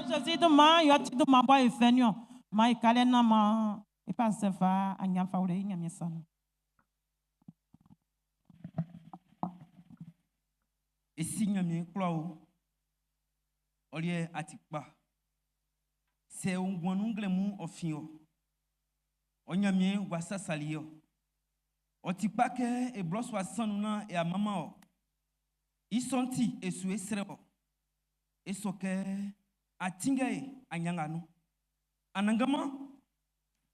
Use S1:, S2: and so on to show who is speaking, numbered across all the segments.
S1: Jésus duma yo ti duma bo ifenio ma ikale na ma ipa sefa anya fa wule nyame sanu.
S2: Esi nyame kura o ɔliɛ atikpa sɛ ŋguanu nglɛmu ɔfiɔ ɔnyame wasasali yɔ ɔtikpa kɛ eblɔsɔ asanu na eamama ɔ isɔnti esu esrɛ ɔ esɔ kɛ atingɛ ye anyanganu anangama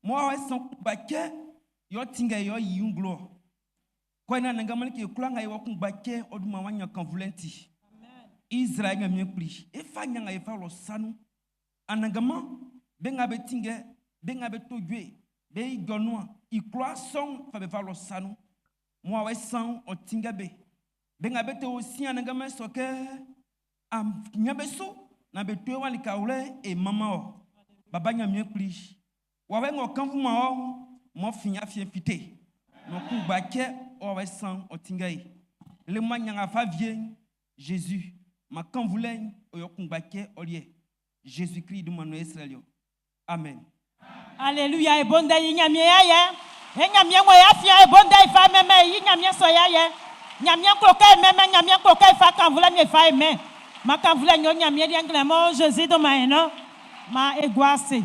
S2: mɔ awɔ esɔn kugba kɛ yɔ tingɛ yɔ yi ŋglɔ kɔɛ na anangama ke kura ŋa yɔ kugba kɛ ɔduma wa nya kanvulɛnti Israël nyame kpli efa nyanga efa lɔ sanu. Anangama be ŋa be tingɛ be ŋa be to dzoe be dzɔnua ikloa sɔŋ fa be fa lɔ sanu. Mɔ awɔ san ɔtingɛ be. Be ŋa be te wo si anangama sɔ kɛ am nya be so na be to wa lika wlɛ e mama wɔ baba nyame kpli wɔwɛ ŋɔ kanfu ma wɔ mɔ fi afie fite. Mɔ ku gba kɛ wɔwɛ san ɔtingɛ ye le ma nyanga fa vie Jésus ma kanvulɛ oyɔ kun gba kɛ ɔliɛ Jésus Christ du manu Israël yo. Amen.
S1: Alléluia e bonde yi nyame ya ye. E nyame ngo ya fia e bonde fa meme yi nyame so ya ye. Nyame ko ka meme nyame ko ka fa kanvulɛ mi fa me. Ma kanvulɛ nyo nyame di ngle mo Jésus do ma eno ma eguase.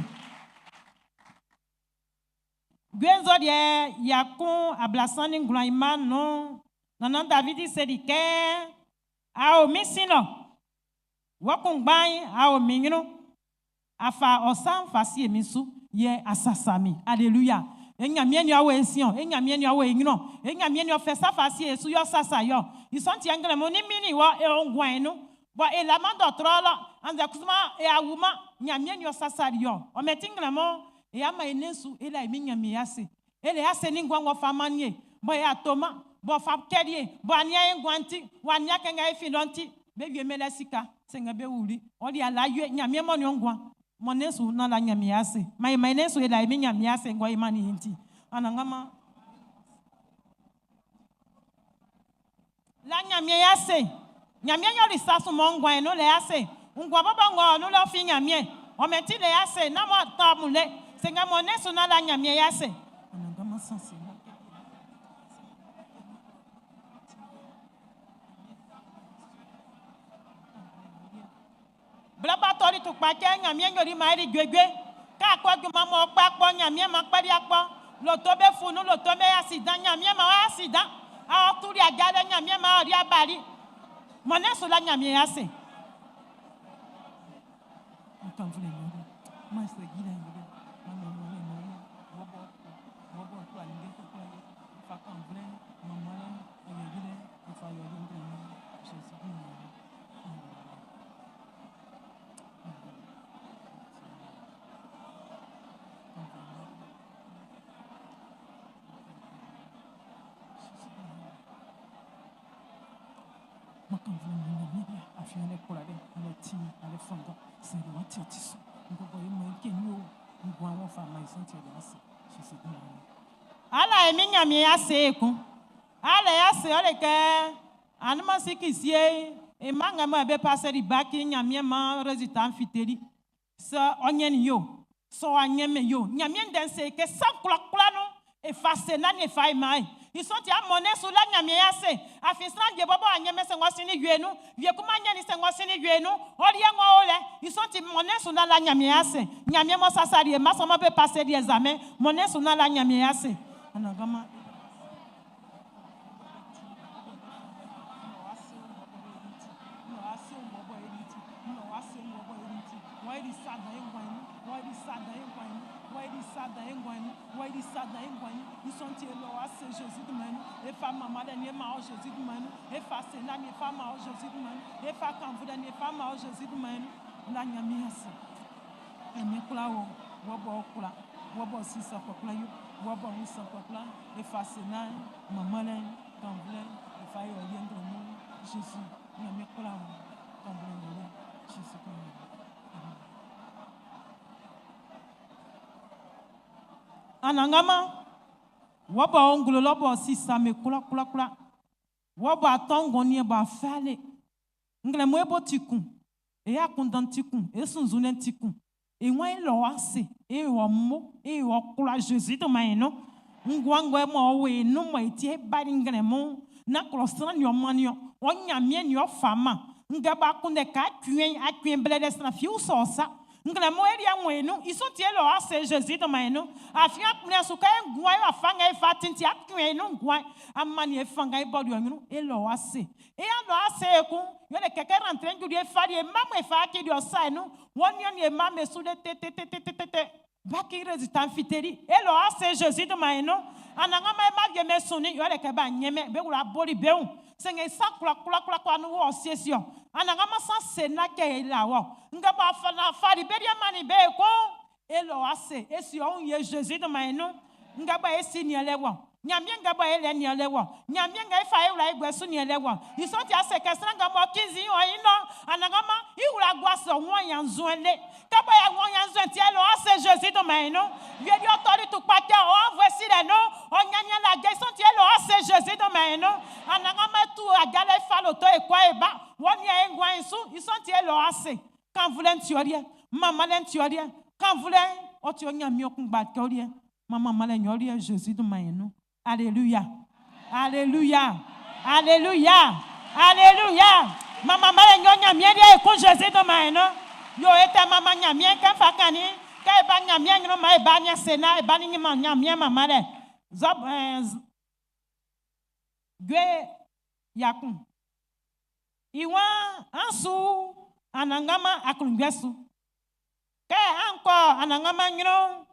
S1: Gwenzo die yakun ablasani nglan ima no. Nana David se di ke a o mi sino. Wokun gban a o mi nyinu. Afa osan fa si emi su ye asasami. Alléluia. Enyame ni awo esion, enyame ni awo enyino, enyame ni ofe sa fa si esu yo sasa yo. Isonti angle mo ni mini wo e ongwan enu. Bo e la man do tro lo, anze kusuma e awuma, nyame ni osasa yo. O metingle mo e ama enesu e la emi nyame yase. E le ase ni ngwan wo fa manie. Bo e atoma, bo fa kedie, bo ania e ngwanti, wa ania kenga e fi lonti. Be wie mele sika, senga be wuli. O di ala yue nyame mo ni ngwan. Mo nesu na la nyame ase. Ma ma nesu e la emi nyame ase ngwa imani hinti. Anangama. La nyame ase. Nyame nyo li sasu mo ngwan no le ase. Ngwa baba ngwa no le fi nyame. O meti le ase na mo ta mu le. Senga mo nesu na la nyame ase. Anangama sanse. Blaba tori tu pa ke nyame nyori ma ri gbegbe. Ka ko ju ma mo pa po nyame ma pa ri apo. Lo to be funu lo to be accident nyame ma wa accident. A o tu ri agale nyame ma ri abari. Mo ne so la nyame ase. Mo kan fule nyori. Ma se gi la nyori. Ma mo mo le mo. Mo bo mo bo to ani ge ko ye. Fa kan fule mo mo le o ye gi le. Fa yo yo ngre mo. Se se gi mo. Ala emi nyame ase ekun. Ala ya se ole ke anuma sikisie e manga ma be passer di baki nyame ma résultat fiteri. So onye ni yo. So anye me yo. Nyame den se ke san kula kula no e fase na ne fa mai. Isonti amone su la nyame ase. Afi sran je bobo anye me se ngosi ni wienu. Wie kuma anye ni se ngosi ni wienu. Ori ngo ole. Isonti mone su na la nyame ase. Nyame mo sasa ri ma so mo be passer di examen. Mone su na la nyame ase. Anagama. Wɔ i sa dan e nguan i sɔ'n ti e lɔ wa se Zezi dunman nun. E fa manmanlɛ nin e man ɔ Zezi dunman nun. E fa sena nin e fa man ɔ Zezi dunman nun. E fa kannvulɛ nin e fa man ɔ Zezi dunman nun. La Ɲanmiɛn ase. Ɲanmiɛn kwla wɔ, wɔ bɔ ɔ kwla, wɔ bɔ si sa kwlakwla yo, wɔ bɔ wun sa kwlakwla. E fa sena, manmanlɛ, kannvulɛ, e fa ye ɔ liɛ nglɛmun. Zezi, Ɲanmiɛn kwla wɔ, kannvulɛ nin ɔ liɛ. Zezi dunman nun. Amen. Anannganman, wɔ bɔ o nglo lɔ bɔ si sa me kwlakwlakwla, wɔ bɔ a tɔn ngɔnniɛn bɔ a fɛle, nglɛmun e bo ti kun, e akunndan ti kun, e sunnzunlɛ'n ti kun, e wan e lɔ ase, e wɔ mmo, e wɔ kwla Zezi dunman e nun. Nguan ngɔ mɔ ɔ wo e nun mɔ e ti e bali nglɛmun'n, nán klɔ sran nin ɔ man ɔ, ɔ Ɲanmiɛn nin ɔ fa man. Nga bɔ a kunndɛ kɛ a cuɛn, a cuɛn blɛlɛ sran fi usɔ ɔ sa. Nglɛmun e liɛ wun e nun, i sɔ'n ti e lɔ ase Zezi dunman e nun. Afin a kplin su kɛ e nguan e wafa nga e fa ti'n ti a cuɛn e nun nguan. A mannin e fanngan e bɔli ɔ ɲrun, e lɔ ase. E ya lɔ ase ekun, yɛle kɛ kɛ rantre'n juli e fali e mma mun e fa akili ɔ sa e nun. Wɔ niannin e mma'm be su le tetetetetete. Baki résultat fiteli. E lɔ ase Zezi dunman e nun. Anannganman e mma wie'm be sunnin, yɛle kɛ b'a ɲɛnmɛn, be wla boli be wun. Sanngɛ sa kwlakwlakwlakwa nun wɔ siesie ɔ. Anannganman san se na kɛ e la wɔ. Nga bɔ a fali be liɛ mannin be ekun'n, e lɔ ase, e si ɔ wun ye Zezi dunman e nun. Nga bɔ e si nianlɛ wɔ. Ɲanmiɛn nga bɔ e lɛ nianlɛ wɔ. Ɲanmiɛn nga e fa e wla e guɛ su nianlɛ wɔ. I sɔ'n ti a se kɛ sran nga m'ɔ kinzin ɔ i nɔn, Anannganman i wla gua sɔ wɔn ɲannzuɛn le. Kɛ bɔ ya wɔn ɲannzuɛn ti e lɔ ase Zezi dunman e nun. Wie li ɔ tɔli tukpacɛ ɔ anvue silɛ nun, ɔ ɲanɲan lajɛ i sɔ'n ti e lɔ ase Zezi dunman e nun. Anannganman e tu ajalɛ e fa loto e kɔ e ba, wɔ nian e nguan'n su, i sɔ'n ti e lɔ ase. Kannvulɛ'n ti ɔ liɛ, manmanlɛ'n ti ɔ liɛ, kannvulɛ'n ɔ ti ɔ Ɲanmiɛn kunngba kɛ ɔ liɛ. Manmanlɛ'n ɔ liɛ Zezi dunman e nun. Alléluia. Alléluia. Alléluia. Alléluia. Manmanlɛ'n ɔ Ɲanmiɛn liɛ ekun Zezi dunman e nun. Yo e tɛ manman Ɲanmiɛn kɛ fa kannin kɛ e ba Ɲanmiɛn ɲrun ma e ba ɲɛ se na e ba ni ɲinma Ɲanmiɛn manmanlɛ. Zɔb ɛɛ Jue 1. I waan an su Anannganman aklunjuɛ su. Kɛ an kɔ Anannganman ɲrun'n,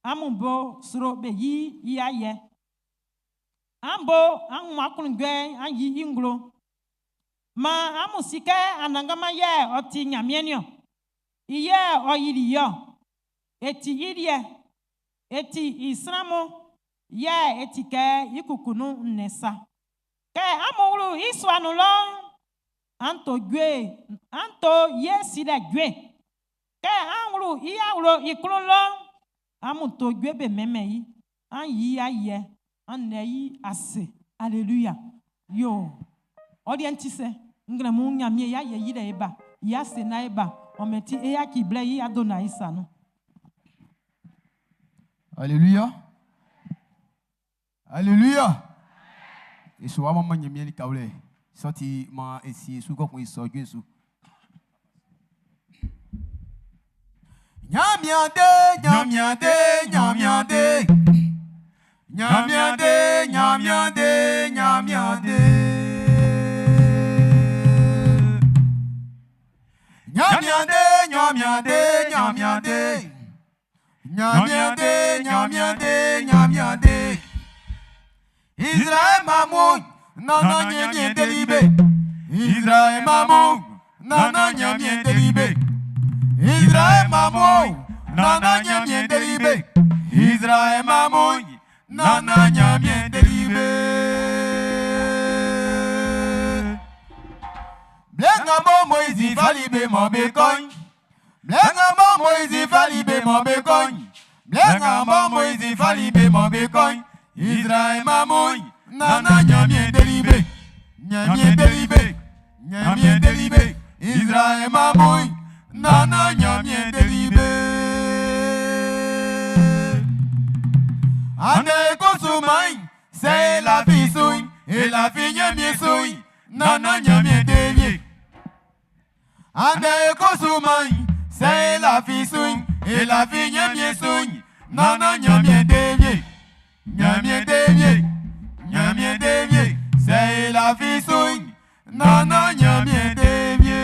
S1: amun bo sro be yi i ayɛ. An bo amun aklunjuɛ'n an yi i nglo. Maan amun si kɛ Anannganman yɛ ɔ ti Ɲanmiɛn'n niɔn. I yɛ ɔ yili ye ɔ. E ti i liɛ. E ti i sran mun, yɛ e ti kɛ i kuku nun nnɛn sa. Kɛ amun wlu i sua nun lɔ'n, an to jue, an to ye silɛ jue. Kɛ an wlu i awlo i klun lɔ'n, amun to jue be mɛnmɛn i, an yi i ayɛ, an lɛ i ase. Aleluya. Yo, ɔ liɛ'n ti sɛ? Nglɛmun Ɲanmiɛn i ayɛ yilɛ e ba, i ase na e ba, ɔ mɛn ti e yaci blɛ i Adonai i sa nun.
S3: Alléluia. Alléluia. E su wa manman Ɲanmiɛn likawlɛ. Sɔ ti maan e sie su kɔkun e sɔ djue su. Ɲanmiɛn de, Ɲanmiɛn de, Ɲanmiɛn de. Ɲanmiɛn de, Ɲanmiɛn de, Ɲanmiɛn de. Ɲanmiɛn de, Ɲanmiɛn de, Ɲanmiɛn de. Ɲanmiɛn de, Ɲanmiɛn de, Ɲanmiɛn de. Israël mamu, nana Ɲanmiɛn deli be. Israël mamu, nana Ɲanmiɛn deli be. Israël mamu, nana Ɲanmiɛn deli be. Israël mamu, nana Ɲanmiɛn deli be. Blɛ nga mɔ Moizi fali be mɔ be kɔ'n, Blɛ nga mɔ Moizi fali be mɔ be kɔ'n, blɛ nga mɔ Moizi fali be mɔ be kɔ'n, Izraɛl mma mun, nannan Ɲanmiɛn deli be. Ɲanmiɛn deli be, Ɲanmiɛn deli be. Izraɛl mma mun, nannan Ɲanmiɛn deli be. Andɛ kusuman'n, sɛ e lafi su'n, e lafi Ɲanmiɛn su'n, nannan Ɲanmiɛn deli e. Andɛ kusuman'n, sɛ e lafi su'n, e lafi Ɲanmiɛn su'n, nannan Ɲanmiɛn dé ye. Ɲanmiɛn dé ye. Ɲanmiɛn dé ye. Sɛ e lafi su'n, nannan Ɲanmiɛn dé ye.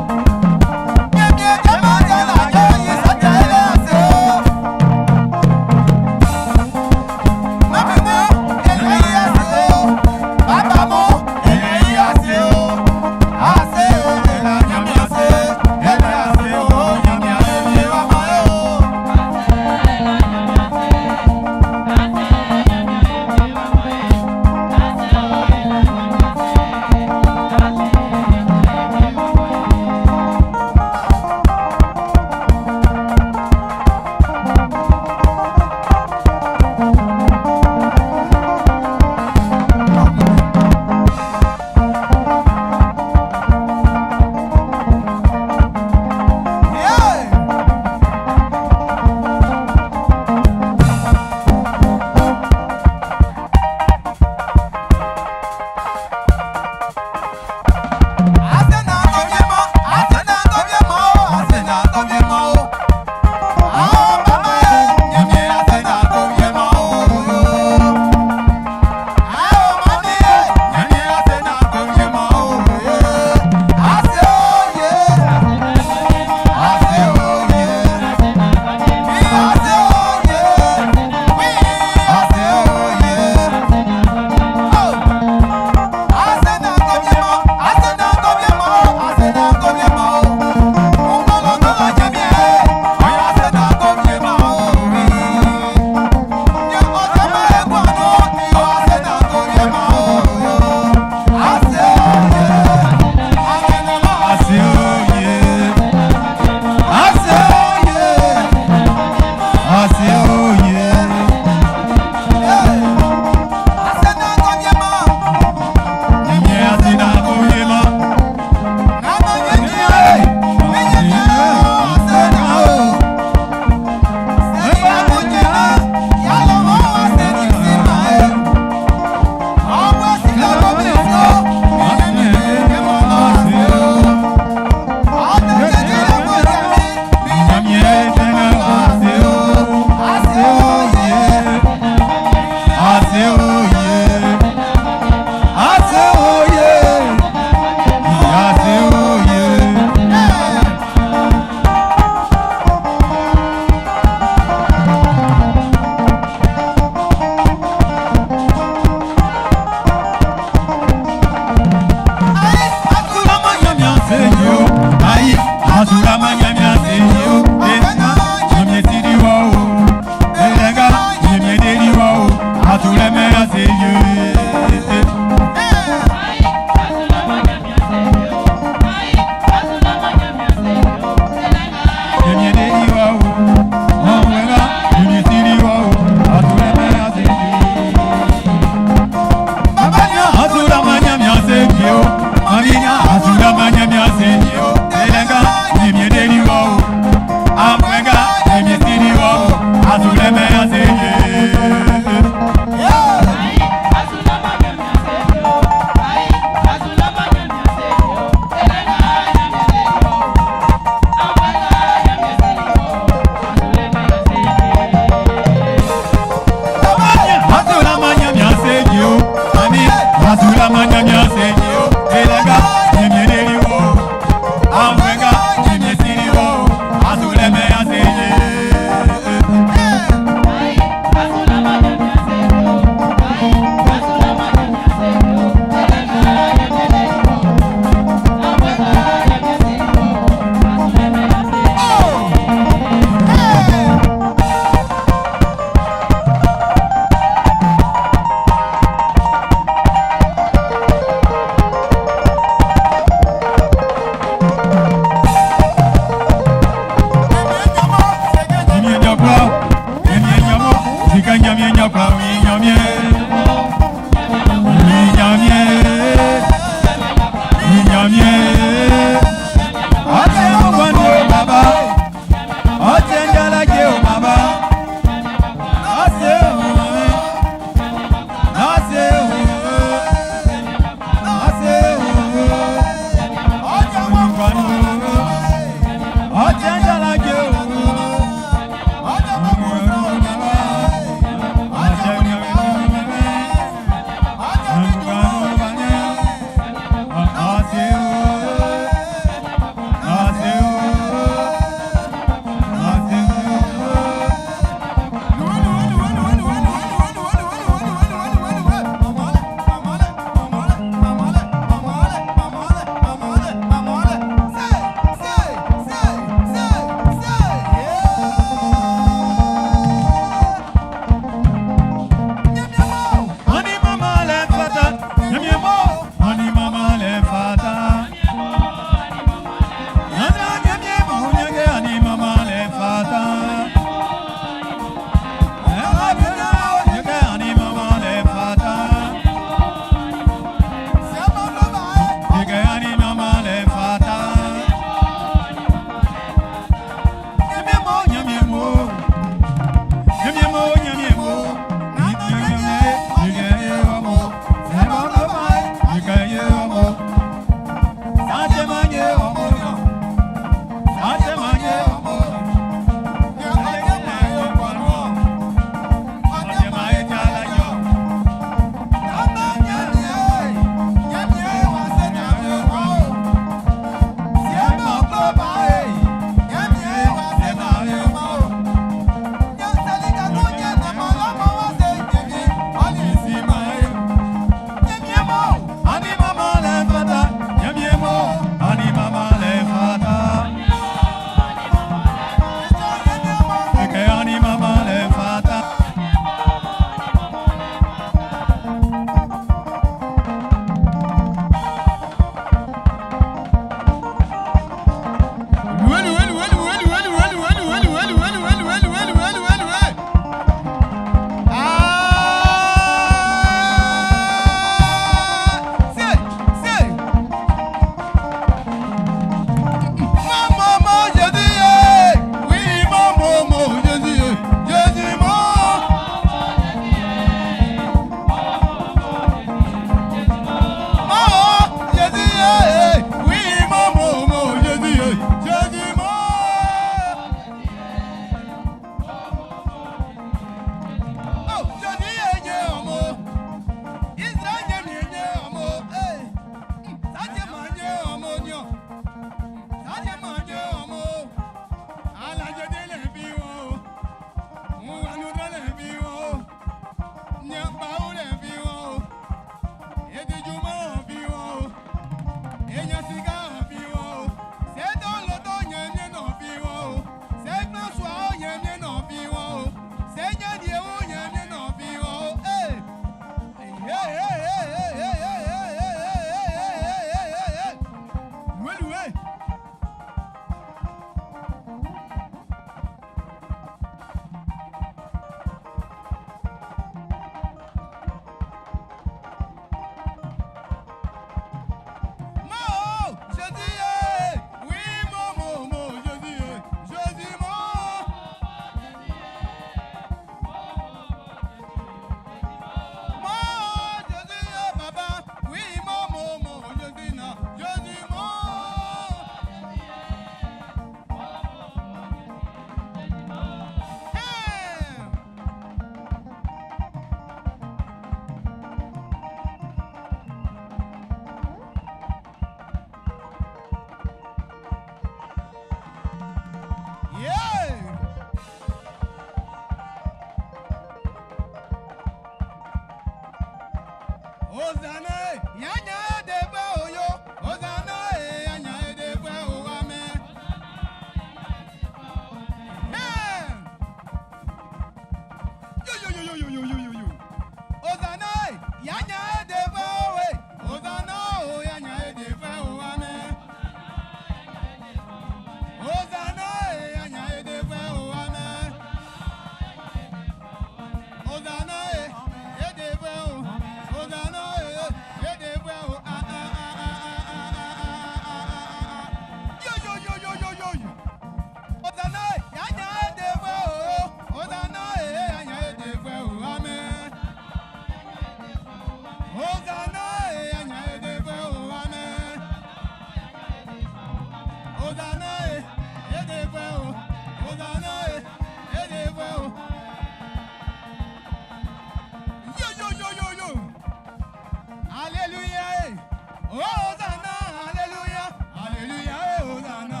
S3: Hosanna, Alléluia, Alléluia, Hosanna.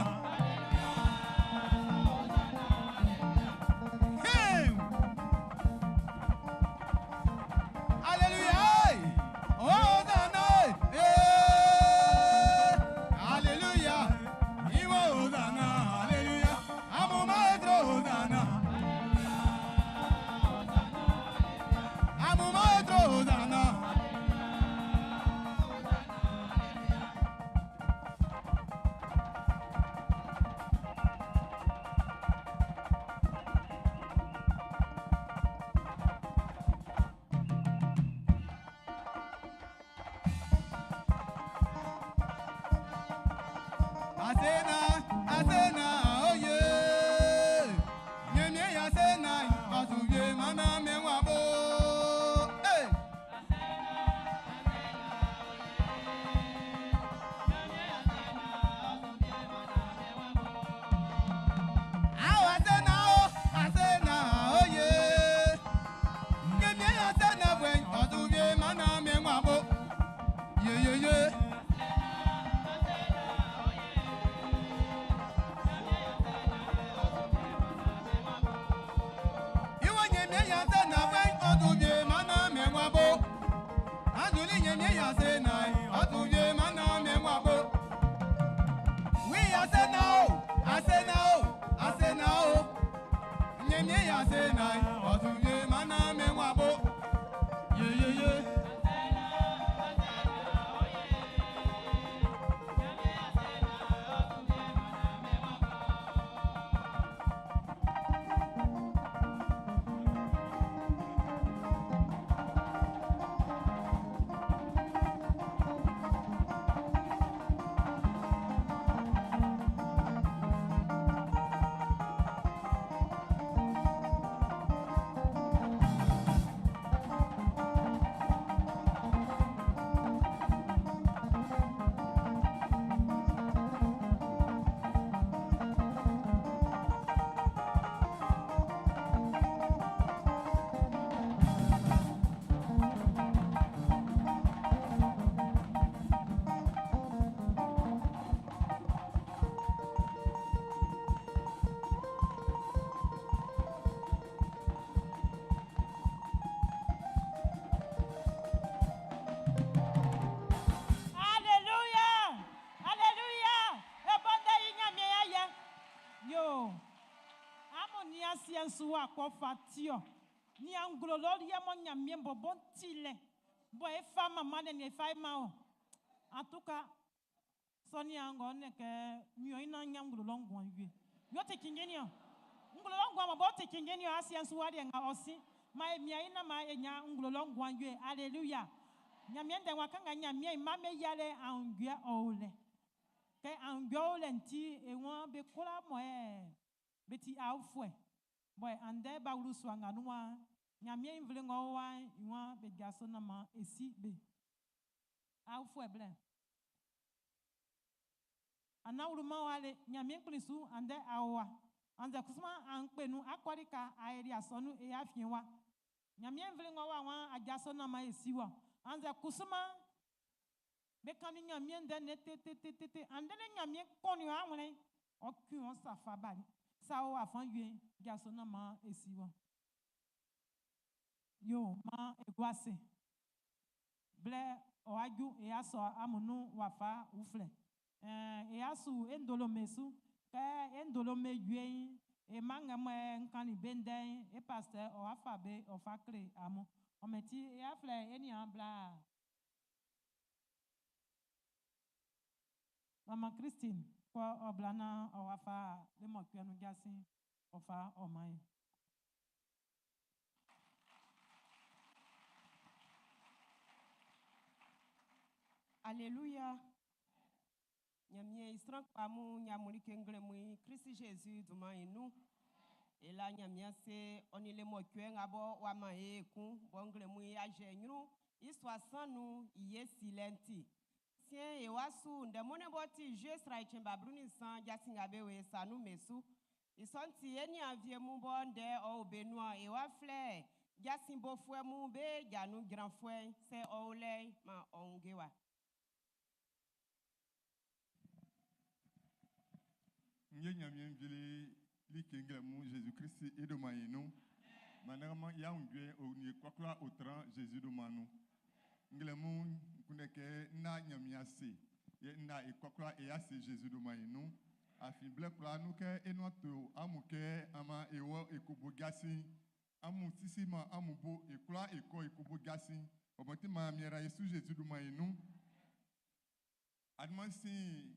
S3: Hey! Alléluia, Hosanna, eh! Alléluia, Iwa Hosanna, Alléluia, Amo Maestro Hosanna. Amo Maestro Hosanna. Asena, Asena, oye. Nyemie Asena, asubie mana mewabo. Hey! Awo Asena o, Asena, oye. Nyemie Asena bwe, asubie mana mewabo. Ye ye ye. Iwo nyemie Asena bwe, asubie mana mewabo. Azuli nyemie Asena, asubie mana mewabo. Oui, Asena o, Asena o, Asena o. Nyemie Asena, asubie mana mewabo. Ye ye ye.
S1: Alléluia! Alléluia! Ebonde yi nyame ayɛ. Yo. Amo ni asiɛ nso wa akɔfa tiɔ. Ni anglo lɔri yɛ mɔ nyame bɔbɔ ti lɛ. Bɔn efa mama ne ni efa ema o. En tout cas, sɔni angɔ ne kɛ miɔ ina nya nglo lɔ ŋgɔn wie. Yɔ te kinge ni o. Nglo lɔ ŋgɔn ma bɔ te kinge ni o asiɛ nso wa deɛ ŋa ɔsi. Ma emia ina ma enya nglo lɔ ŋgɔn wie. Alléluia. Nyamie ndɛ wa kanga nyamie ma me yalɛ anguɛ ɔwlɛ. Kɛ anguɛ ɔwlɛ ŋti ewọn be kola mɔ yɛ be ti awufuɛ. Bɔn andɛ ba wulu sɔ ŋa nuwa nyamie nvle ŋɔ wa iwọn be gaso na ma esi be. Awufuɛ blɛ. Anawuluma wa le nyamie kpli su andɛ awa. Andɛ kusuma ankpenu akɔrika ayeri asɔnu eya fie wa. Nyamie nvle ŋɔ wa wa adzaso na ma esi wa. Andɛ kusuma be kanu nyamie ndɛ ne tetetete andɛ ne nyamie kɔni awlɛ ɔkui wɔn safa bali sawo afɔn yue dzaso na ma esi wa. Yo ma eguase blɛ ɔadzu eya sɔ amunu wafa uflɛ ɛɛ eya su endolome su kɛ endolome yue ema ŋɛmɛ nkani be ŋdɛ e pasteur ɔwafa be ɔfa kle amu ɔmɛti eya flɛ enia bla. Mama Christine kɔ ɔblana ɔwafa le mɔkpɛnu dzasi ɔfa ɔma yi.
S4: Alléluia. Nyamie isran kpamu nyamuli kengle mui Christ Jésus duma inu. Ela nyamia se onile mo kwe ngabo wa ma e kun bongle mui aje nyru iswa sanu iye silenti. Sien e wasu ndemone boti je sra ichemba bruni san jasinga bewe sanu mesu. Isonti eni avie mu bonde o benua e wa fle jasimbo fwe mu be janu grand fwe se o le ma ongewa.
S5: Nye Ɲanmiɛn nvle like nglɛmun Jésus Christ i dunman yi nun. Managama yaoundé o ni kwakwa o tran Jésus dunman nun. Nglɛmun kunndɛ kɛ na Ɲanmiɛn ase yɛ na e kwakwa e ase Jésus dunman yi nun. Afin blɛ kwlaa nun kɛ e nuan to amun kɛ ama e wɔ e ko bo jasin amun sisi ma amun bo e kwla e kɔ e ko bo jasin ɔmɔ ti ma miɛra Yesu Jésus dunman yi nun. Adumansin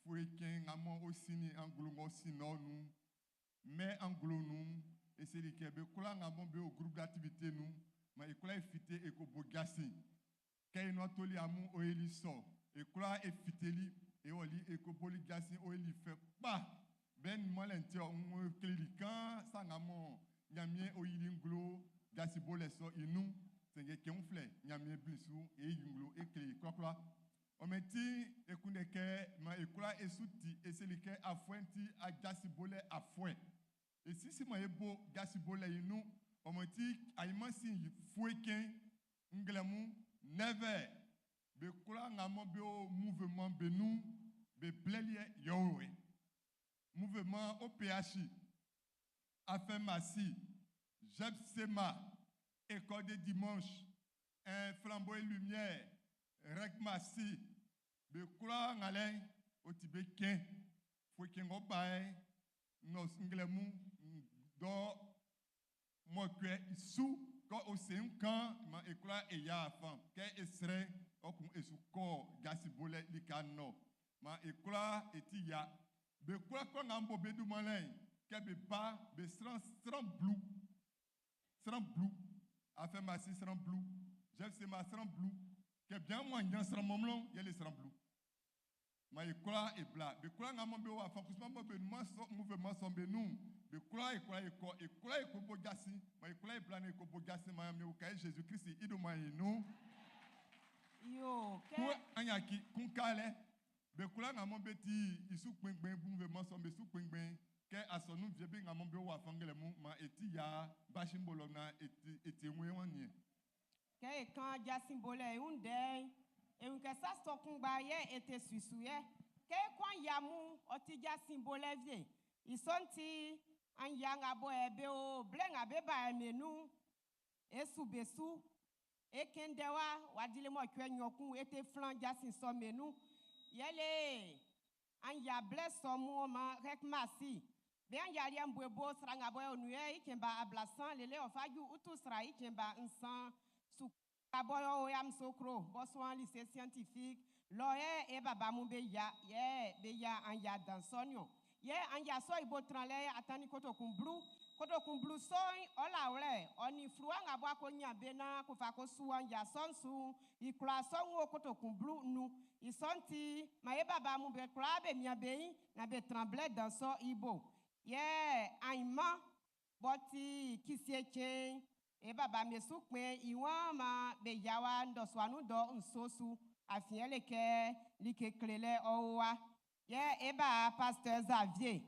S5: fue kɛn nga mɔ o sini anglo ngɔ sin nɔ nun mɛ anglo nun eseli kɛ be kwla nga mɔ be o groupe d'activité nun ma e kwla e fite e ko bo jasin kɛ e nuan toli amun o eli sɔ e kwla e fiteli e wɔli e ko boli jasin o eli fɛ kpa bɛn mɔlɛ nti ɔ ń kleli kan sa nga mɔ Ɲanmiɛn o yili nglo jasin bolɛ sɔ i nun sɛngɛ kɛn filɛ Ɲanmiɛn bli su e yi nglo e kle kwlakwla ɔmɛti ekunde kɛ ma e kwla e su ti eseli kɛ afuɛ ti ajasi bolɛ afuɛ esisi ma e bo jasi bolɛ yi nun ɔmɛti ayimansin yi fue kɛn nglɛmu nɛvɛ be kwla nga mɔ be o mouvement be nun be blɛliɛ yɔwɛ mouvement OPH AFMASI JEPSEMA École de dimanche un flambeau et lumière RECMASI be kura ŋalɛ o ti be kɛn fo kɛn ŋɔ ba yɛ nɔ nglɛmu dɔ mɔkɛ su kɔ o sen kan ma ekura eya afan kɛ esrɛ ɔkun esu kɔ gasi bolɛ lika nɔ ma ekura eti ya be kura kura ŋa bo be duma lɛ kɛ be ba be sran sran blu sran blu afɛn ma si sran blu jɛfse ma sran blu kɛ bian mo nya sran mɔmlɔ yɛlɛ sran blu ma e kura e bla be kura ŋa mɔ be wa fa kusuma mɔ be numa sɔ mouvement sɔ be nun be kura e kura e kɔ e kura e ko bo jasi ma e kura e bla ne e ko bo jasi ma mi o ka ye Jésus Christ i do ma yi nu
S4: Yo,
S5: kun
S4: kɛ
S5: anyaki kun ka lɛ be kura ŋa mɔ be ti isu kpɛngbɛn mouvement sɔ be su kpɛngbɛn kɛ asɔnu vie be ŋa mɔ be wa fangɛlɛ mu ma eti ya basi bolo na eti eti ŋue wa nie.
S4: Kɛ e kan jasin bolɛ i wun ndɛ'n, e wun kɛ sa sɔ kunngba yɛ e te susu yɛ. Kɛ e kɔ an ya mun, ɔ ti jasin bolɛ vie. I sɔ'n ti, an ya nga bɔ ɛ be o blɛ nga be ba ɛ nun, e su be su. E kɛn ndɛ wa, wa dili mɔcuɛ nyɔkun, e te flan jasin sɔ me nun. Yɛle an ya blɛ sɔ mun ma rɛkmasi. Be an ya liɛ mbue bo sran nga bɔ ɛ onu yɛ i cɛn ba ablasan lele ɔ fa ju utu sran i cɛn ba nsan su ka bɔ yɔ o ya musokro bɔ suan lycée scientifique lɔ yɛ e baba mun be ya yɛ be ya an ya dan sɔ niɔ yɛ an ya sɔ ibo tran lɛ atani kotokun blu kotokun blu sɔ'n ɔla wlɛ ɔni fluwa nga bɔ ako nya be na ko fa ko su an ya sɔ'n su ikura sɔ'n wo kotokun blu nu isɔn ti ma e baba mun be kura be mia be yi na be tran blɛ dan sɔ ibo yɛ anyima bɔti kisie tse e baba mesu kpɛ iwan ma be yawa ndɔsuanu dɔ nsosu afiɛ le kɛ like klelɛ ɔwa yɛ e ba pasteur Xavier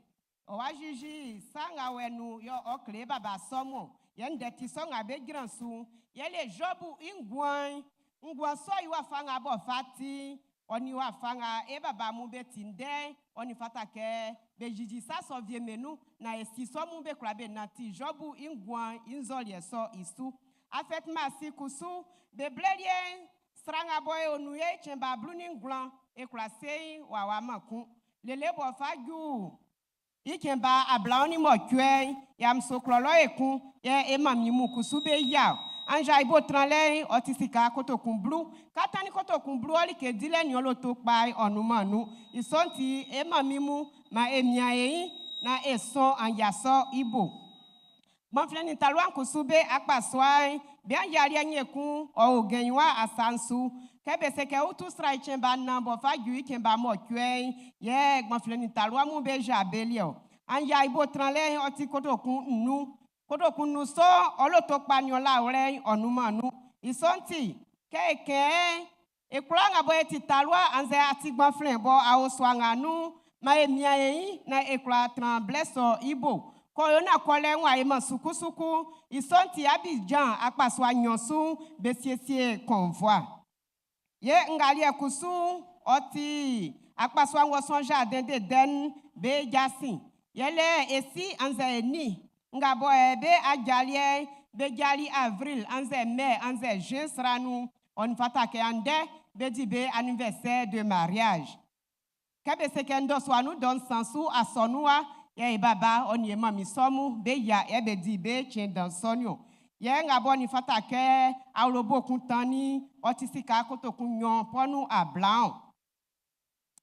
S4: ɔwa zizi sanga wɛnu yɔ ɔkle baba sɔmɔ yɛ ndɛti sɔŋa be dzran su yɛ le Jobu nguan nguan sɔ yi wa fa ŋa bɔ fa ti ɔni wa fa ŋa e baba mu be ti ndɛ ɔni fata kɛ be dzidzi sa sɔ vie menu na esi sɔ mu be kura be nati Jobu nguan inzɔliɛ sɔ isu afɛtuma si kusu be blelie sranga bɔ ye onu ye tsɛnba blu ni nglan ekura seyin wawa ma kun lele bɔ fa ju itsɛnba ablawo ni mɔtsɔe yamusoklɔlɔ ekun yɛ ema mimu kusu be ya anja ibo tran lɛ ɔti sika kotokun blu katani kotokun blu ɔli ke di lɛ ni ɔlɔ kpa ɔnumanu isɔnti ema mimu ma emia yeyin na esɔn anyasɔ ibo gbɔnflɛ ni talua kusu be akpasua be anjali nye kun ɔwò gɛnyiwa asansu kɛ be se kɛ wotu sra itsɛnba na bɔ fa ju itsɛnba mɔtsɔe yɛ gbɔnflɛ ni talua mu be dza beliɔ anja ibo tran lɛ ɔti kotokun nu kotokun nu sɔ ɔlɔ to kpa niɔ la wlɛ ɔnumanu isɔnti kɛ ekɛ ekura ŋa bɔ eti talua anzɛ ati gbɔnflɛ bɔ awoso aŋa nu ma emia yeyin na ekura tran blɛ sɔ ibo kɔyɔ na kɔlɛ ŋu ayi ma sukusuku isɔnti Abidjan akpaso anyɔsu besiesie convoi ye ŋgaliɛ kusu ɔti Akpasua ng'ɔ suan Jardin d'Éden be jasin. Yɛlɛ esi annzɛ eni nga bɔ be ajaliɛ be jali avril annzɛ mai annzɛ juin sra nun ɔ nin fata kɛ andɛ be di be anniversaire de mariage. Kɛ be se kɛ ndɔsua nun dɔ nsan su asɔnun wa yɛ e baba ɔ nin e mami sɔ mun be ya yɛ be di be cɛn dan sɔ niɔn. Yɛ nga bɔ nin fata kɛ awlobo kun tannin ɔ ti sika kotokun nnyɔn pɔnu ablaɔn.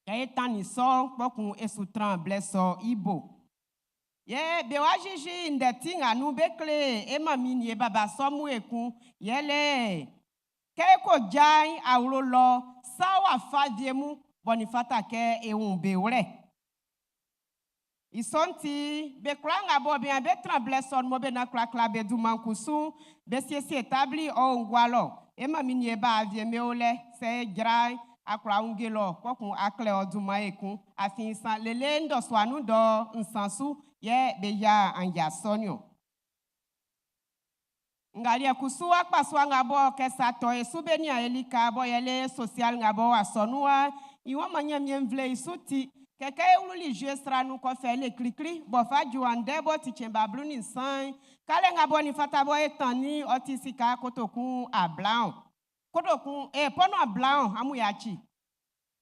S4: Kɛ e tannin sɔ kpɔkun e su tran blɛ sɔ i bo. Yɛ be wa zizi ndɛ ti nga nun be kle e mami nin e baba sɔ mun ekun yɛlɛ kɛ e ko dza awlo lɔ sa wa fa vie mu bɔ nin fata kɛ e wun be wlɛ. I sɔ'n ti be kwlaa nga bɔ be be tran blɛ sɔ nun mɔ be na klakla be dunman kusu be siesie tabli ɔ o ngua lɔ. E mami nin e ba vie me o lɛ sɛ e dzra akora wunge lɔ kpɔkun aklɛ ɔ dunman ekun afin san lele ndɔsua nun dɔ nsan su yɛ be ya anja sɔ niɔn. Ngaliɛ kusu akpasua nga bɔ kɛ sa tɔ e su be nia elika bɔ yɛlɛ social nga bɔ wa sɔ nun wa iwọn ma Ɲanmiɛn nvle i su ti kɛkɛ ewluli jue sra nun kɔfɛ le klikli bɔ fa ju andɛ bɔ ti cɛn ba 13 kalɛ nga bɔ ni fata bɔ e tan ni ɔ ti sika kotokun 20 kotokun e pɔnɔ 20 amu yachi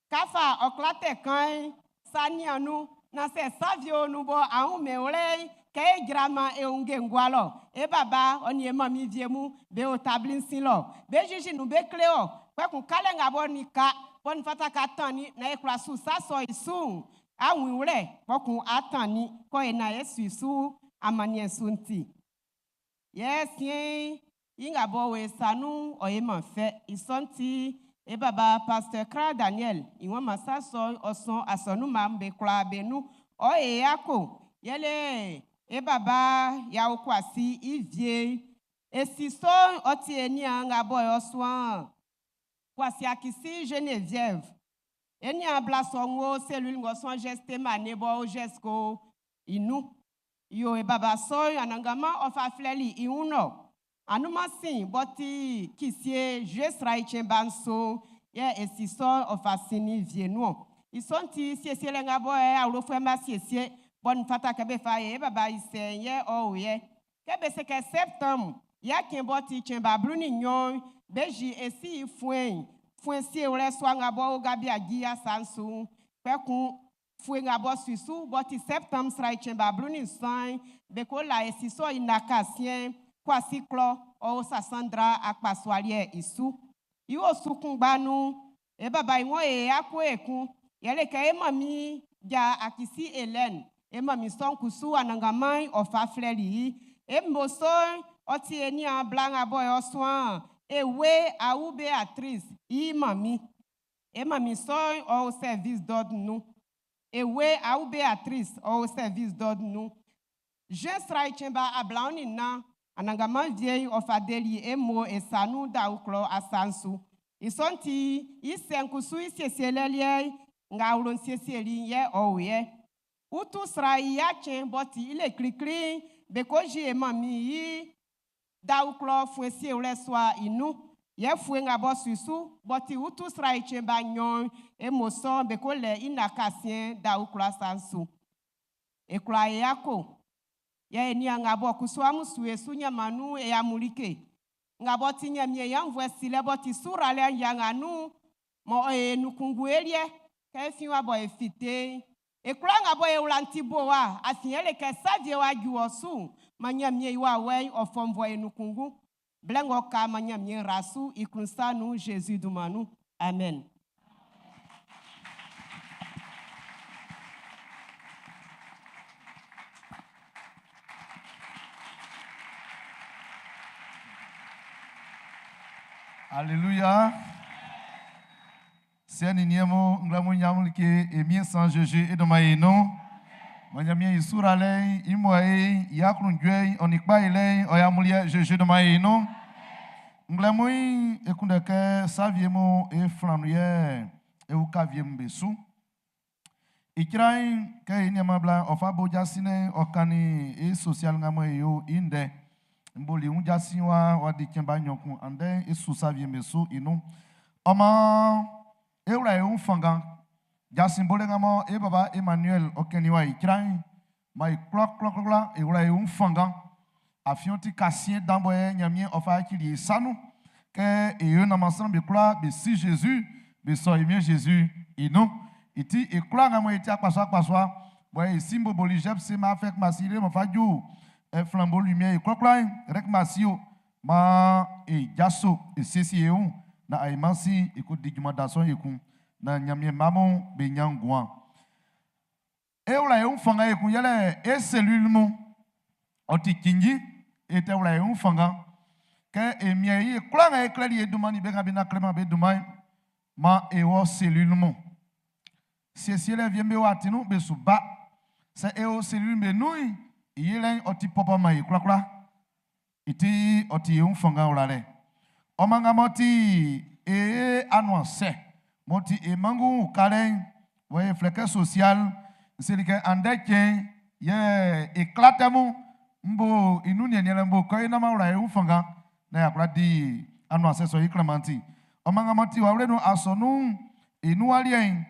S4: kafa ɔklatɛ kan sanianu na sɛ savio nu bɔ ahun mɛwlɛ kɛ e dzrama e ŋge ŋgua lɔ e baba ɔni e mami vie mu be o tabli ŋsi lɔ be zizi nu be kle ɔ kpɛkun kalɛ nga bɔ ni ka bɔ ni fata ka tan ni na e kura su sa sɔ isu awin wlɛ kpɔkun atan ni kɔ e na e su isu amaniɛ su ŋti yɛ sie yi nga bɔ wo sanu ɔ e ma fɛ isɔ ŋti e baba pasteur Kra Daniel ìwọ̀n masa sɔ ɔsɔn asɔnu ma be kura be nu ɔ e ako yɛlɛ e baba yawo kwasi ivie esi so ɔti enia nga bɔ ɔsɔn kwasi akisi Geneviève enia bla sɔ ŋo cellule ŋɔ sɔn geste mane bɔ o gesco inu yo e baba sɔ anangama ɔfa filɛli ihu nɔ anumasin bɔti kisie jue sra itse ba nso yɛ esi sɔ ɔfa sini vie nuɔ isɔ ŋuti siesie lɛ ŋa bɔ yɛ awolofue ma siesie bɔ nufata kɛ be fa ye e baba isɛ yɛ ɔwò yɛ kɛ be se kɛ septembre yɛ kɛ bɔti tse ba 12 be zi esi fue fue sie wlɛ sɔ ŋa bɔ wo gabi adzi asa nsu kpɛkun fue ŋa bɔ susu bɔti septembre sra itse ba 13 be ko la esi sɔ inaka sie kwasi klɔ ɔwò sasandra akpasualiɛ isu iwo sukun gbanu e baba ìwọ̀n e akó ekun yɛlɛ kɛ e mami dza akisi Hélène e mami sɔnkusu anangama ɔfa filɛli yi e mo so ɔti enia bla ŋa bɔ yɔ sɔn ewe awu Beatrice yi mami e mami sɔn ɔwò service d'ordre nu ewe awu Beatrice ɔwò service d'ordre nu jean sra itsɛnba ablawo ni na anangama vie ɔfa deli emo esanu dawu klɔ asansu isɔnti isɛnkusu isiesie lɛliɛ nga wlo nsiesieli yɛ ɔwò yɛ utu sra yi atsɛ bɔti ile klikli beko zi emami yi dawu klɔ fue sie wlɛ sɔa inu yɛ fue ŋa bɔ susu bɔti utu sra yi tsɛ ba nyɔ emo sɔ beko lɛ inaka sie dawu klɔ asansu ekura yi ako yɛ enia ŋa bɔ kusu amusu esu nyamanu eyamulike ŋa bɔ ti nyamie yanvue si lɛ bɔ ti sura lɛ ya ŋa nu mɔ ee nukungu elie kɛ efi wa bɔ efite ekura ŋa bɔ ewla ŋuti bo wa afiɛ le kɛ savie wa ju ɔsu ma nyamie wa wɛ ɔfɔnvɔ enukungu blɛ ŋɔ ka ma nyamie rasu ikunsanu Jésus dumanu amen.
S3: Alléluia. Sɛ ni niɛmo nglamu nyamu like emie san Jésus e dɔma ye no. Manyamie isura le imo e yakrun dwe onikpa ile oyamulie Jésus dɔma ye no. Nglamu yi ekunde ke savie mo e flanu ye e uka vie mbesu. Ikrai ke ni ma bla ofa boja sine okani e social ngamo e yo inde. Mboli unja si wa wa di kemba nyokun ande e su savie mbesu inu. Ọmọ ewura yi ń fọngàn
S6: Jasin bolɛ nga mɔ e baba Emmanuel ɔ kɛnnin wa icra'n, ma e kwlakwlakwla e wla e wun fanngan. Afin ɔ ti kasiɛn dan bɔ yɛ Ɲanmiɛn ɔ fa cili e sa nun. Kɛ e yo naan sran'm be kwlaa be si Jésus, be sɔ e Miɛn Jésus i nun. I ti e kwlaa nga mɔ e ti akpasua akpasua, bɔ e si boboli Jɛp Sema Afɛk Masi le mɔ fa ju Flambeau Lumière e kwlakwla'n, Rɛk Masi o, maan e jaso e siesie e wun na ainman si e ko di junman dan sɔ'n ekun na Ɲanmiɛn mma mun be ɲan nguan. E wla e wun fanngan ekun yɛlɛ e cellule mun. Ɔ ti cinnjin e tɛ wla e wun fanngan. Kɛ e mian e ɲin e kwlaa nga e klɛli e dunman nin be nga be na klɛman be dunman'n, maan e wɔ cellule mun. Siesielɛ wie'm be o atin nun be su ba. Sɛ e o cellule be nun'n, i yelɛ'n ɔ ti pɔpɔ man e kwlakwla. I ti ɔ ti e wun fanngan wlalɛ. Ɔ man nga m'ɔ ti e anuansɛ, m'ɔ ti e manngun ukalɛ'n, wɔ e flɛ kɛ social, n seli kɛ andɛ cɛn'n yɛ e kla tɛ mun, m bo i nun niannianlɛ m bo kɔ e nan m'an wla e wun fanngan nan y'a kwla di anuansɛ sɔ'n i klanman'n ti. Ɔ man nga m'ɔ ti wawle nun asɔnun'n i nun aliɛ'n,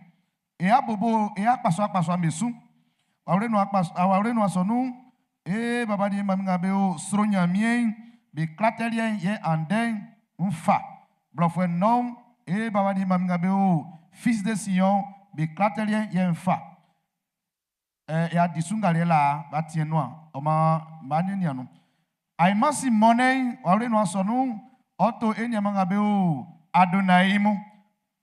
S6: e abobo e akpasua-akpasua'm be su. Wawle nun akpas wawle nun asɔnun'n, e baba nin e mami nga be o sro Ɲanmiɛn'n, be klatɛ liɛ'n yɛ andɛ'n n fa. Blɔfuɛ nɔn, e baba nin e mami nga be o Fils de Sion, be klatɛ liɛ'n yɛ n fa. E adi su ngaliɛ laa, b'a tiɛn nuan, ɔ maan b'a niannian nun. Ainman si mɔnnɛn'n, wawle nun asɔnun'n, ɔ to e nianman nga be o Adonaimu,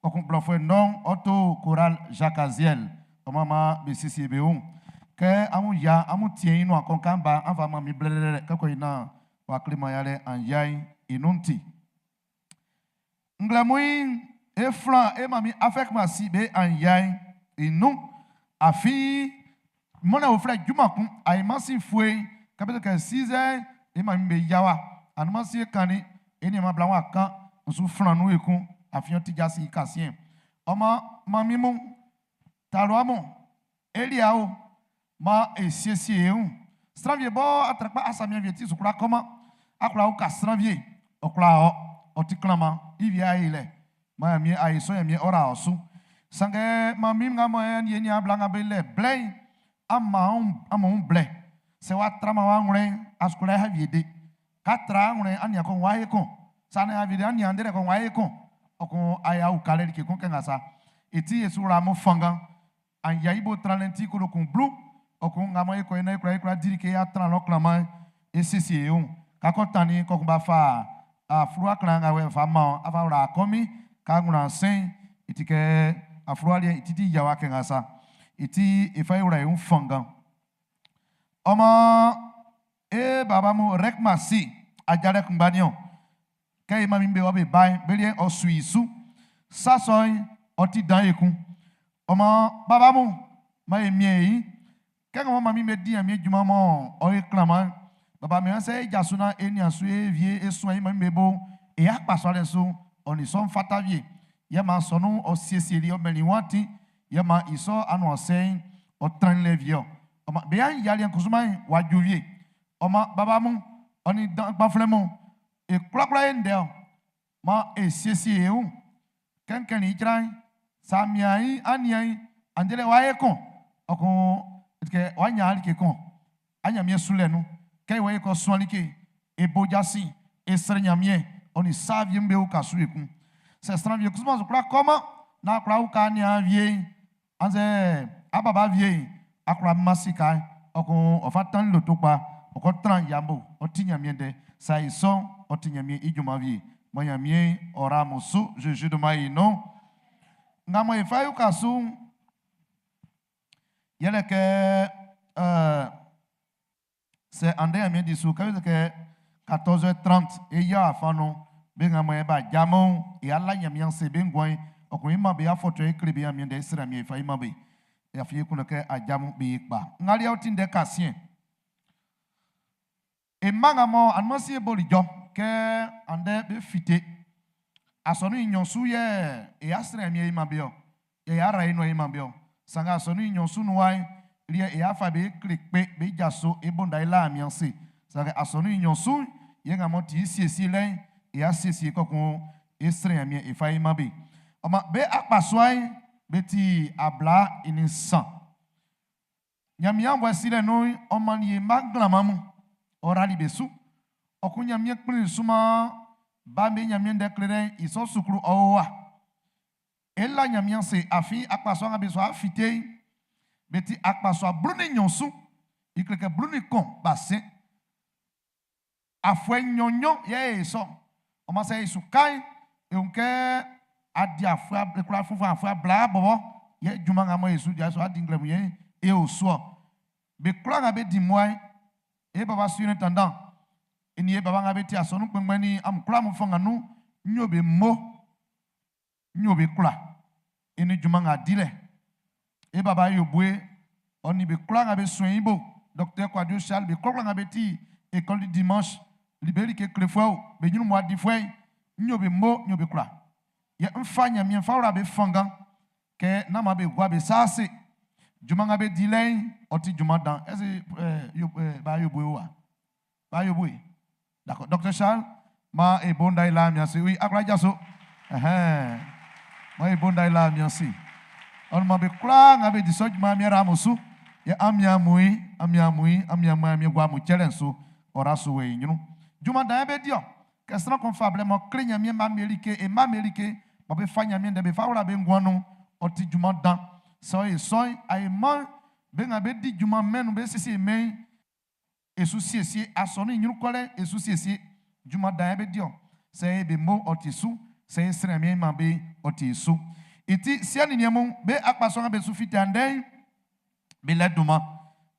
S6: kpɔkun blɔfuɛ nɔn, ɔ to Choral Jakaziɛl, ɔ maan maan be siesie be wun. Kɛ amun yia amun tiɛn i nuan kɔnkan ba, an fa man min blɛlɛlɛ kɛ kɔ i naan w'a kleman yalɛ an yia'n i nun ti. Nglɛmun'n, e flan e manmin afɛk ma si be an yia'n i nun. Afin, mɔnnɛn uflɛ junman kun, ainman sin fue'n, kɛ be se kɛ sizɛ'n, e manmin be yia wa. Anunman sie kannin, e nianman bla wa kan, n su flan nun ekun, afin ɔ ti jasin i kasiɛn. Ɔ maan, manmin mun, talua mun, Elia o, maan e siesie e wun. Sran wie bɔ atrɛkpa asamian wie ti su kwlá kɔman, a kwla uka sran wie, ɔ kwla ɔ, ɔ ti klanman, i wie aye lɛ. Maan Ɲanmiɛn aye sɔ Ɲanmiɛn ɔ ra ɔ su. Sanngɛ maan min nga mɔ e nin e niaan bla nga be lɛ blɛ'n, an man amun wun blɛ. Sɛ w'a traman w'anwlɛn'n, a su kwla ya wie de. Ka tra anwlɛn an nian kɔ wa ekun. Sa ne avide an nian ndɛndɛ kɔ wa ekun. Ɔ kun aya ukalɛ like kun kɛ nga sa. I ti e su wla amun fanngan. An yia i bo tranlɛ'n ti kolo kun blu. Ɔ kun nga mɔ e kɔ e nan e kwla e kwla di like ya tran lɔ klanman'n, e siesie e wun. Ka kɔ tannin kɔ kun ba fa a fluwa klan nga wɛ fa man ɔ, a fa wla akɔmi ka ngwlan sɛ'n. I ti kɛ a fluwa liɛ'n i ti ti yia wa kɛ nga sa. I ti e fa e wla e wun fanngan. Ɔ maan e baba mun rɛk ma si ajalɛ kunngba niɔn. Kɛ e manmin be wɔ be ba'n, be liɛ'n ɔ su i su. Sa sɔ'n, ɔ ti dan ekun. Ɔ maan baba mun, maan e miɛn e ɲin. Kɛ nga mɔ manmin be di Ɲanmiɛn junman mɔ ɔ ye klanman'n, baba mian sɛ e jaso naan e nian su e wie e suan e manmin be bo'n, e akpasua liɛ'n su'n, ɔ nin sɔ'n fata wie. Yɛ maan asɔnun'n ɔ siesieli ɔ mɛnnin i wun atin, yɛ maan i sɔ anuansɛ'n ɔ trannin lɛ wie ɔ. Ɔ maan be aɲialiɛ'n kusuman'n w'a ju wie. Ɔ maan baba mun, ɔ nin gbanflɛn mun, e kwlakwla e ndɛ ɔ. Maan e siesie e wun. Kɛ n kɛnnin i jran'n, sa mian i aniɛn'n, andɛlɛ w'a ye kun. Ɔ kun kɛ w'a ɲan like kun. A Ɲanmiɛn sulɛ nun, kɛ e wɔ e kɔ suan like, e bo jasin, e srɛ Ɲanmiɛn, ɔ nin sa wie'm be uka su ekun. Sɛ sran wie kusuman su kwlá kɔman naan kwla uka aniaan wie'n, annzɛ a baba wie'n, a kwla man sika ɔ kun ɔ fa tannin loto kpa, ɔ kɔ tran yambo, ɔ ti Ɲanmiɛn ndɛ. Sa i sɔ'n, ɔ ti Ɲanmiɛn i junman wie. Mɔ Ɲanmiɛn ɔ ra amun su Zezi dunman i nun. Nga mɔ e fa uka su'n, yɛlɛ kɛ sɛ andɛ Ɲanmiɛn di su kɛ be se kɛ 14h30 e yia afa nun be nga mɔ e ba jamun e ala Ɲanmiɛn se be nguan'n ɔ kun e man be afɔtuɛ e kle be Ɲanmiɛn ndɛ e srɛ Ɲanmiɛn e fa e man be e afin e kunndɛ kɛ ajamun be ye kpa. Nga liɛ ɔ ti ndɛ kasiɛn. E mma nga mɔ anunman sie boli jɔ kɛ andɛ be fite asɔnun'n i nɲɔn su yɛ e asrɛ Ɲanmiɛn e man be ɔ, yɛ e ara e nuan e man be ɔ. Sanngɛ asɔnun'n i nɲɔn su nun wa'n, liɛ e afa be kle kpe be jaso e bo nda e la Ɲanmiɛn se. Sanngɛ asɔnun'n i nɲɔn su'n, yɛ nga m'ɔ ti i siesielɛ'n, e asiesie kɔkun e srɛ Ɲanmiɛn e fa e man be. Ɔ maan be akpasua'n. Be ti 23. Ɲanmiɛn wɛ silɛ nun'n, ɔ mannin e mma nglanman mun. Ɔ rali be su. Ɔ kun Ɲanmiɛn kplinnin su maan ba'm be Ɲanmiɛn ndɛ klelɛ'n i sɔ suklu ɔ o wa. E la Ɲanmiɛn ase afin akpasua nga be su fite'n, be ti akpasua 12 su. I kle kɛ 11 b'a sin. Afuɛ nɲɔnnɲɔn yɛ e sɔ. Ɔ maan sɛ e su ka'n, e wun kɛ a di afuɛ, e kwla fufu afuɛ 20 bɔbɔ yɛ junman nga mɔ e su di, a di nglɛmun yɛ'n, e o su ɔ. Be kwlaa nga be di mmua'n, e baba surintendant, e nin e baba nga be ti asɔnun kpɛnngbɛn nin amun kwlaa amun fanngan nun, n yo be mo, n yo be kwla. E nin junman nga dilɛ. E baba yo bue, ɔ nin be kwlaa nga be suɛn i bo, Docteur Kouadio Charles, be kwlaa nga be ti école du dimanche, be like klefuɛ o, be ɲrun mmua difuɛ'n, n yo be mo, n yo be kwla. Yɛ n fa Ɲanmiɛn fa wla be fanngan kɛ nán maan be gua be sa ase. Junman nga be di lɛ'n, ɔ ti junman dan. Est-ce que ba yo bue wa? Ba yo bue. D'accord. Docteur Charles, ma e bonda ila miansi. Oui, akla jaso. Ɛhɛn. Ma e bonda ila miansi. On ma be kwlaa nga be di sɔ junman miɛnra amun su. Yɛ an mian mui, an mian mui, an mian mui, an mian gua amun cɛlɛ'n su. Ɔra su wɔ e ɲrun. Junman dan yɛ be di ɔ. Kɛ sran kun fa blɛ m'ɔ kle Ɲanmiɛn mma'm be like, e mma'm be like, mɔ be fa Ɲanmiɛn ndɛ be fa wla be nguan nun'n, ɔ ti junman dan. Sɛ ɔ ye sɔ'n, a e man be nga be di junman mɛn'n nun be siesie mɛn'n, e su siesie asɔnun'n i ɲrun kɔlɛ'n, e su siesie junman dan yɛ be di ɔ. Sɛ e be mo, ɔ ti su. Sɛ e srɛ Ɲanmiɛn man be'n, ɔ ti su. I ti, siɛ nin niɛn mun, be akpasua nga be su fite andɛ'n, be lɛ dunman.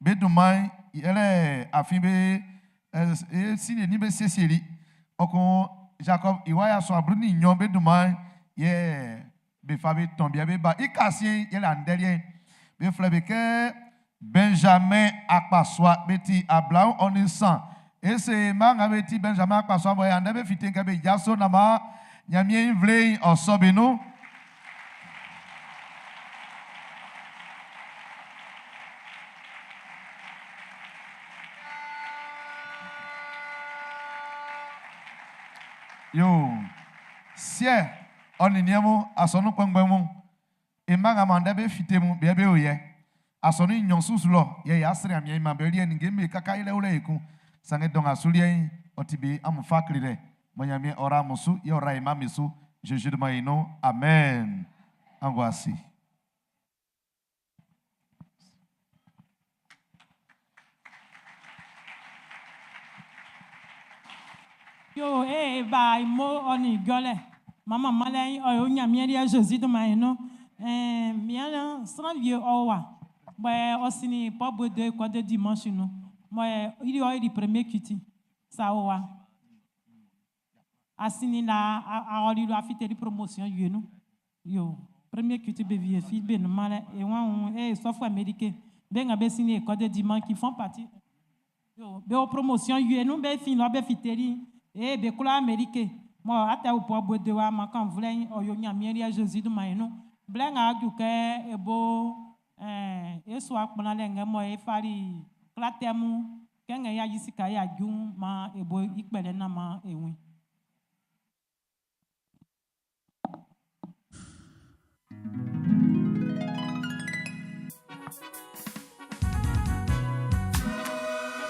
S6: Be dunman'n yɛlɛ afin be e si nin be siesieli. Ɔ kun Jacob i wa yasua 12 be dunman'n yɛ be fa be tɔn bia be ba. I kasiɛn'n yɛlɛ andɛ liɛ'n. Be flɛ be kɛ Benjamin akpasua, be ti 23. E se mma nga be ti Benjamin akpasua bɔ yɛ andɛ be fite'n kɛ be jaso naan maan Ɲanmiɛn i nvle'n ɔ sɔ be nun. Yo, siɛ ɔ nin niɛn mun, asɔnun kpɛnngbɛn mun, e mma nga man andɛ be fite mun, be yɛ be o yɛ. Asɔnun i nɲɔn su su lɔ, yɛ y'a srɛ Ɲanmiɛn man be liɛ ninnge'm be kaka yɛlɛ wlɛ ekun. Sanngɛ dɔ nga su liɛ'n, ɔ ti be amun fa kle dɛ. Mɔ Ɲanmiɛn ɔ ra amun su, yɛ ɔ ra e mma'm be su. Zezi dunman i nun. Amen. An gua ase.
S1: Yo e ba mo ɔ nin gɔlɛ. Mama malɛ ɔ yo Ɲanmiɛn liɛ Zezi dunman i nun. Ɛɛ mian sran wie ɔ wa. Bɛ ɔ sini pɔ de école de dimanche nu. Mɔ ili ɔ ili premier culte. Sa o wa. Asini la a ɔli lo afite di promotion wie nu. Yo premier culte be vie fi be nu malɛ e wan e sɔfo Amérique. Be nga be sini école de dimanche qui font partie. Yo be o promotion wie nu be fin lɔ be fiteli e be kura Amérique. Mɔ ata o pɔ de wa ma kan vlɛ ɔ yo Ɲanmiɛn liɛ Zezi dunman i nun. Blɛ nga aju kɛ e bo e su akpɔnlɛ lɛ mɔ e fali klatɛmu kɛ ŋa ya yi sika ya ju ma e bo ikpɛlɛ na ma e win.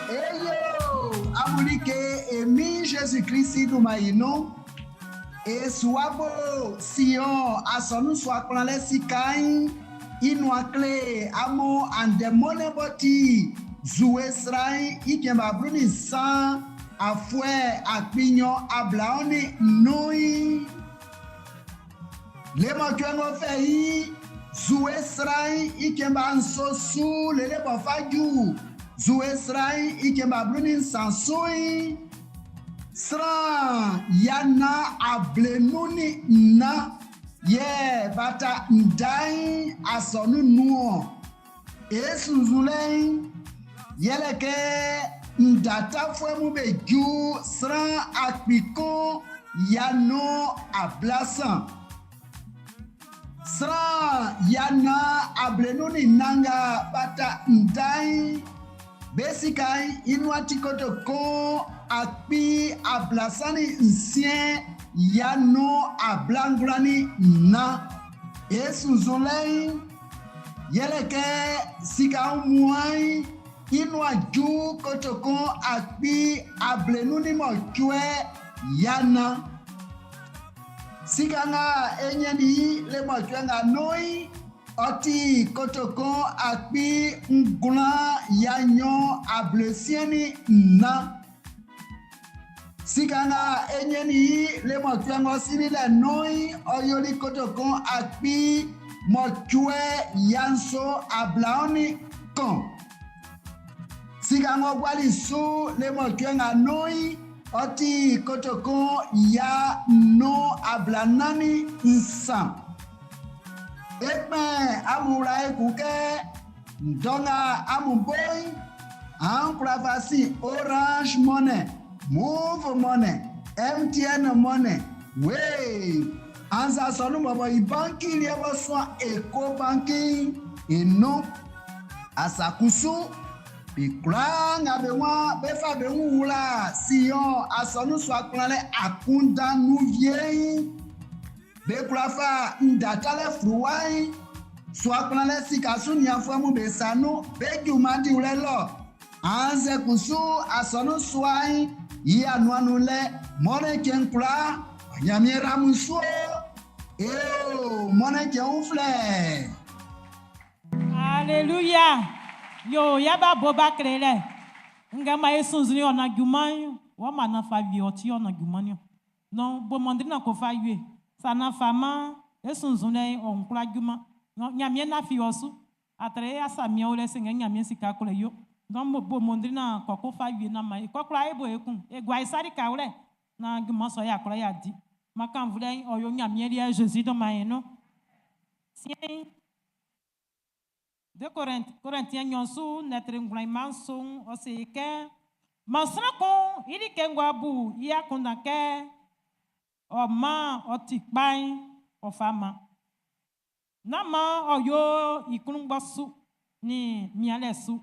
S7: Eyo, amulike emi Jésus-Christ dumayinu. Esuabo Sion asɔnu suakplanlɛ sikain inuakle amo andemɔnɛbɔti zuwe srain ikɛnba bruni san afuɛ akpinyɔ ablaɔni nui. Lemɔtwɛŋɔ fɛ yi zuwe srain ikɛnba nsosu lelebɔfaju zuwe srain ikɛnba bruni san sui. Sran yana ablenuni na yɛ bata ndain asɔnu nuɔ esunzulɛin yɛlɛkɛ ndatafuɛ mu be ju sran akpikɔn yano ablasan sran yana ablenuni nanga bata ndain besikain inuatikoto kon akpi ablasani nsiɛn yano ablangulani na. E sunnzunlɛ'n yɛlɛ kɛ sika wunmuan'n i nuan ju kotokun 840. Sika nga e ɲɛnnin i le mɔcuɛ nga nun'n, ɔ ti kotokun 964. Sika nga e ɲɛnnin i le mɔcuɛ ng'ɔ sinnin lɛ nun'n, ɔ yoli kotokun 871. Sika ng'ɔ guali su le mɔcuɛ nga nun'n, ɔ ti kotokun 543. E kpɛn amun wla ekun kɛ dɔ nga amun bo'n, an kwla fa sin Orange Money, Moov Money, MTN Money, Wave, annzɛ asɔnun bɔbɔ i banki liɛ b'ɔ suan Ecobanki'n i nun. Asa kusu, be kwlaa nga be waan bé fá be wun wla Sion asɔnun sua kplanlɛ akunndan nun wie'n, be kwla fa nda talɛ fluwa'n sua kplanlɛ sika su nianfuɛ mun be sa nun be junman diwlɛ lɔ, annzɛ kusu asɔnun sua'n i anuan nun lɛ Mɔnnɛn cɛn kwlaa. Ɲanmiɛn yra amun su o! E o Mɔnnɛn cɛn uflɛ!
S1: Alléluia. Yo, ya ba bo ba kle lɛ. Nga ma e sunnzunnin ɔ na junman'n, wɔ ma na fa wie ɔ ti ɔ na junman niɔn. Non, bo mɔndri na ko fa wie. Sa na fa man e sunnzunlɛ'n ɔ wun kwla junman. Non, Ɲanmiɛn na fi ɔ su. Atre e asa mian o lɛ se kɛ Ɲanmiɛn sika kwlɛ yo. Non, bo mɔndri na kɔ ko fa wie na man e kɔ kwla e bo ekun. E gua e sa likawlɛ na junman sɔ y'a kwla y'a di. Man kanvlɛ'n ɔ yo Ɲanmiɛn liɛ Zezi dunman e nun. Siɛn'n, 2 Korɛntiɛn nɲɔn su lɛtri ngwlan i mma nso'n, ɔ se kɛ, Man sran kun i like ng'ɔ bu i akunndan kɛ ɔ man ɔ ti kpa'n, ɔ fa man. Nán maan ɔ yo i klunngbɔ su nin mianlɛ su.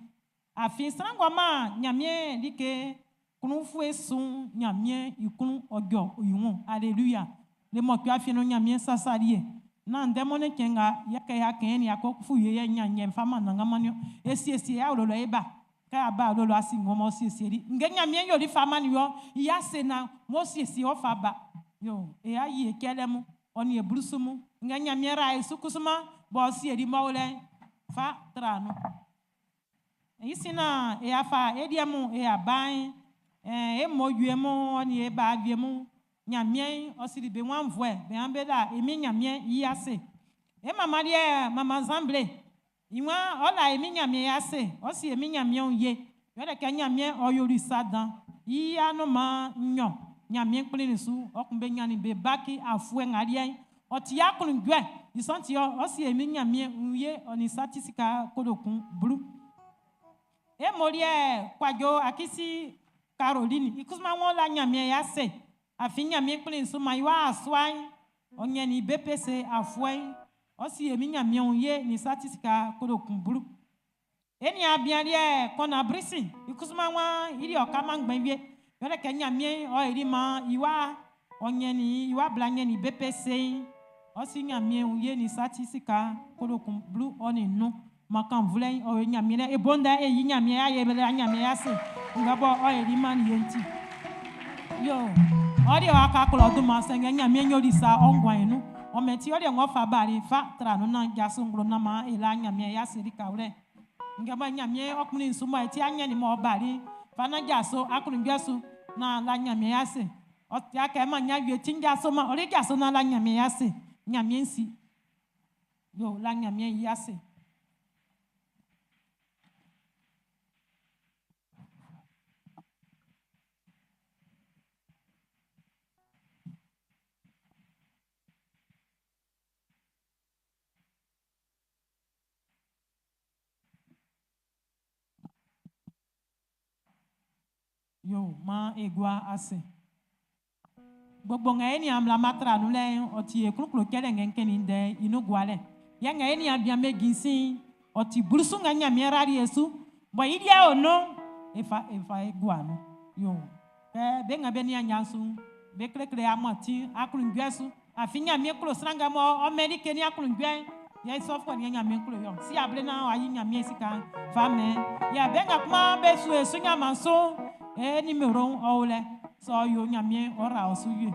S1: Afin sran ng'ɔ man Ɲanmiɛn like klun-ufue su'n, Ɲanmiɛn i klun ɔ jɔ i wun. Aleluya! Le mɔcuɛ afiɛn nun Ɲanmiɛn sasali e. Nán ndɛ mɔnnɛn cɛn nga yɛ kɛ y'a kɛn i a ko fu wie yɛ Ɲanmiɛn fa man Anannganman niɔn. E siesie e awlo lɔ e ba. Kɛ a ba awlo lɔ a si ng'ɔ m'ɔ siesieli. Ngue Ɲanmiɛn yoli fa mannin wɔ i ase naan m'ɔ siesie ɔ fa ba. Yo, e a yi e cɛlɛ mun, ɔ nin e blusu mun. Ngue Ɲanmiɛn ra e su kusuman b'ɔ sieli m'ɔ o lɛ'n fa tra nun. I sin naan e a fa e liɛ mun e a ba'n, e mmo wie mun ɔ nin e ba wie mun, Ɲanmiɛn ɔ sili be wanvuɛ, be an be la e Min Ɲanmiɛn i ase. E manman liɛ manman Zanble, i waan ɔ la e Min Ɲanmiɛn i ase, ɔ si e Min Ɲanmiɛn wun ye. Yɛlɛ kɛ Ɲanmiɛn ɔ yoli sa dan, i anunman nɲɔn Ɲanmiɛn kplinnin su, ɔ kun be ɲannin be baki afuɛ nga liɛ'n. Ɔ ti aklunjuɛ, i sɔ'n ti ɔ si e Min Ɲanmiɛn wun ye ɔ nin sa ti sika kotokun 10. E mo liɛ Kwadwo Akisi Caroline, i kusuman wɔn la Ɲanmiɛn i ase, afin Ɲanmiɛn kplin su man i wa asua'n, ɔ ɲɛnnin i BEPC afuɛ'n, ɔ si e Min Ɲanmiɛn wun ye nin sa ti sika kotokun 10. E nin abian liɛ kɔna brisi, i kusuman waan i li ɔ kaman ngbɛn wie. Yɛlɛ kɛ Ɲanmiɛn ɔ eri man i wa ɔ ɲɛnnin i wa bla ɲɛnnin BEPC'n, ɔ si Ɲanmiɛn wun ye nin sa ti sika kotokun 15. Man kanvlɛ'n ɔ yo Ɲanmiɛn lɛ. E bo ndɛ e yi Ɲanmiɛn ayɛ be la Ɲanmiɛn ase nga bɔ ɔ eri man ye'n ti. Yo, ɔ liɛ w'a ka klɔ dunman sanngɛ Ɲanmiɛn yoli sa ɔ nguan'n i nun. Ɔ mɛn ti ɔ liɛ ng'ɔ fa bali'n fa tra nun naan jaso nglo naan maan e la Ɲanmiɛn i ase likawlɛ. Nga bɔ Ɲanmiɛn ɔ kplin su mɔ e ti aɲɛnnin m'ɔ bali'n, fa naan jaso aklunjuɛ su naan la Ɲanmiɛn i ase. Ɔ ti kɛ man ɲan wie ti'n jaso man ɔ li jaso naan la Ɲanmiɛn i ase. Ɲanmiɛn si. Yo, la Ɲanmiɛn i ase. Yo, maan e gua ase. Gbogbo nga e nian mmla matra nun lɛ'n, ɔ ti e klunklo cɛlɛ nga n kɛnnin i ndɛ'n i nun gualɛ. Yɛ nga e nian bian be sin'n, ɔ ti blusu nga Ɲanmiɛn rali e su, bɔ i liɛ o nun'n, e fa e fa e gua nun. Yo, kɛ be nga be nian nyan su'n, be klekle amun atin aklunjuɛ su. Afin Ɲanmiɛn klo sran nga mɔ ɔ mɛn like ni aklunjuɛ'n, yɛ i sɔfuɛ'n yɛ Ɲanmiɛn klo i-ɔ. Si able naan w'a yi Ɲanmiɛn i sika'n fa mɛn. Yɛ be nga kuma be su e su ɲanman su'n, e nimero'n ɔ o lɛ. Sɛ ɔ yo Ɲanmiɛn, ɔ ra ɔ su wie.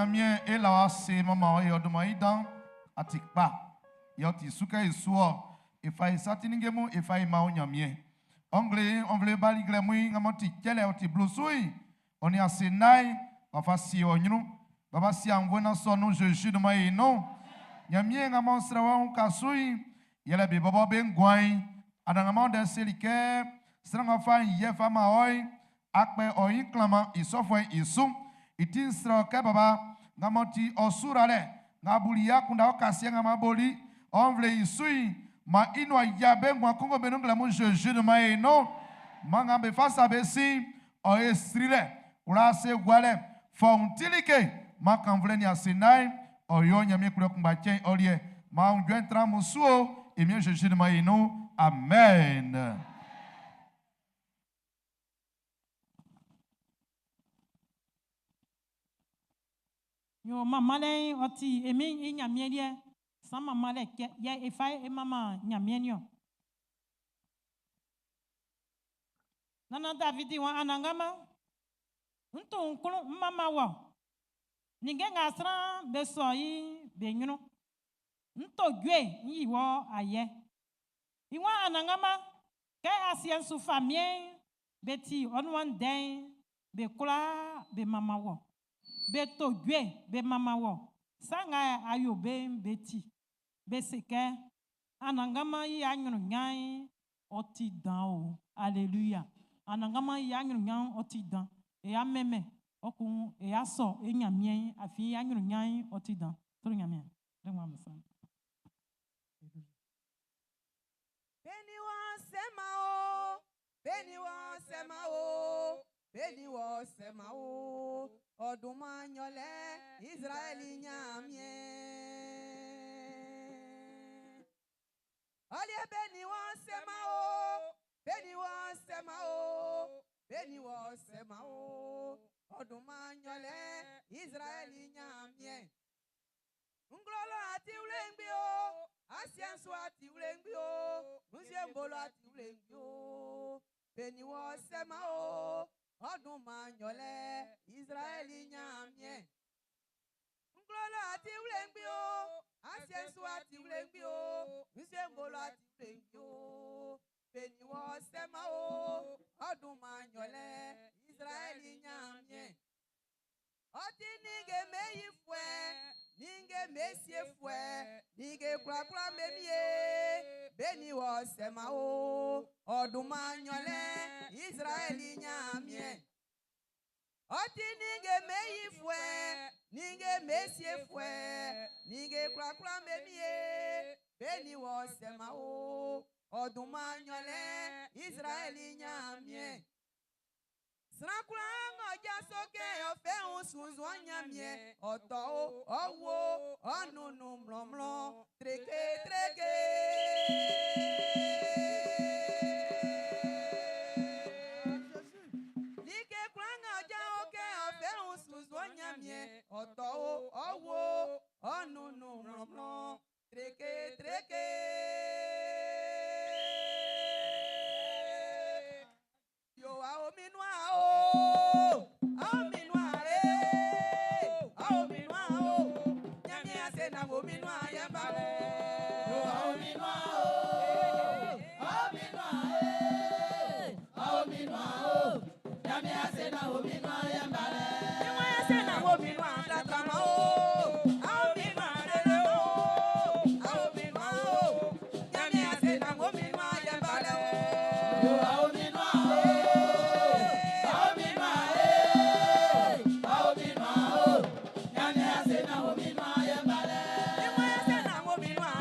S6: Nyamie e la wa se mama e oduma idan atikpa. Yɛ ɔ ti su kɛ e su ɔ e fa e sa ti ninnge mun e fa e ma o Nyamie. Ɔngle ɔnvle bali glɛ mu yi ŋamɔ ti kyɛlɛ ɔ ti blu su yi ɔ ni ase nai wafa si ɔ nyru baba si anvue na sɔ nu Jésus duma yi nu. Nyamie ŋamɔ srɛ wɔn ka su yi yɛlɛ be bɔbɔ be nguan yi adaŋamɔ dɛ seli kɛ sran ŋa fa yɛ fa ma ɔ yi akpɛ ɔ yi klama isɔfɔ isu iti srɛ kɛ baba ŋamɔ ti ɔsura lɛ ŋa buli ya kunda ɔ kasia ŋama boli ɔnvle isu yi ma inu aya be nguan kongo be nu glɛ mu Jésus duma yi nu ma ŋa be fa sa be si ɔ ye sri lɛ wla se gua lɛ fɔŋ ma kanvlɛ ni ase nai ɔ yɔ nyamie kplɔ kungba tsɛ ɔliɛ ma ŋdzɔe tra mu su o emie Jésus duma yi nu amen.
S1: Yo mama le ɔti emi i Nyamie liɛ san mama lɛ kɛ yɛ efa e mama Nyamie niɔ. Nana Davidi wa anangama ntu nkulu mama wɔ ninge ŋa sran be sɔ yi be nyunu nto dzoe yi wɔ ayɛ iwa anangama kɛ asiɛ su famie be ti ɔnuwa ŋdɛn be kura be mama wɔ be to dzoe be mama wɔ sanga ayo be be ti be se kɛ anangama yi anyunu nyan ɔti dan o. Alléluia anangama yi anyunu nyan ɔti dan. Eya mɛmɛ ɔkun eya sɔ enyamie afi anyunu nyan ɔti dan. Toro nyamie ɖe ŋua me sa.
S4: Beni wọ́n sẹ́ma o, beni wọ́n sẹ́ma o, beni wọ́n sẹ́ma o, ọdún máa yọlẹ̀ Ísírẹ́lì nyàmíẹ́. Ọlẹ́ beni wọ́n sẹ́ma o, beni wọ́n sẹ́ma o, beni wọ́n sẹ́ma o, ọdún máa yọlẹ̀ Ísírẹ́lì nyàmíẹ́. Nglolo àti wúlẹ̀ngbí o, asianso àti wúlẹ̀ngbí o, nzembolo àti wúlẹ̀ngbí o, beni wọ́n sẹ́ma o, ọdún máa yọlẹ̀ Ísírẹ́lì nyàmíẹ́. Nglolo àti wúlẹ̀ngbí o, asianso àti wúlẹ̀ngbí o, nzembolo àti wúlẹ̀ngbí o, beni wọ́n sẹ́ma o, ọdún máa yọlẹ̀ Ísírẹ́lì nyàmíẹ́. Ọtí níge meyi fúẹ́, níge mesie fúẹ́, níge kurakura memie, beni wọ́n sẹ́ma o, ọdún máa yọlẹ̀ Ísírẹ́lì nyàmíẹ́. Ọtí níge meyi fúẹ́, níge mesie fúẹ́, níge kurakura memie, beni wọ́n sẹ́ma o, ọdún máa yọlẹ̀ Ísírẹ́lì nyàmíẹ́. Srankura ŋɔdza sókè ọ̀fẹ́ ń sunzun nyàmíẹ́ ọ̀tọ̀ o ọ̀wọ́ ọ̀nùnù mlọ̀mlọ̀ tréké tréké. Like kura ŋɔdza sókè ọ̀fẹ́ ń sunzun nyàmíẹ́ ọ̀tọ̀ o ọ̀wọ́ ọ̀nùnù mlọ̀mlọ̀ tréké tréké. Yo a omi nua o, a omi nua e, a omi nua o, nyami ase na omi nua yẹ ba o.
S3: Yo a omi nua o, a omi nua e, a omi nua o, nyami ase na omi nua yẹ ba le.
S4: Ìwọ̀n ase na omi nua tata ma o, a omi nua rere o, a omi nua o, nyami ase na omi nua yẹ ba le o.
S3: Yo a omi nua o, a omi nua e, a omi nua o, nyami ase na omi nua yẹ ba le.
S4: Ìwọ̀n ase na omi nua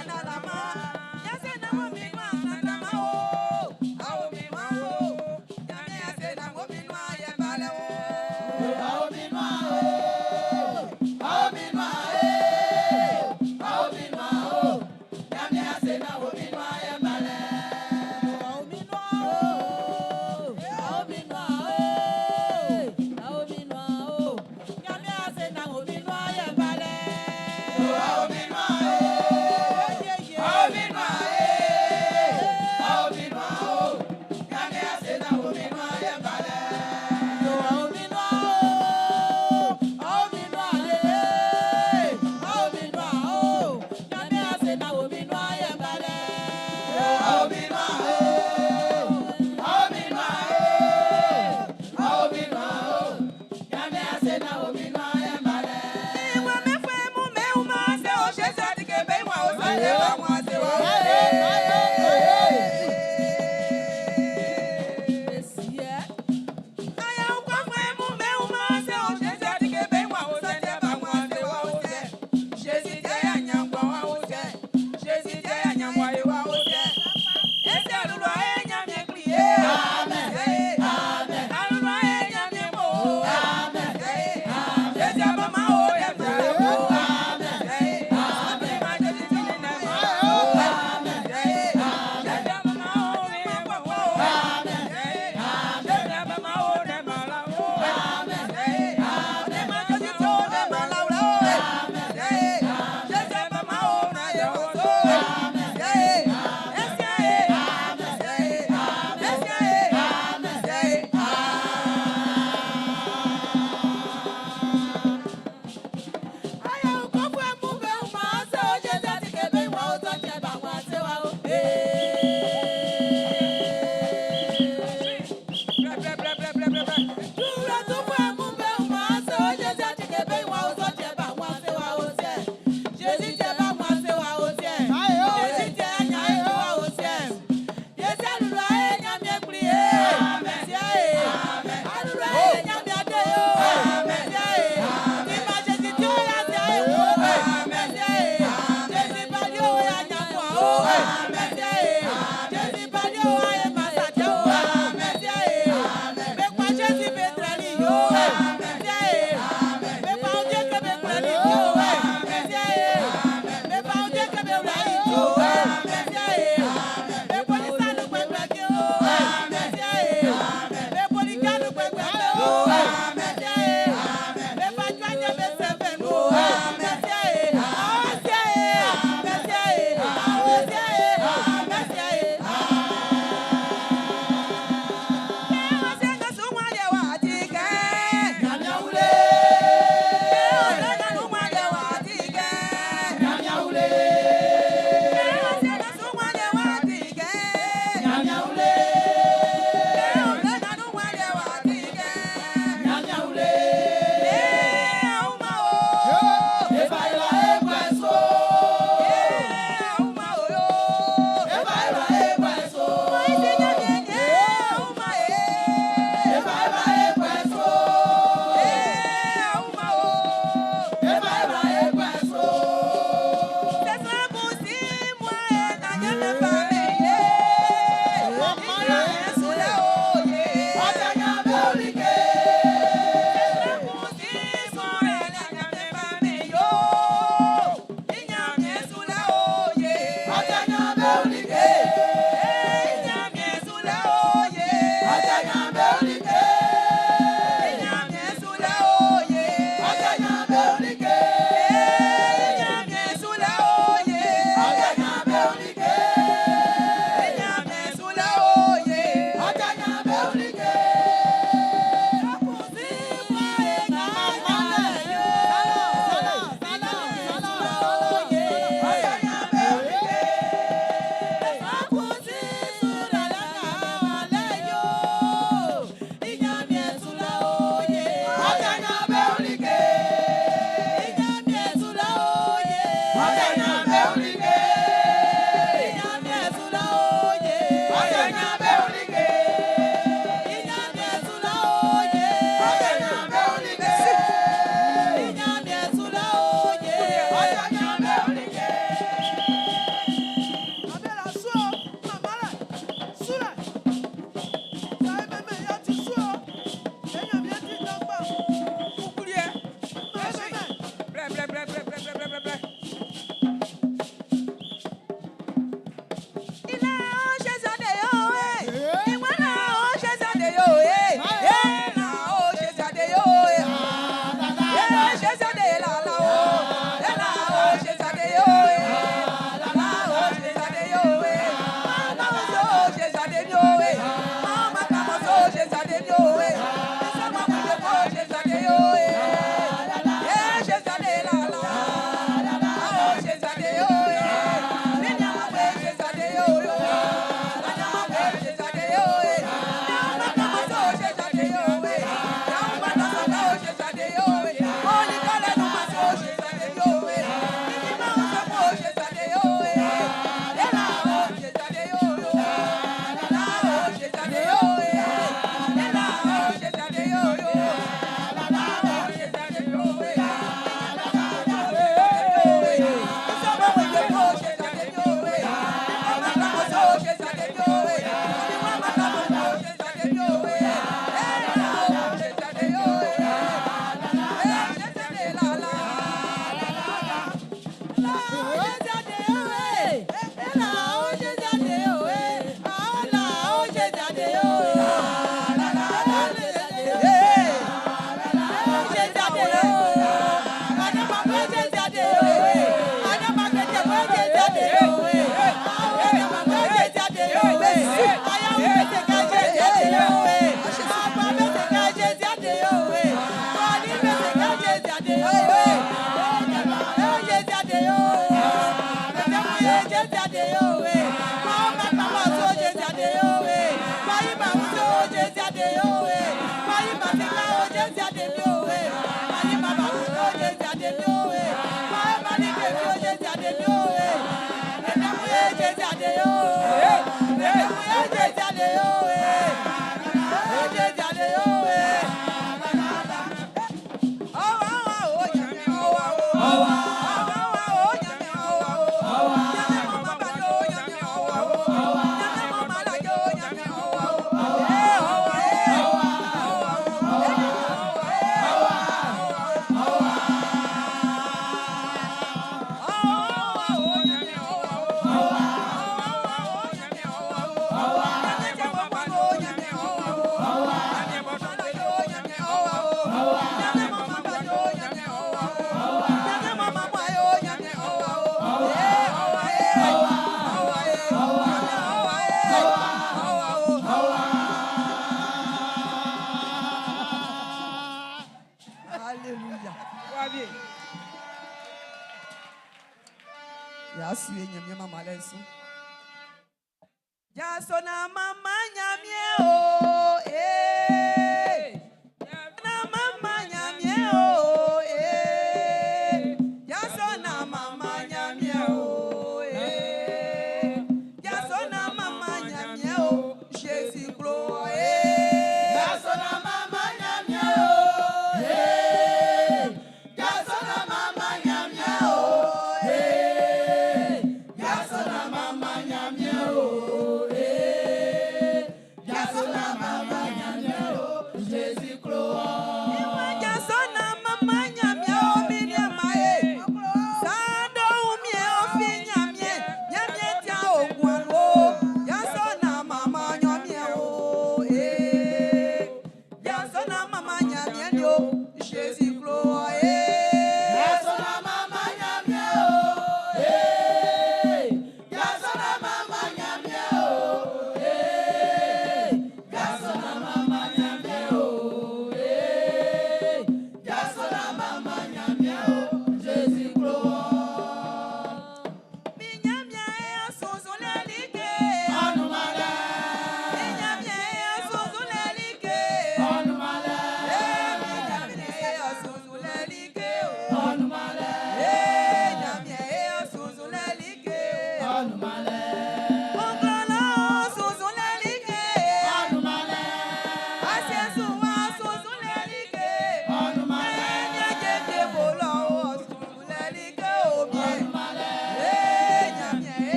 S3: Jasona.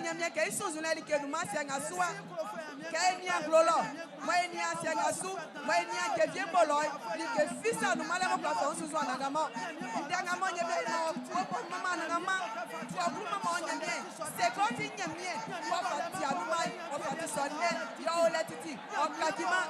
S8: Ɲanmiɛn kɛ i sunnzunlɛ like nunman asiɛ nga su wa. Kɛ e nian nglo lɔ, mɔ e nian asiɛ nga su, mɔ e nian jenvie'n bo lɔ'n, like fi sa nunman lɛ m'ɔ kwla fa wun sunnzun Anannganman-ɔn. Ndɛ nga mɔ Ɲanmiɛn maan ɔ bo bo'n manman Anannganman. Tu ɔ klun manman ɔ Ɲanmiɛn'n. Se kɛ ɔ ti Ɲanmiɛn m'ɔ fa ti anunman'n, ɔ fa ti sɔ nnɛn, yɛ ɔ o lɛ titi, ɔ kaciman.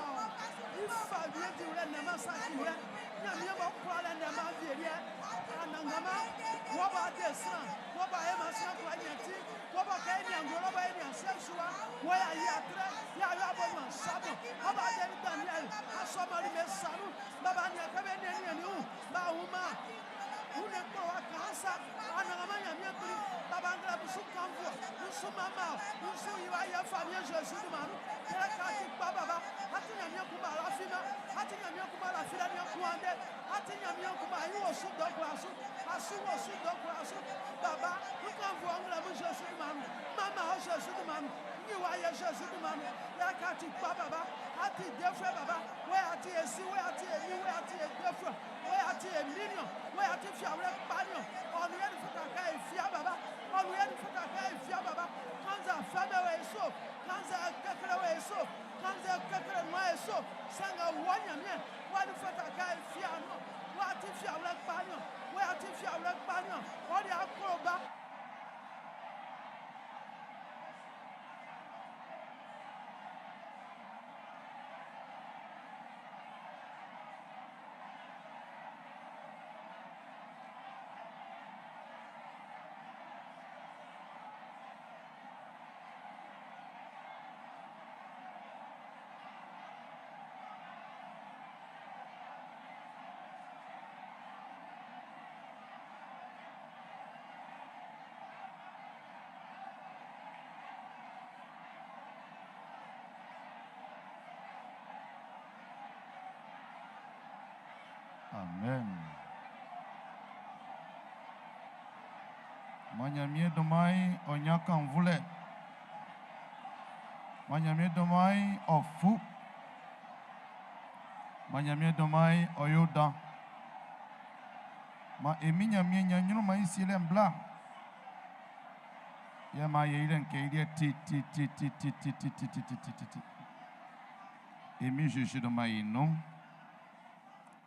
S6: Amen. Ma Ɲanmiɛn dunman'n ɔ ɲan kannvulɛ. Ma Ɲanmiɛn dunman'n ɔ fu. Ma Ɲanmiɛn dunman'n ɔ yo dan. Ma e Min Ɲanmiɛn ɲan ɲrun man i sielɛ'n bla. Yɛ maan ye yilɛ'n kɛ i liɛ titititititititititi. E Min Zezi dunman'n i nun.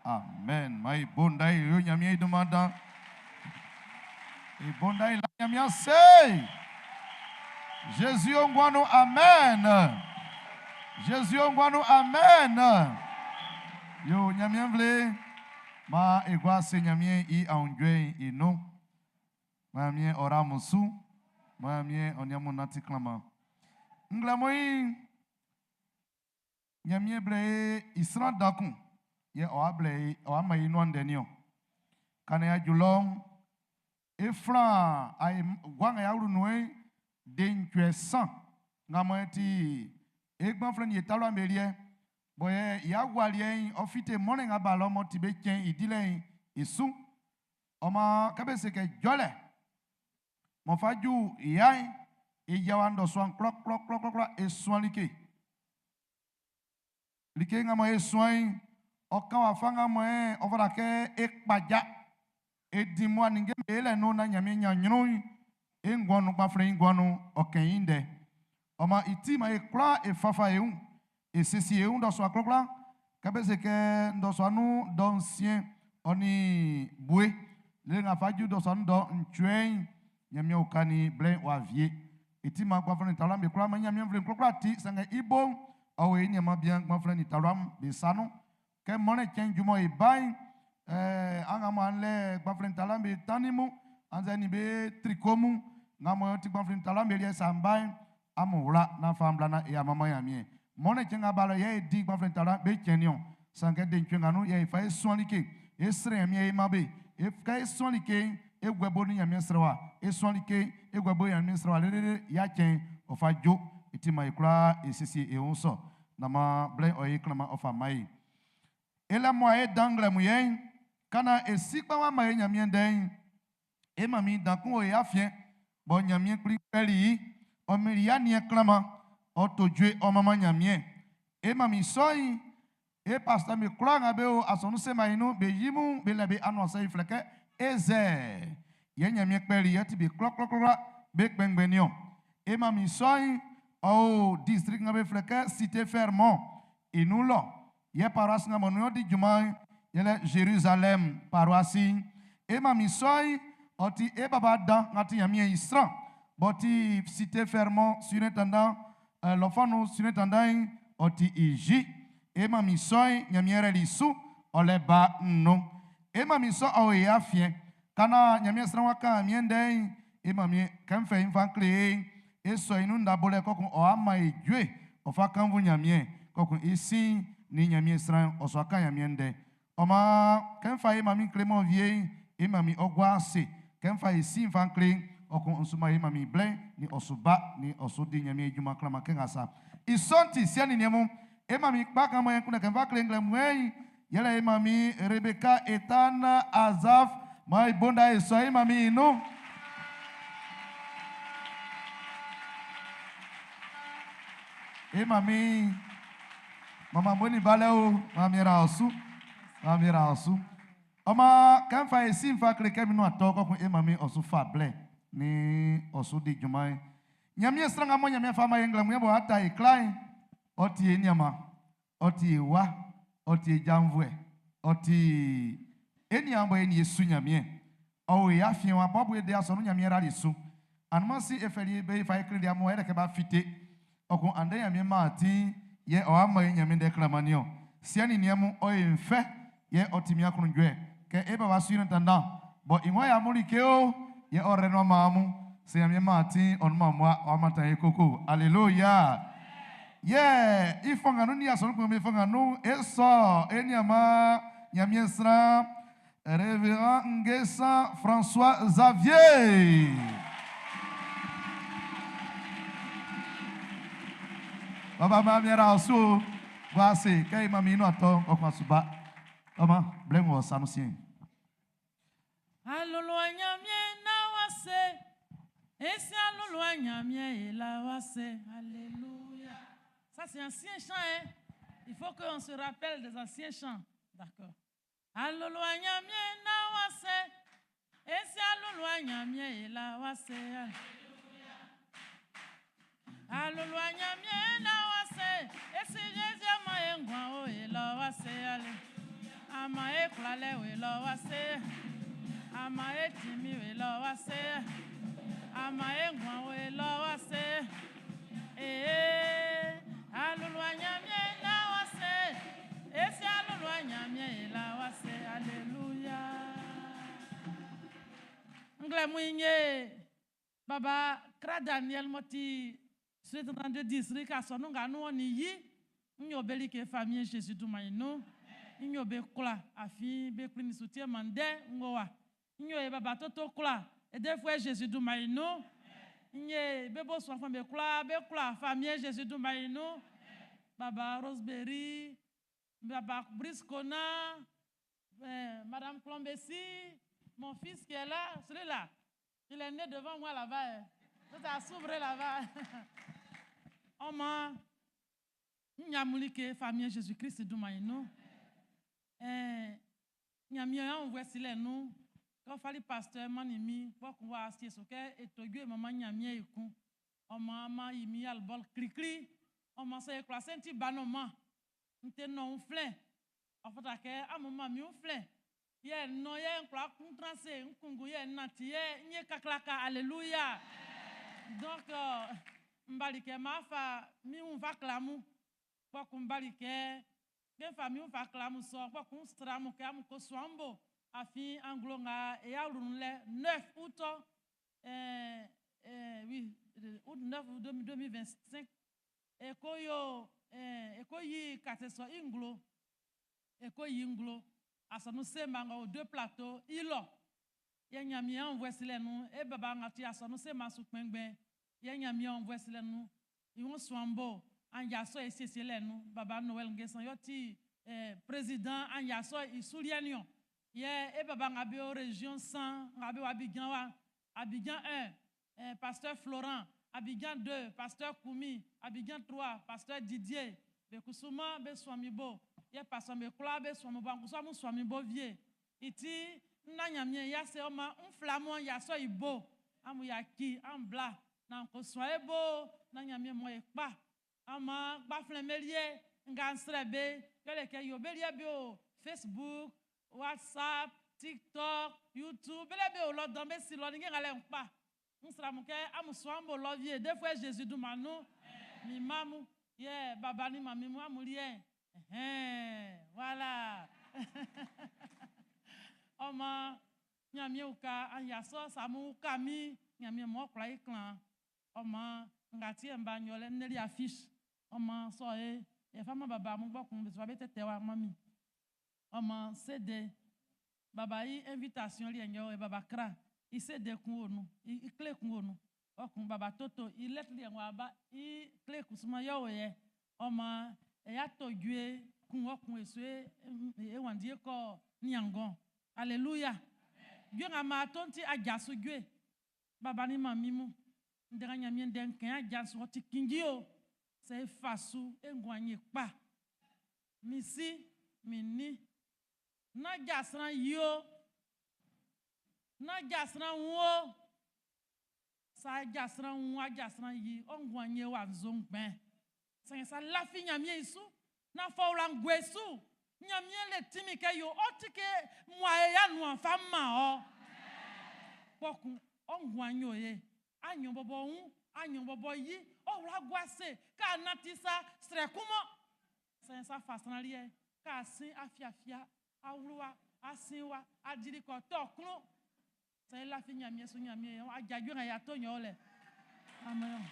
S6: Amen. Maan e bo nda e yo Ɲanmiɛn i dunman dan. E bo nda e la Ɲanmiɛn ase. Zezi o nguan nun. Amen. Zezi o nguan nun. Amen. Yo Ɲanmiɛn nvle. Maan e gua ase Ɲanmiɛn i aunjuɛ'n i nun. Maan Ɲanmiɛn ɔ ra amun su. Maan Ɲanmiɛn ɔ nin amun nanti klanman. Nglɛmun'n i Ɲanmiɛn blɛ e i sran dan kun yɛ ɔ'a blɛ e ɔ'a man e nuan ndɛ niɔn. Ka naan y'a ju lɔ'n, e flan a e gua nga y'a wlu nun'n de ncuɛ san nga mɔ e ti e gbanflɛn nin e talua'm be liɛ, bɔ yɛ i agualiɛ'n ɔ fite mɔnnɛn nga ba lɔ m'ɔ ti be cɛn'n i dilɛ'n i su. Ɔ maan kɛ be se kɛ jɔlɛ m'ɔ fa ju ya'n, e yia wa ndɔsua'n klɔklɔklɔklɔ e suan like. Like nga mɔ e suan'n, ɔ kan wafa nga mɔ e ɔ fata kɛ e kpaja e di mmua ninnge'm be lɛ nun naan Ɲanmiɛn ɲan ɲrun'n, e nguan nun gbanflɛn i nguan nun'n, ɔ kɛn i ndɛ. Ɔ maan i ti maan e kwlaa e fafa e wun, e siesie e wun ndɔsua klɔklɔ. Kɛ be se kɛ ndɔsua nun dɔ nsiɛn ɔ nin bue, lele nga fa ju ndɔsua nun dɔ ncuɛn'n, Ɲanmiɛn uka nin blɛ'n w'a wie. I ti maan gbanflɛn nin talua'm be kwla man Ɲanmiɛn nvle'n klɔklɔ ti, sanngɛ i bo'n, ɔ o e nianman bian gbanflɛn nin talua'm be sa nun. Kɛ mɔnnɛn cɛn'n ju mɔ e ba'n, ɛɛ, an nga mɔ an lɛ gbanflɛn nin talua'm be tannin mun, annzɛ nin be triko mun, nga mɔ ti gbanflɛn nin talua'm be liɛ sa'n ba'n, amun wla naan fa bla naan e a manman Ɲanmiɛn. Mɔnnɛn cɛn nga ba lɔ yɛ e di gbanflɛn nin talua'm be cɛn'n niɔn. Sanngɛ de ncuɛn nga nun yɛ e fa e suan like, e srɛ Ɲanmiɛn e man be. E kɛ e suan like'n, e guɛ bo nin Ɲanmiɛn srɛwa. E suan like'n, e guɛ bo Ɲanmiɛn srɛwa lelele ya cɛn'n ɔ fa jo. I ti maan e kwlaa e siesie e wun sɔ naan maan blɛ'n ɔ ye klanman ɔ fa man e. E lɛ mɔ e dan nglɛmun yɛ'n, ka naan e si kpa w'a man e Ɲanmiɛn ndɛ'n, e manmin dan kun o e afiɛn, bɔ Ɲanmiɛn Kpli kpɛli i, ɔ mɛnnin i aniɛn klanman, ɔ to jue ɔ manman Ɲanmiɛn. E manmin sɔ'n, e pasitɛ'm be kwlaa nga be o asɔnun sema i nun'n, be yi mun be lɛ be anuansɛ i flɛ kɛ Ezɛr. Yɛ Ɲanmiɛn kpɛli i, ɔ ti be klɔklɔklɔ be kpɛnngbɛn niɔn. E manmin sɔ'n, ɔ o district nga be flɛ kɛ Cité Fermont i nun lɔ. Yɛ paroisse nga mɔ nun ɔ di junman'n, yɛlɛ Jérusalem paroisse. E manmin sɔ'n, ɔ ti e baba dan nga ti Ɲanmiɛn i sran, b'ɔ ti Cité Fermont surintendant, lɔfɔ nun surintendant'n, ɔ ti i ji. E manmin sɔ'n, Ɲanmiɛn rɛli i su, ɔ lɛ ba nnun. E manmin sɔ'n, ɔ o e afiɛn. Ka naan Ɲanmiɛn sran wa kan Ɲanmiɛn ndɛ'n, e manmin kɛ n fɛ i n fa kle e'n, e sɔ i nun nda bolɛ kɔkun ɔ ama e jue, ɔ fa kannvun Ɲanmiɛn, kɔkun i sin nin Ɲanmiɛn sran'n ɔ sua kan Ɲanmiɛn ndɛ. Ɔ maan, kɛ n fa e manmin kle mɔ wie'n, e manmin ɔ gua ase. Kɛ n fa e sin n fa kle'n, ɔ kun n su man e manmin blɛ'n nin ɔ su ba nin ɔ su di Ɲanmiɛn i junman klanman kɛ nga sa. I sɔ'n ti, siɛ nin niɛn mun, e manmin kpa kan mɔ yɛn kunndɛ kɛ n fa kle nglɛmuɛn'n, yɛlɛ e manmin Rebeka Etan Azaf, maan e bo nda e sɔ e manmin i nun. E manmin Mama Moni Balɛ o, maan mi ra ɔ su, maan mi ra ɔ su. Ɔ maan, kɛ n fa e si n fa kle kɛ min nuan tɔ kɔkun e manmin ɔ su fa blɛ ni ɔ su di junman'n. Ɲanmiɛn sran nga mɔ Ɲanmiɛn fa man e nglɛmun yɛ bɔ ata e kla'n, ɔ ti e nianman, ɔ ti e wa, ɔ ti e janvuɛ, ɔ ti e niaan bɔ e nin e su Ɲanmiɛn. Ɔ o e afiɛn wa bɔbu e de asɔnun Ɲanmiɛn rali su. Anunman si e fɛli be fa e kleli amun yɛlɛ kɛ b'a fite. Ɔ kun andɛ Ɲanmiɛn maan atin yɛ ɔ ama e Ɲanmiɛn ndɛ klanman niɔn. Siɛ nin niɛn mun, ɔ e nfɛ yɛ ɔ ti min aklunjuɛ kɛ e baba su yɛn dandan bɔ i ng'ɔ yɛ amun like o yɛ ɔ rɛ nuan man amun. Sɛ Ɲanmiɛn maan atin ɔ nunman mmua ɔ amantan e koko. Aleluya! Yɛ i fanngan nun ni asɔnun kpɛnngbɛn be fanngan nun e sɔ e nianman Ɲanmiɛn sran Révérend Nguessan François Xavier. Baba ma mi ra osu gua se kɛ i ma mi inu atɔ ɔkwa suba. Ɔma blɛ ŋɔ sanu sien.
S1: Alolo anyamie na wase. Esi alolo anyamie ela wase. Alléluia. Ça, c'est ancien chant, hein? Il faut qu'on se rappelle des anciens chants. D'accord. Alolo anyamie na wase. Esi alolo anyamie ela wase. Alolo anyamie na wase. Esi Jésus ama engwa o ela wase. Ama ekwlale o ela wase. Ama etimi o ela wase. Ama engwa o ela wase. Ee, alolo anyamie na wase. Esi alolo anyamie ela wase. Alléluia. Ngle inye Baba Kra Daniel moti surintendant de district asɔnu nga nu ni yi nyo beli ke famille Jésus du nu nyo be kula afi be kuli ni soutien mande ngo wa nyo e baba toto kula et des fois Jésus du nu nye be bo so be kula be kula famille Jésus du nu Baba Roseberry Baba Brice Kona Madame Clombessi, mon fils qui est là, celui-là, il est né devant moi là-bas. Tout a s'ouvert là-bas. Oma, nyamulike famille Jésus-Christ du nu. Nyamie on voit si les nous. Quand fali pasteur manimi, pour qu'on voit assier so ke etogue maman nyamie ikun. Oma ma yimi albol kli kli. Oma se ekla senti banoma. Nte non flin. Afata ke amoma mi flin. Ye no ye nkla kuntranse nkungu ye nati ye nye kaklaka alléluia. Donc mbalike ma fa mi un va klamu. Pour qu'on mbalike ke fa mi un fa klamu so pour qu'on stramu ke amu ko swambo afi anglo nga e ya le 9 août oui août 9 août 2025 e ko yo e ko yi kate so inglo e ko yi inglo asanu se manga o deux plateaux ilo ye nyami envoie sile nu e baba nga ti asanu se ma su kpengben ye nyami envoie sile nu iwon swambo an ya so e siesie le nu baba Noël Nguessan yo ti président an ya so isulienion ye e baba nga be o région 100 nga be Abidjan wa Abidjan 1 pasteur Florent, Abidjan 2 pasteur Koumi, Abidjan 3 pasteur Didier, be kusuma be swamibo ye pasteur be kula be swamibo an kusa mu swamibo vie iti na nyamie ya se o ma un flamo ya so ibo amu ya ki an bla Na ko sua e bo na nyame mo e kpa. Ama gbaflɛn melie nga nsrɛ be yɔlɛ kɛ yo belie be o Facebook, WhatsApp, TikTok, YouTube bele be o lɔ dɔn be si lɔ ni ŋa lɛ ŋkpa. Nsra mu kɛ amu sɔn bo lɔ vie deux fois Jésus du ma nu mi mamu ye baba ni mami mu amu lie ɛhɛn voilà. Ɔmɔ nyamie ka anyasɔ samu ka mi nyamie mɔ kplɔ yi klan ɔmɔ ngati ɛnba nyɔ lɛ neli affiche ɔmɔ sɔ ye yɛfa ma baba mu gbɔ kun bisɔ be tɛtɛ wa mami ɔmɔ CD baba yi invitation li ɛnyɔ baba kra i CD kun onu i clé kun onu ɔkun baba toto i lettre li ɛŋɔ aba i clé kusuma yɔ wò yɛ ɔmɔ ɛya tɔdzoe kun ɔkun esoe ewandi kɔ niangɔn alléluia. Dzoe ŋa ma to ŋuti adzasu dzoe baba ni mami mu ndega nyamie ndɛ nkɛn adzasu ɔti kindzi o sɛ efasu eŋu anyi kpa misi mini nadza yi o nadza srã ŋu o sa adza srã ŋu adza srã yi ɔŋu anyi wa nzo ŋgbɛ sɛnyɛ sa lafi nyamie su nafɔ wla ŋgɔe su nyamie le timi ke yo ɔti ke mua ya nua fa ma ɔ kpɔkun ɔŋu anyi o ye anyɔ bɔbɔ ŋu anyɔ bɔbɔ yi ɔwla guase ka nati sa srɛkumɔ sɛnyɛ sa fa srã liɛ ka sin afiafia awluwa asin wa adzirikɔ tɔ klo sɛnyɛ lafi nyamie su nyamie adzadzo hã ya to nyɔ lɛ amen.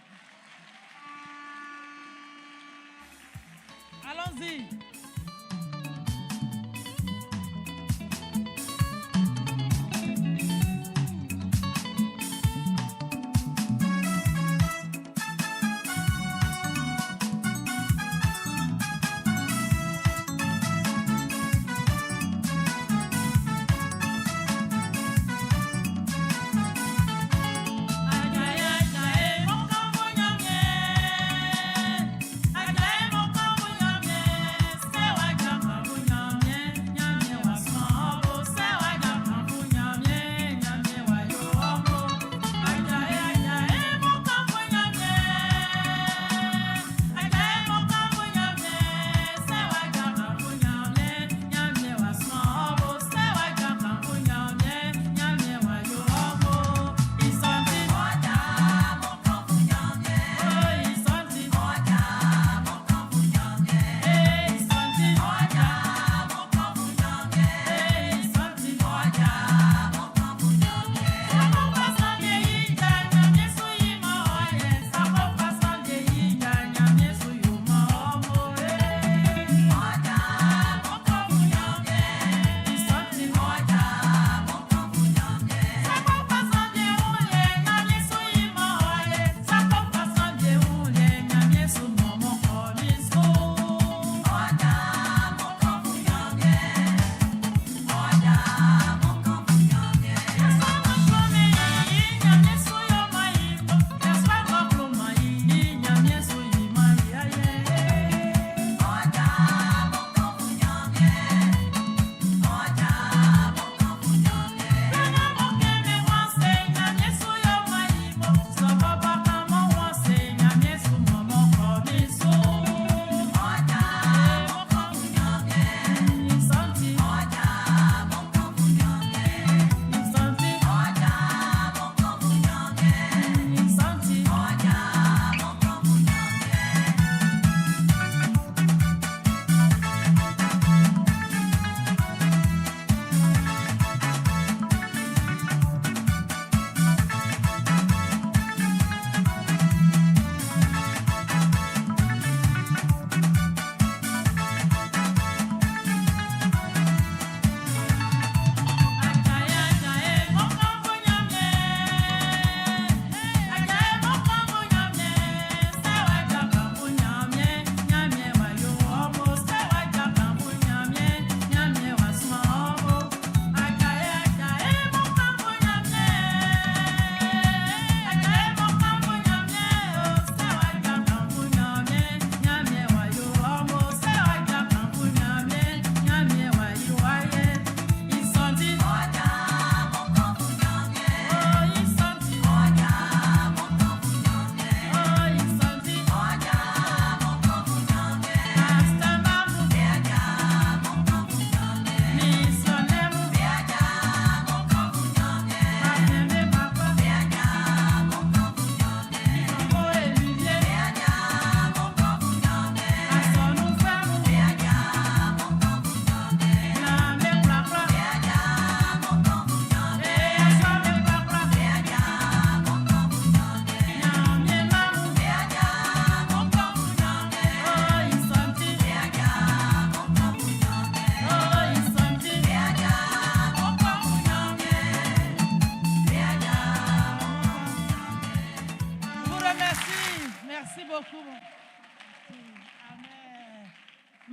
S1: Allons-y. Ajaye,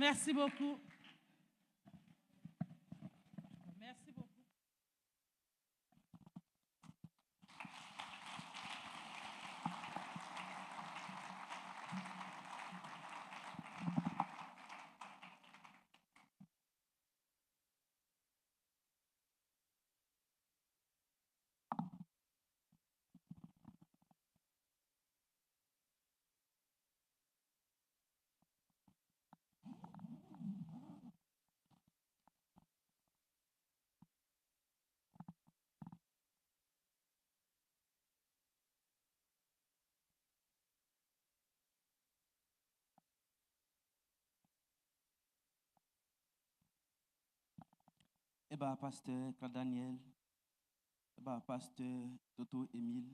S1: Merci beaucoup. Merci beaucoup.
S2: Eh ben, pasteur Claude Daniel, eh ben, pasteur Toto Émile,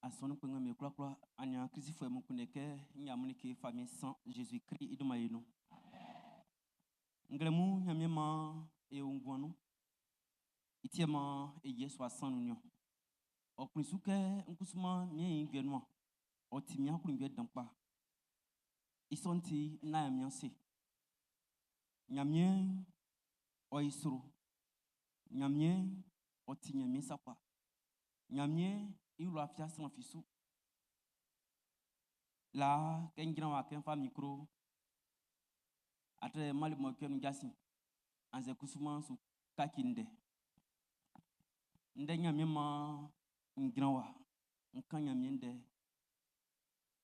S2: asɔnu kpe ŋa mi kurakura anya krisifoɛ mu kunɛ kɛ ɲamuni ke fami san Jésus Christ iduma yi nu. Nglɛmu ɲamie ma e ŋguanu itie ma e Yesu asanu nyɔ. Ɔkpinsu kɛ nkusuma mie yi gbɛnua ɔti mia kuru gbɛ dankpa. Isɔnti na ya mia se. Ɲamie ɔyisoro. Ɲamie ɔti ɲamie sakpa. Ɲamie iwlo afia san fisu. La kɛ n wa kɛ n fa micro. Atre mali mo kɛ nu jasi. Anze kusuma su kaki ndɛ. Ndɛ ɲamie ma n wa. N kan ɲamie ndɛ.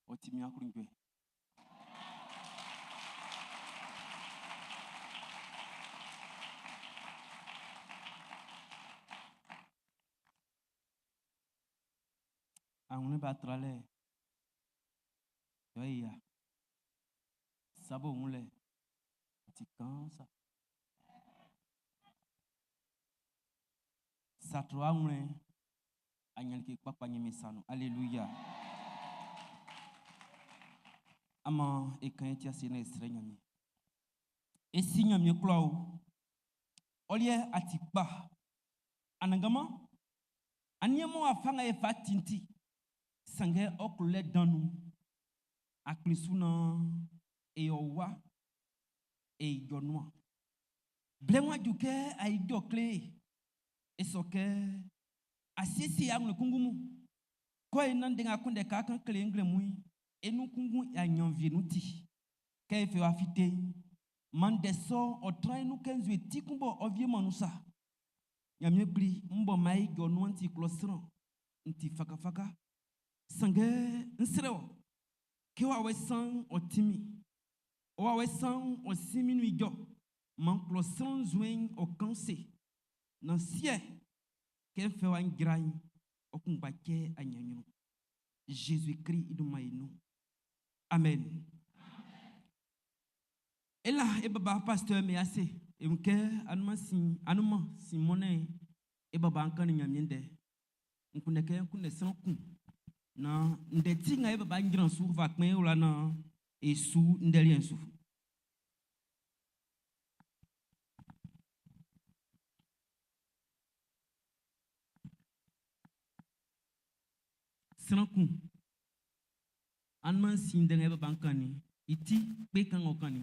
S2: Ɔti mia kuru gbɛ. Ahun ba tralɛ. Yɔ ya. Sabo hun lɛ. Ti kan sa. Satro ahun anyalike kpakpa nyeme sanu. Alléluia. Ama ekan eti ase na esrɛ nyame. Esi nyame kura o. Ɔliɛ ati kpa. Anagama. Aniɛmɔ afanga efa tinti. Sangɛ ɔkulɛ danu. Akplisu na eyɔwa. Eyɔnua. Blɛnwa ju kɛ ayidɔ kle. Esɔ kɛ asiesie aŋlɔ kungumu. Kɔ ena ndɛ akunde ka kan kle ngle mui. Enu kungu anyanvie nuti. Kɛ efe wa fite. Mande sɔ ɔtran enu kɛ nzu eti kunbɔ ɔvie manusa. Nyamie kpli ŋbɔ ma yi jɔ nua ŋuti klɔ srɔ̃ ŋuti fakafaka. Sangɛ ŋsrɛ o. Ke wa wɛ san ɔtimi. Wa wɛ san ɔsimi nu idzɔ. Man klɔ srɔ̃ zuen ɔkanse. Na siɛ kɛ fɛ wa ŋdzra yi ɔkungba kɛ anyanyunu. Jésus Christ iduma yi nu. Amen. Et là, et baba pasteur me assez. Et mke anuma sin anuma sin monnaie et baba ankan nyamie ndɛ. Nkunɛ kɛ nkunɛ srɔ̃ kun. Na ndɛ ti ŋa e baba ndzra su va kpɛ wla na esu ndɛ su. Srɔ̃ kun. Anuma sin ndɛ ŋa e baba ankan ni. Iti kpe kan ŋɔ kan ni.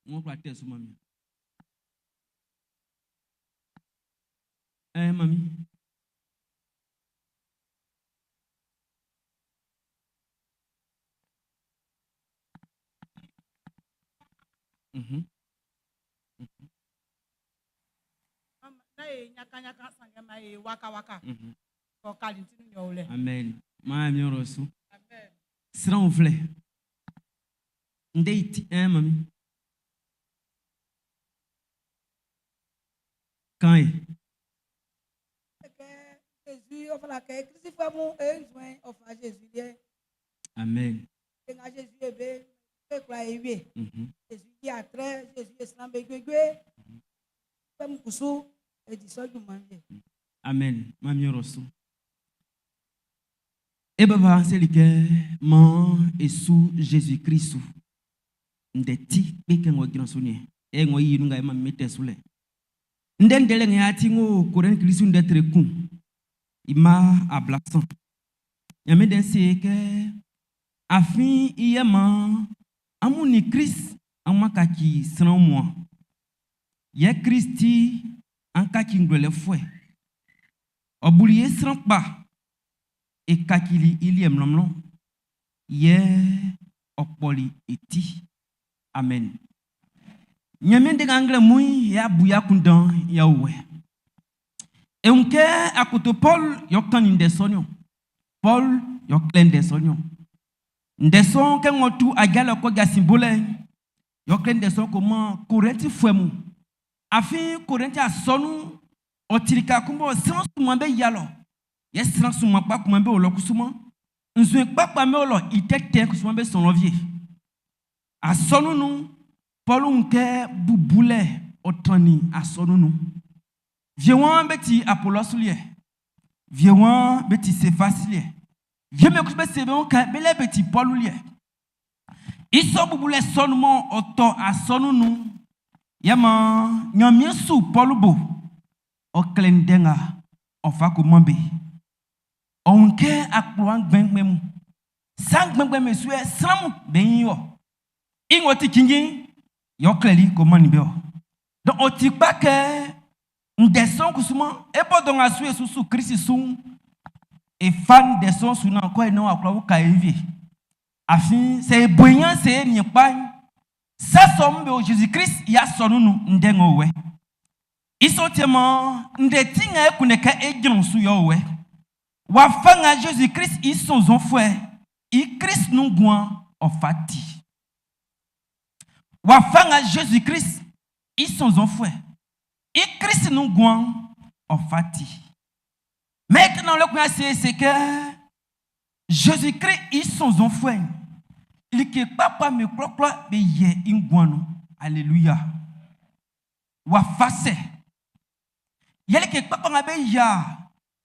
S2: Ŋɔ kura tɛ su mami. Eh mami.
S1: Na ye nyaka nyaka sange ma ye waka waka. Kɔ kalintinu nyɔ lɛ.
S2: Amen. Maa mi yɔrɔ su.
S1: Amen.
S2: Siranw filɛ. Ndɛ iti ɛn mami. Kan ye.
S9: Kɛ Jésus ɔfana kɛ Kristi mu e ɔfa Jésus liɛ.
S2: Amen.
S9: Ke ŋa Jésus ebe ke kura ewie. Jésus yi atrɛ Jésus esran be gbegbe. Fɛn mu kusu edisɔ juma vie.
S2: Amen. Maa mi yɔrɔ su. E baba seli kɛ ma esu Jésus Christ su. Ndɛ ti kpe kɛ ŋɔ gyina su niɛ. E ŋɔ yi nu ŋa e ma mi tɛ su lɛ. Ndɛ ndɛ lɛ ŋa ti ŋo Koren Kristu ndɛ tere kun. Ima ablasan. Nyame dɛ se kɛ Afin i yɛ maan amun nin Klist amun a kaci sran wunmuan. Yɛ Klist ti an kaci ngwlɛlɛfuɛ. Ɔ buli e sran kpa, e kacili i liɛ mlɔnmlɔn, yɛ ɔ kpɔli e ti. Amen. Ɲanmiɛn ndɛ nga nglɛmun'n y'a bu i akunndan y'a wɛ. E wun kɛ akoto Pɔlu yɛ ɔ kannin ndɛ sɔ'n niɔn. Pɔlu yɛ ɔ klɛ ndɛ sɔ'n niɔn. Ndɛ sɔ'n kɛ ng'ɔ tu ajalɛ kɔ jasin bolɛ'n, yɛ ɔ klɛ ndɛ sɔ'n ko man Korɛntifuɛ mun. Afin Korɛnti asɔnun'n, ɔ ti lika kun bɔ sran sunman be yia lɔ, yɛ sran sunman kpa kunman be o lɔ kusuman. Nzue kpakpa be o lɔ, i tɛtɛ kusuman be sɔn lɔ wie. Asɔnun'n nun'n, Pɔlu wun kɛ bubulɛ ɔ trannin asɔnun'n nun. Wie waan be ti Apolɔsu liɛ, wie waan be ti Sefasi liɛ, wie'm be kusu be se be wun kɛ be liɛ be ti Pɔlu liɛ. I sɔ bubulɛ sɔ'n mɔ ɔ tɔ asɔnun'n nun'n, yɛ maan Ɲanmiɛn su Pɔlu bo, ɔ klɛ ndɛ nga ɔ fa ko man be. Ɔ wun kɛ akplowa ngbɛnngbɛn mun, sa ngbɛnngbɛn be su yɛ sran'm be yi ɔ. I ng'ɔ ti cinnjin'n, yɛ ɔ klɛli ko mannin be ɔ. Donc ɔ ti kpa kɛ ndɛ sɔ'n kusuman e bɔ dɔ nga su e su su Klisi su'n, e fa ndɛ sɔ'n su naan kɔ e naan w'a kwla uka e wie. Afin sɛ e bo e ɲin ase e nian kpa'n, sa sɔ'm be o Zezi Klist i asɔnun'n nun ndɛ ng'ɔ o wɛ. I sɔ'n ti maan ndɛ ti nga e kunndɛ kɛ é jrán su yɛ ɔ o wɛ. Wafa nga Zezi Klist i sɔnnzɔnfuɛ i Klist nun nguan'n ɔ fa ti. Wafa nga Zezi Klist i sɔnnzɔnfuɛ i Klist nun nguan'n ɔ fa ti. Mɛn i nanwlɛ kun ase se kɛ Zezi Klist i sɔnnzɔnfuɛ'n like kpakpa me kwlakwla be yɛ i nguan nun. Aleluya. Wafa sɛ? Yɛ like kpakpa nga be yia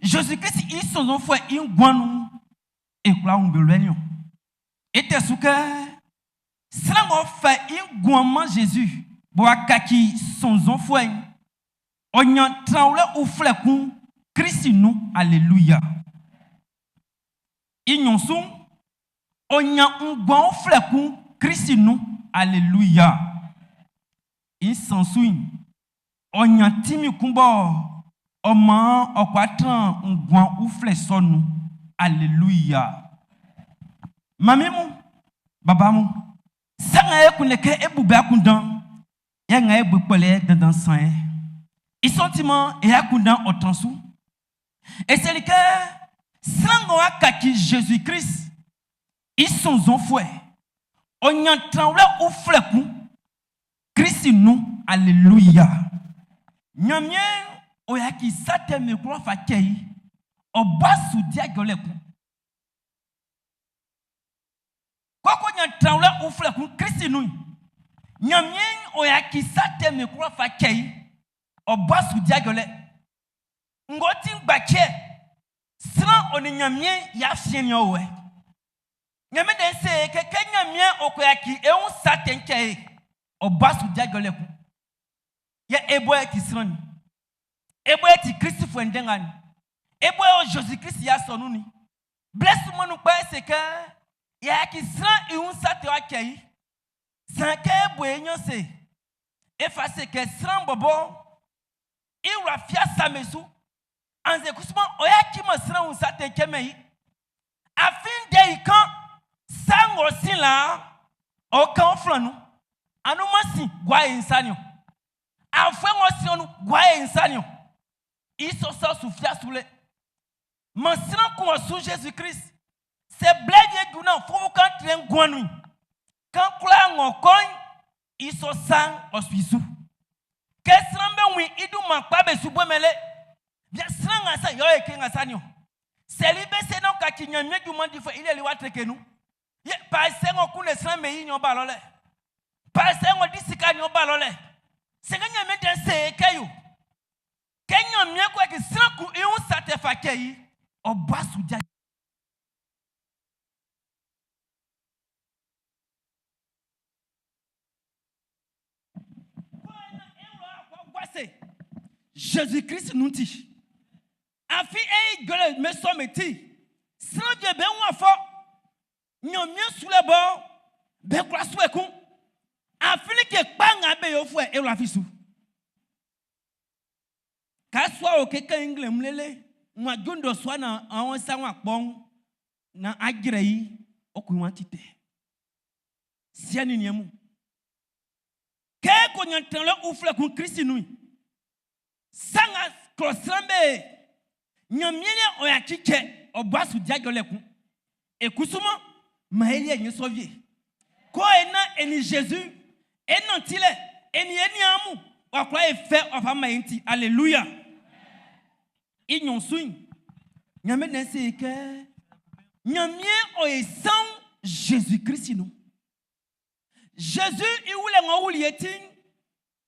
S2: Zezi Klist i sɔnnzɔnfuɛ i nguan nun'n, e kwla wun be wlɛ niɔn. E tɛ su kɛ, sran ng'ɔ fɛ i nguan'n man Zezi b'ɔ w'a kaci sɔnnzɔnfuɛ'n, ɔ ɲan tranwlɛ uflɛ kun Klist nun. Aleluya! I nɲɔn su'n, ɔ ɲan nguan uflɛ kun Klist nun. Aleluya! I nsan su'n, ɔ ɲan tinmin kun bɔ ɔ maan ɔ kwla tran nguan uflɛ sɔ'n nun. Aleluya! Manmin mun, baba mun, sa nga e kunndɛ kɛ e bu be akunndan'n, yɛ nga e bu kpɔlɛ dandan sa'n yɛ. I sɔ'n ti maan e akunndan'n ɔ tran su. E seli kɛ sran ng'ɔ wa kaci Zezi Klist i sɔnnzɔnfuɛ, ɔ ɲan tranwlɛ uflɛ kun Klist nun. Aleluya! Ɲanmiɛn ɔ yaci sa tɛ min kwla fa cɛ i, ɔ ba su di ajɔlɛ kun. Koko ɲan tranwlɛ uflɛ kun Klist nun. Ɲanmiɛn ɔ yaci sa tɛ min kwla fa cɛ i, ɔ ba su di ajɔlɛ. Ng'ɔ ti ngbaciɛ sran ɔ nin Ɲanmiɛn i afiɛn nin ɔ wɛ. Ɲanmiɛn ndɛ'n se e kɛ kɛ Ɲanmiɛn ɔ ko yaci e wun sa tɛ'n cɛ e, ɔ ba su di ajɔlɛ kun. Yɛ e bɔ e ti sran nin, e bɔ e ti Klistfuɛ ndɛ nga nin, e bɔ e o Zezi Klist i asɔnun'n nin, blɛ sunman nun kpa e se kɛ y'a yaci sran i wun sa tɛ w'a cɛ i. Sanngɛ kɛ e bo e ɲin ase e fa se kɛ sran bɔbɔ i wla fia sa me su, annzɛ kusuman ɔ yaciman sran wun sa tɛ cɛmɛn i. Afin ndɛ i kan sa ng'ɔ sin laa'n, ɔ kan ɔ flan nun. Anunman sin gua e nsa niɔn. Afuɛ ng'ɔ sin ɔ nun gua e nsa niɔn. I sɔ sa su fia su le. Man sran kun ɔ su Jésus Christ. Sɛ blɛ wie ju nan fufu kan trɛ nguan nun'n, kan kwlaa ng'ɔ kɔ'n, i sɔ sa'n ɔ su i su. Kɛ sran'm be wun i dunman kpa be su bomɛn le. Bia sran nga sa yɛ ɔ yɛ kɛ nga sa niɔn. Sɛli be se naan kaci Ɲanmiɛn junman difuɛ i liɛ li w'a treke nun. Yɛ paesɛ ng'ɔ kunndɛ sran mɛn i niɔn ba lɔ lɛ. Paesɛ ng'ɔ di sika niɔn ba lɔ lɛ. Sɛ kɛ Ɲanmiɛn ndɛ'n se e kɛ yo. Kɛ Ɲanmiɛn kɔ kɛ sran kun i wun sa tɛ fa cɛ i, ɔ ba su ja. Jésus Christ nun ti. Afin e ijɔlɛ me sɔ me ti. Sran wie be wun afɔ. Ɲanmiɛn sulɛ bɔ be kwla su ekun. Afin like kpa nga be yofuɛ e wla fi su. Ka sua o keke ngle mlele nwa jundo sua na awon sa nwa kpɔn na ajrɛ yi okun wa ti tɛ. Siɛ ni niɛn mu. Kɛ ko nyan tɛnlɛ uflɛ kun Kristi nui. Sanga klɔ sran be Ɲanmiɛn yɛ ɔ ya tsitsɛ ɔbɔ asu diadzɔ lɛ kun. Ekusuma ma eli enye sɔvie. Ko ena eni Jésus ena ti lɛ eni eni amu wakura efe ɔfa ma enti alléluia. Inyon suin. Nyame nese ke Nyame oye sang Jésus Christ nous. Jésus i wule ngo wuli eti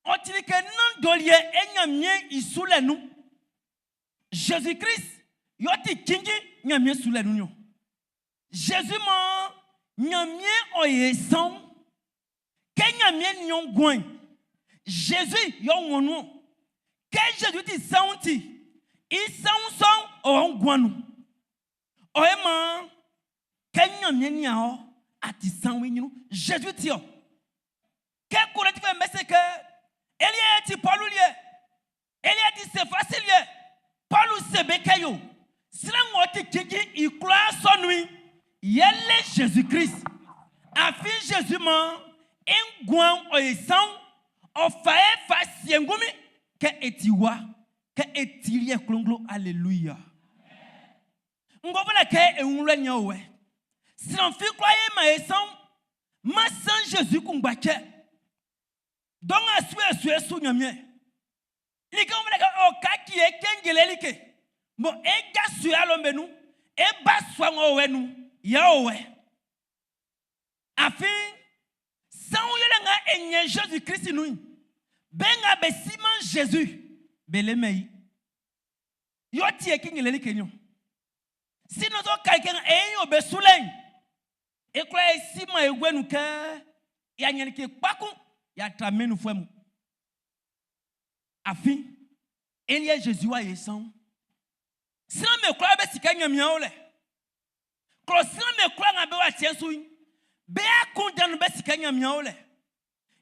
S2: ɔtiri ke nan dolie e Nyame isule nu. Jésus Christ yo ti kingi Nyame sule nu yo. Jésus ma Nyame oye sang ke Nyame nyon gwen. Jésus yo wonu. Ke Jésus ti sang ti i sang sang o gwanu. Oye ma ke Nyame nia o ati sang wi nyinu. Jésus ti o. Ke kure ti fe mese ke Elie ti Paul lie. Elie ti Sefasi lie. Paul sebe ke yo. Sran wo ti kingi i kura sonui. Yele Jésus Christ. Afin Jésus ma engwan oye sang o fa e fa siengumi ke etiwa ke etirie klonglo alléluia. Ngobala ke enwule nya owe. Sran fi kwa ye ma e sang ma san Jésus kungbache. Donc asu asu asu nyamie. Like on ka o ka ki e kengele like. Mo e ga su alo menu e ba su an owe nu ya owe. Afin san yele nga enye Jésus Christ nu. Benga be siman Jésus bele mei. Yo ti e kengele like nyo. Si nous o ka ke e yo be sulen. E kwa e sima e gwenu ke ya nyen ke kpakun ya tra menu fwe mu. Afin Elie Jésus wa yesan. Sran me kwa be sika nyamia ole. Kro sran me kwa nga be wa tie su yi. Be akun danu be sika nyamia ole.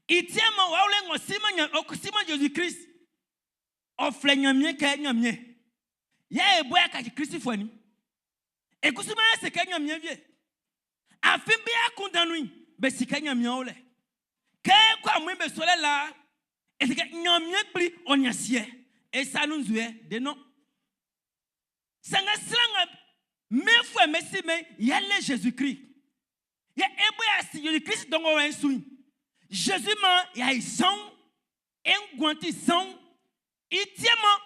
S2: Itie ma wa ole ngo sima nya okusima Jésus Christ. Ofle nyamie ke nyamie. Ya e boya ka Christ fo ni. Ekusima ya sika nyamie vie. Afin be akun danu yi be sika nyamia ole. Ke kwa mu be sole la. Esike nyamie kpli onyasie. Esa nu nzue de no. Sanga sranga me fue mesi me yele Jésus Christ. Ya ebo ya si Jésus Christ dongo wa nsui. Jésus ma ya isan engwanti san itiema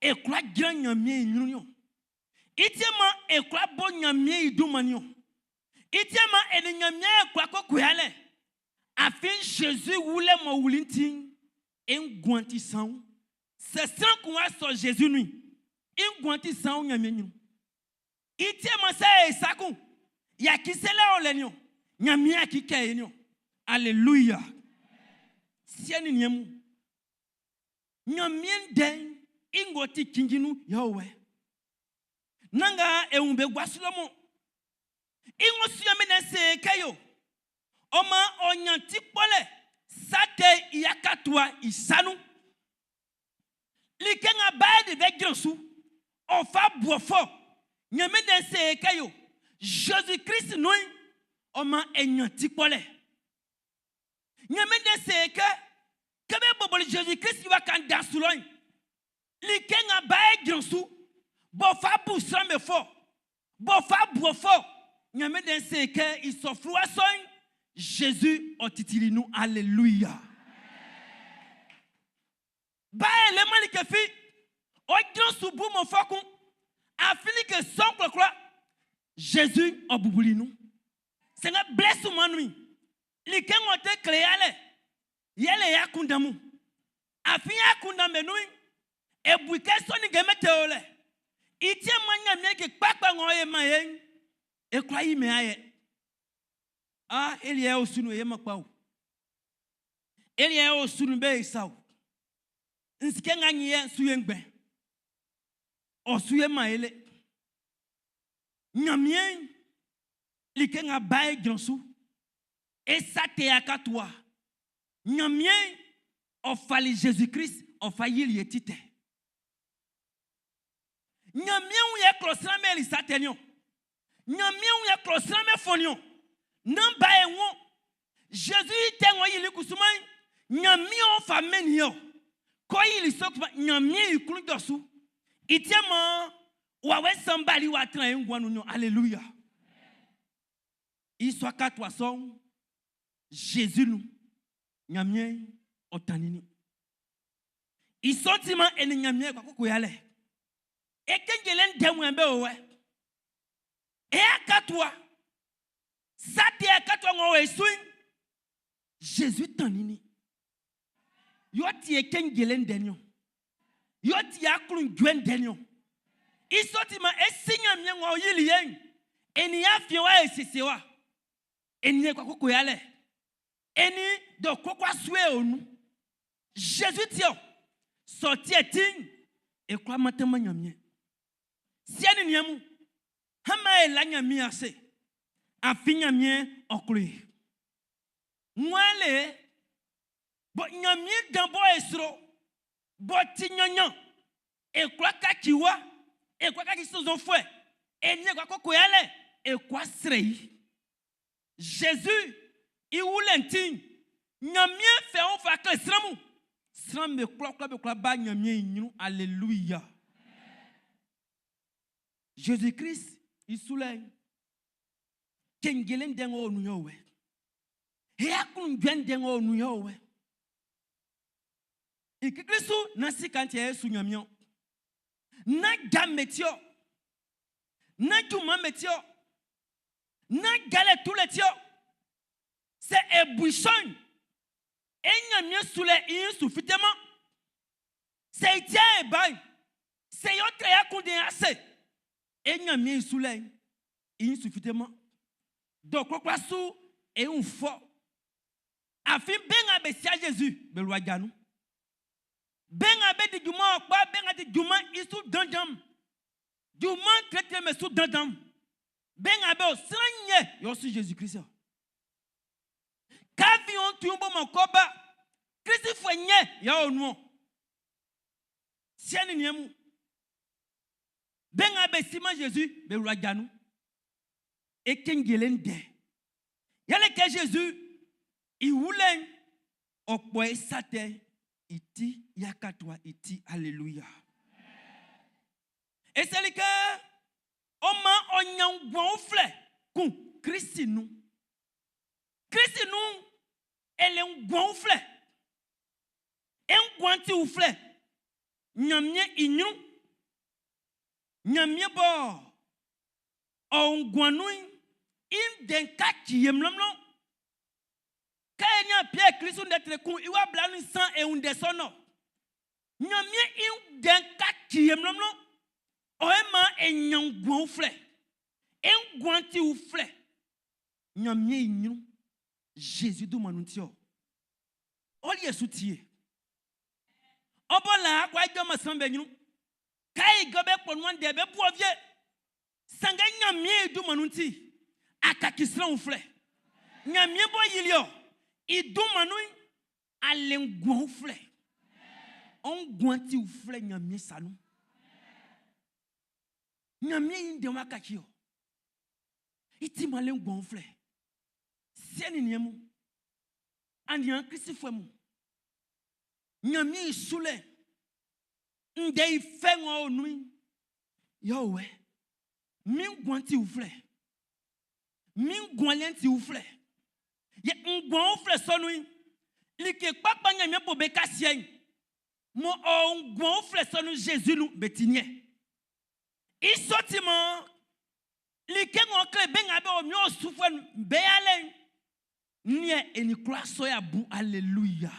S2: e kwa gran nyamie nyunu. Itiema e kwa bo nyamie idumani. Itiema e ni nyamie kwa kokuyale. Afin Jésus wule mo wulintin engwanti san. C'est sans qu'on a so Jésus lui. Engwanti san nyamie nyunu. Itiema sa e sakun. Ya kisele ole nyo. Nyamie akike nyo. Alléluia. Sieni nyemu. Nyamie den ingoti kinjinu yawe. Nanga eumbe gwasulomo. Ingo suyame na se kayo. Oma onyanti pole. Sate iyakatwa isanu. Like nga baye de ve gransu. Ofa buofo. Nyame den se kayo. Jésus Christ nous oma enyanti pole. Nyame den se ke kebe boboli Jésus Christ wa kan da sulon. Like nga baye gransu. Bofa bu san me fo. Bofa buofo. Nyame den se ke isofruwa son. Jésus otitili nous alléluia. Baye le mali ke fi o gransu bu mo fokun. Afili ke son kloklo. Jésus obubuli nous. C'est un blesse manui. Like ngote kleyale. Yele ya kundamu. Afi ya kundame nui. Ebuike soni gemete ole. Itie manya mieke kpakpa ngoye maye. E kwa yi me aye. Ah, eli e osunu ye makpa o. Eli e osunu be isao. Nsike nga nyiye nsu ye ngbe. Osu ye maele. Nyamie. Like nga ba e jran su. E sa tɛ akatua. Ɲanmiɛn ɔ fali Jésus Christ ɔ fa yili e ti tɛ. Ɲanmiɛn wun yɛ klɔ sran bɛ li sa tɛ niɔn. Ɲanmiɛn wun yɛ klɔ sran bɛ fɔn niɔn. Nan ba e wun. Jésus yi tɛ ng'ɔ yili kusuman Ɲanmiɛn ɔ fa mɛn ni ɔ. Kɔ yili sɔ kusuman Ɲanmiɛn i klun jɔ su. I tiɛ mɔ wawɛ sanbali wa tran e nguan nun niɔn. Alléluia. I sɔ akatua sɔ'n Jésus nu Ɲanmiɛn ɔ tanninnin. I sɔ'n ti man e nin Ɲanmiɛn e kɔ koko yalɛ. E kenjele ndɛ mun be o wɛ. E akatua sa tɛ akatua ng'ɔ o e su'n Jésus tanninnin. Yɔ ti e kenjele ndɛ niɔn. Yɔ ti aklunjuɛ ndɛ niɔn. I sɔ ti man e si Ɲanmiɛn ng'ɔ yili ye'n e nin afiɛn wa e siesie wa. E nin e kɔ koko yalɛ. E nin dɔ koko asue o nu. Jésus ti ɔ sɔ tiɛ ti'n e kwla mantanman Ɲanmiɛn. Siɛ ni niɛn mun, hama e la Ɲanmiɛn ase. Afin Ɲanmiɛn ɔ klo e. Ŋwan le bɔ Ɲanmiɛn dan bɔ e sro bɔ ti ɲanɲan e kwla kaci wa e kwla kaci sɔnnzɔnfuɛ e nin e kwla koko yalɛ e kwla srɛ i. Jésus i wulɛ'n ti'n Ɲanmiɛn fɛ o fa kle sran mun. Sran'm be kwlakwla be kwla ba Ɲanmiɛn i ɲrun. Alléluia. Jésus Christ i sulɛ'n cenjele ndɛ ng'ɔ o nun yɛ o wɛ. E aklunjuɛ ndɛ ng'ɔ o nun yɛ o wɛ. I kikli su na sika ti yɛ e su Ɲanmiɛn o. Na ja mɛti ɔ. Na junman mɛti ɔ. Na jalɛ tulɛ ti ɔ. Sɛ e bu i sɔ'n, e Ɲanmiɛn sulɛ i su fiteman. Sɛ i tiɛ e ba'n, sɛ yɔ trɛ ya kunden ase, e Ɲanmiɛn i sulɛ'n i su fiteman. Dɔ klɔklɔ su e wun fɔ. Afin be nga be sia Jésus be lua ja nun. Be nga be di junman ɔkpa, be nga di junman i su dandan, junman tɛtɛ me su dandan. Be nga be o sran nyɛ yɛ ɔ su Jésus Christ ɔ. Kafi on tun bo mɔ kɔba, Kristifuɛ nyɛ yɛ ɔ nuɔ. Siɛ ni niɛn mun. Be nga be siman Jésus be lua ja nun. E kenjele ndɛ. Yɛle kɛ Jésus i wulɛ'n ɔ kpɔ e sa tɛ i ti yakatwa i ti alléluia. E seli kɛ ɔ man ɔ ɲan nguan uflɛ kun Kristi nun. Kristi nun e le nguan uflɛ. E nguan ti uflɛ. Ɲanmiɛn i ɲrun. Ɲanmiɛn bɔ ɔ nguan nun'n i ndɛ'n kaci ye mlɔnmlɔn. Kɛ e nian Pierre Kristu ndɛ tre kun i wa bla nun san e wun ndɛ sɔ'n nɔ. Ɲanmiɛn i ndɛ'n kaci ye mlɔnmlɔn. Ɔ e man e ɲan nguan uflɛ. E nguan ti uflɛ. Ɲanmiɛn i ɲrun. Jésus dunman nun ti ɔ. Ɔ liɛ su ti ye. Ɔ bɔ la akɔ ijɔ ma sran be ɲrun. Kai gɔ be kpɔ nuan ndɛ be bu ɔ vie. Sanngɛ Ɲanmiɛn i dunman nun ti akaki sran uflɛ. Ɲanmiɛn bɔ yili ɔ i dunman nun ale nguan uflɛ. Ɔ nguan ti uflɛ Ɲanmiɛn sa nun. Ɲanmiɛn i ndɛ wa kaci ɔ. I ti ma le nguan uflɛ. Siɛ ni niɛn mun. Aniaan Kristifuɛ mun. Ɲanmiɛn i sulɛ. Ndɛ i fɛ ng'ɔ o nun'n, yɛ ɔ wɛ. Min nguan ti uflɛ. Min nguan liɛ'n ti uflɛ. Yɛ nguan uflɛ sɔ nun'n, like kpakpa Ɲanmiɛn bo be kasiɛ'n, mɔ ɔ nguan uflɛ sɔ nun Jésus nun be ti nyɛ. I sɔ ti mɔ like ng'ɔ kle be nga be o mi osufuɛ nun be yalɛ'n, niɛ e ni kwla sɔ ya bu alléluia.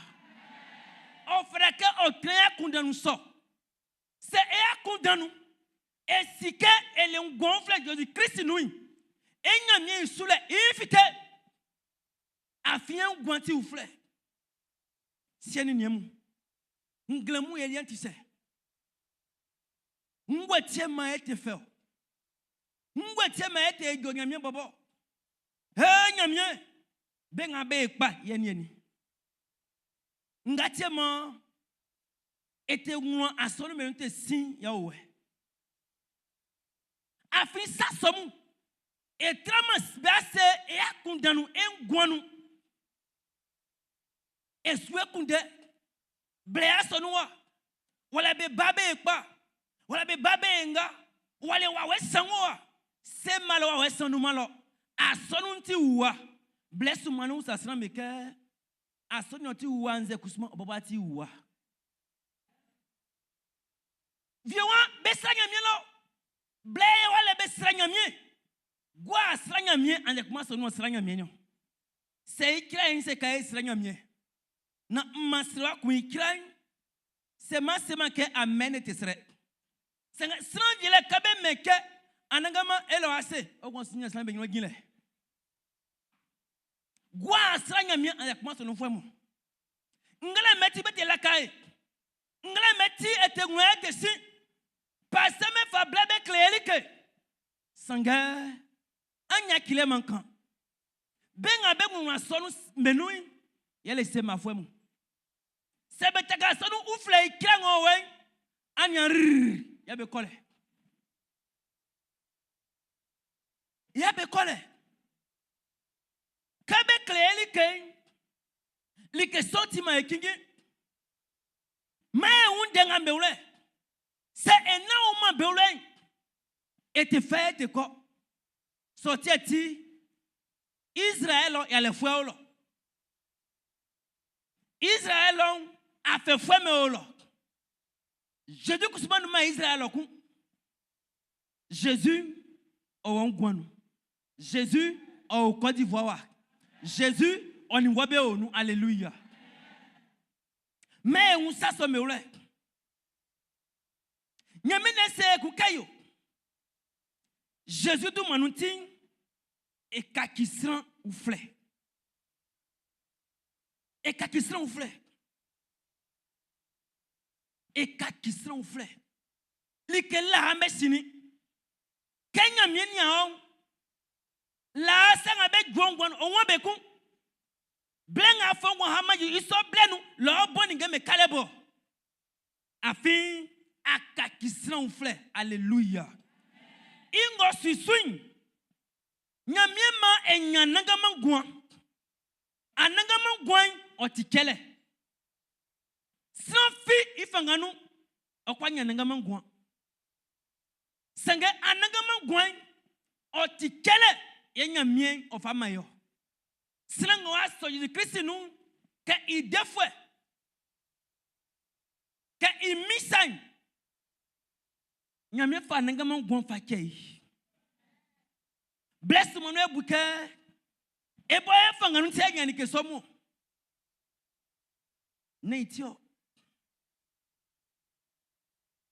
S2: Ɔ fɛrɛ kɛ ɔ trɛn akunndan nun sɔ. Sɛ e akunndan nun, e si kɛ e le nguan uflɛ Jésus Christ nun'n, e Ɲanmiɛn i sulɛ i fite. Afin e nguan ti uflɛ. Siɛ ni niɛn mun, nglɛmun yɛ liɛ'n ti sɛ. Ngue tiɛ man e te fɛ o. Ngue tiɛ man e te jo Ɲanmiɛn bɔbɔ. He Ɲanmiɛn, be nga be kpa yɛ ni ni. Nga tie mɔ e te ŋlɔ asɔnu mɛ te sin ya o wɛ. Afin sa sɔ mu e trama be ase e akundanu e nguanu. E su ekunde ble asɔnu wa. Wala be ba be kpa. Wala be ba be nga. Wala wa we sango wa. Se malo wa we sanu malo. Asɔnu ti wa. Ble sumanu sa sran me ke. Asɔnu ti wa nze kusuma oboba ti wa. Vie wa be sra nyamie lo. Ble wa le be sra nyamie. Gwa sra nyamie ande kuma sɔnu sra nyamie nyo. Se ikra yin se ka sra nyamie. Na mma sra ku ikra yin. Se ma se ma ke amen te sre. Sanga sran vie le ka be meke anangama elo ase. O kon sinya sran be nyo ginle. Gwa sra nyamie ande kuma sɔnu fwe mu. Ngale meti be te la kai. Ngale meti ete ngwe te si. Parce me fa ble be klelike. Sanga anya kile mankan. Benga be nwa sɔnu menui yɛlɛ se ma fɔ mu. Sɛbɛ taka sɔnu uflɛ ikira ŋɔ wɛ anya rrrr ya be kɔlɛ. Ya be kɔlɛ. Kebe klelike. Like sɔti ma ekingi. Mɛ ehun denga bewlɛ. Sɛ ena wo ma bewlɛ. Ete fɛ ete kɔ. Sɔti eti. Israël yale fue lo. Israël a fait fue me lo. Jésus kusuma numa Israël ku. Jésus o ngwanu. Jésus o Côte d'Ivoire. Jésus on y voit be onu alléluia. Mais on ça so me wle. Nyame ne se ku kayo. Jésus du manutin et kakisran ou flé. Et kakisran ou flé. Et kakisran ou flé. Like la ame sini. Kenya mieni aon. La sanga be gwongwan onwa be kun. Blenga fongwa hama yu iso blenu lo boni ngeme kalebo. Afin akakisran ou flé. Alléluia. Ingo suisuin. Nyamie ma enya nangama gwan. Anangama gwan otikele. Sran fi ifanganu okwa nya nangama gwan. Sange anangama gwan otikele ye nyamie ofa mayo. Sran wa so Jésus Christ nu ke idefwe. Ke imisan. Nyamie fa anangama gwan fa kei. Bless mon ebuke. E boy fanga nu tie nya ni ke somo. Na itio.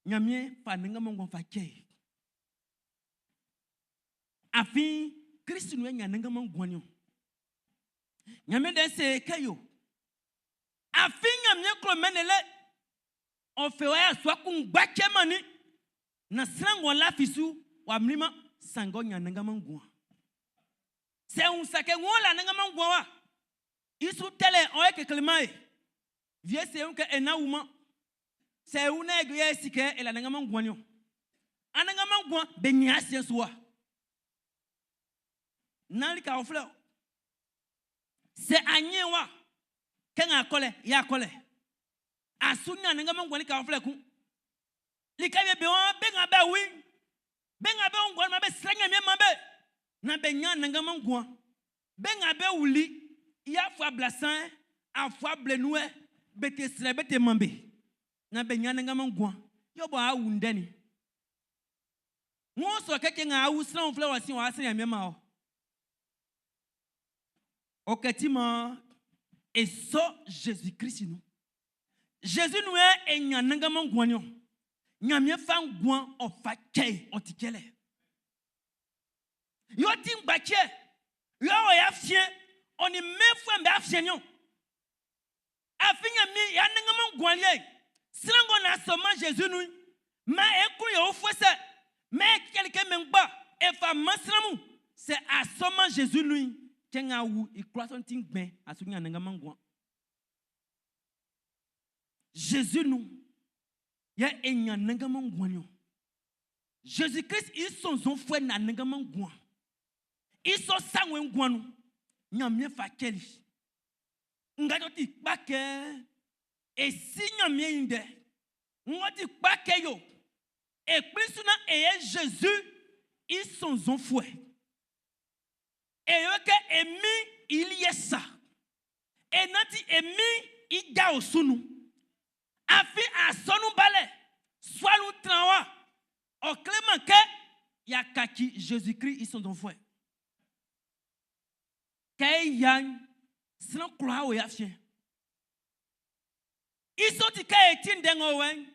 S2: Nyamie fa ninga mo ngon fa ke. Afin Christ nu nya ninga mo ngon yo. Nyamie den se ke yo. Afin nyamie klo menele. On fait wa so kun gba ke mani. Na srango la fisu wa mlima sango nya ninga mo ngon. C'est un sac on la ninga mo ngon wa. Isu tele on e keklema e. Vie c'est un ke ena wuma. C'est un nègre ye sike e la ninga mo ngon yo. Ananga mo ngon be nya se so. Nali ka ofle. C'est anye wa. Kenga kole ya kole. Asunya ninga mo ngon ka ofle ku. Lika be be wa be nga ba wi. Be nga be ngon ma be sranya mi ma be. Na be nya ninga mo ngon. Be nga be wuli. Ya fwa blasan, a fwa blenoué, bete sre bete mambe. Na be nya ninga mo ngon. Yo bo a wundeni. Won so keke nga awu sran ofle wa si wa sranya mi ma o. Oketima et so Jésus-Christ nous. Jésus nous est et nya ninga mo ngon yo. Nya mi fa ngon o fa ke o tikele. Yo ti ngba che. Yo o ya fie on ni me fue mbe afie nyo. Afi nya mi ya ninga mo ngon le. Srango na so ma Jésus nous. Ma e ku yo fo se. Mais quelqu'un me ngba e fa masramu. C'est asoma Jésus nous. Cɛn nga a wu i kwlaa sɔ'n ti ngbɛn, a su ɲan anannganman nguan. Zezi nun yɛ e ɲan anannganman nguan'n niɔn. Zezi Klist i sɔnnzɔnfuɛ na anannganman nguan. I sɔ sa ng'ɔ nguan nun, Ɲanmiɛn fa cɛli. Nga ɔ ti kpa kɛ e si Ɲanmiɛn i ndɛ. Ng'ɔ ti kpa kɛ yo e kplin su naan e yɛ Zezi i sɔnnzɔnfuɛ. E yo kɛ e Min i liɛ sa. E nanti e Min i ja osu nun. Afin asɔnun balɛ sua nun tran wa, ɔ kleman kɛ y'a kaci Zezi Klist i sɔnnzɔnfuɛ. Kɛ e yia'n, sran kwlaa o e afiɛn. I sɔ'n ti kɛ e ti ndɛ ng'ɔ o wɛ'n,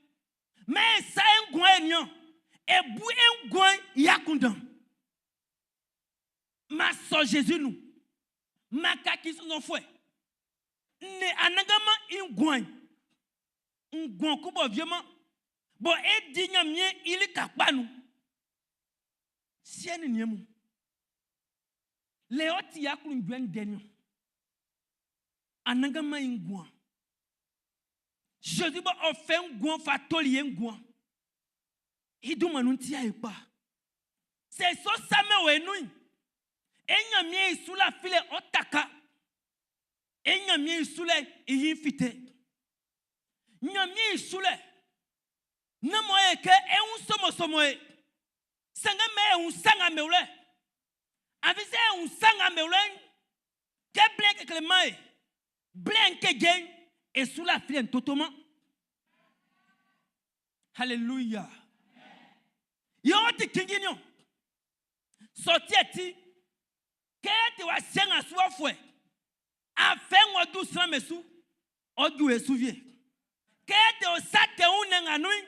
S2: maan e sa e nguan'n e nian, e bu e nguan'n i akunndan. M'a sɔ Zezi nun, m'a kaci i sɔnnzɔnfuɛ. N le Anannganman i nguan'n, nguan kun b'ɔ wie-man, bɔ e di Nyanmiɛn i lika kpa nun. Siɛ nin niɛn mun, lɛ ɔ ti aklunjuɛ ndɛ niɔn. Anannganman i nguan. Zezi bɔ ɔ fɛ nguan fa toli e nguan. I dunman nun ti a e kpa. Sɛ e sɔ sa mɛn o e nun'n, e Ɲanmiɛn i sulafilɛ ɔ taka. E Ɲanmiɛn i sulɛ'n i ɲin fite. Ɲanmiɛn i sulɛ, nán mɔ e kɛ e wun sɔmɔsɔmɔ e, sanngɛ mɛn e wun sa nga me wlɛ. Afin sɛ e wun sa nga me wlɛ'n, kɛ blɛ'n kekle man e, blɛ'n keje'n, e sulafilɛ'n totoman. Hallelujah. Yɛ ɔ ti cinnjin niɔn. Sɔ tiɛ ti, kɛ e te wa sɛ nga su afuɛ, afɛ ng'ɔ ju sran me su, ɔ ju e su wie. Kɛ e te o sa tɛ wun nɛ nga nun'n,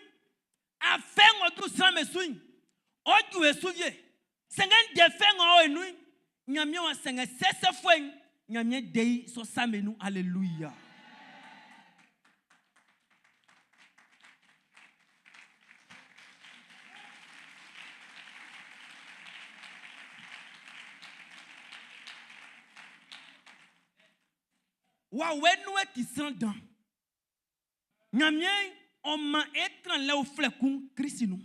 S2: afɛ ng'ɔ ju sran me su'n, ɔ ju e su wie. Sanngɛ ndɛ fɛ ng'ɔ o e nun'n, Ɲanmiɛn wa sanngɛ sɛsɛfuɛ'n, Ɲanmiɛn de i sɔ sa me nun. Aleluya. Wawɛ nun e ti sran dan. Ɲanmiɛn ɔ man e tranlɛ uflɛ kun Klisi nun.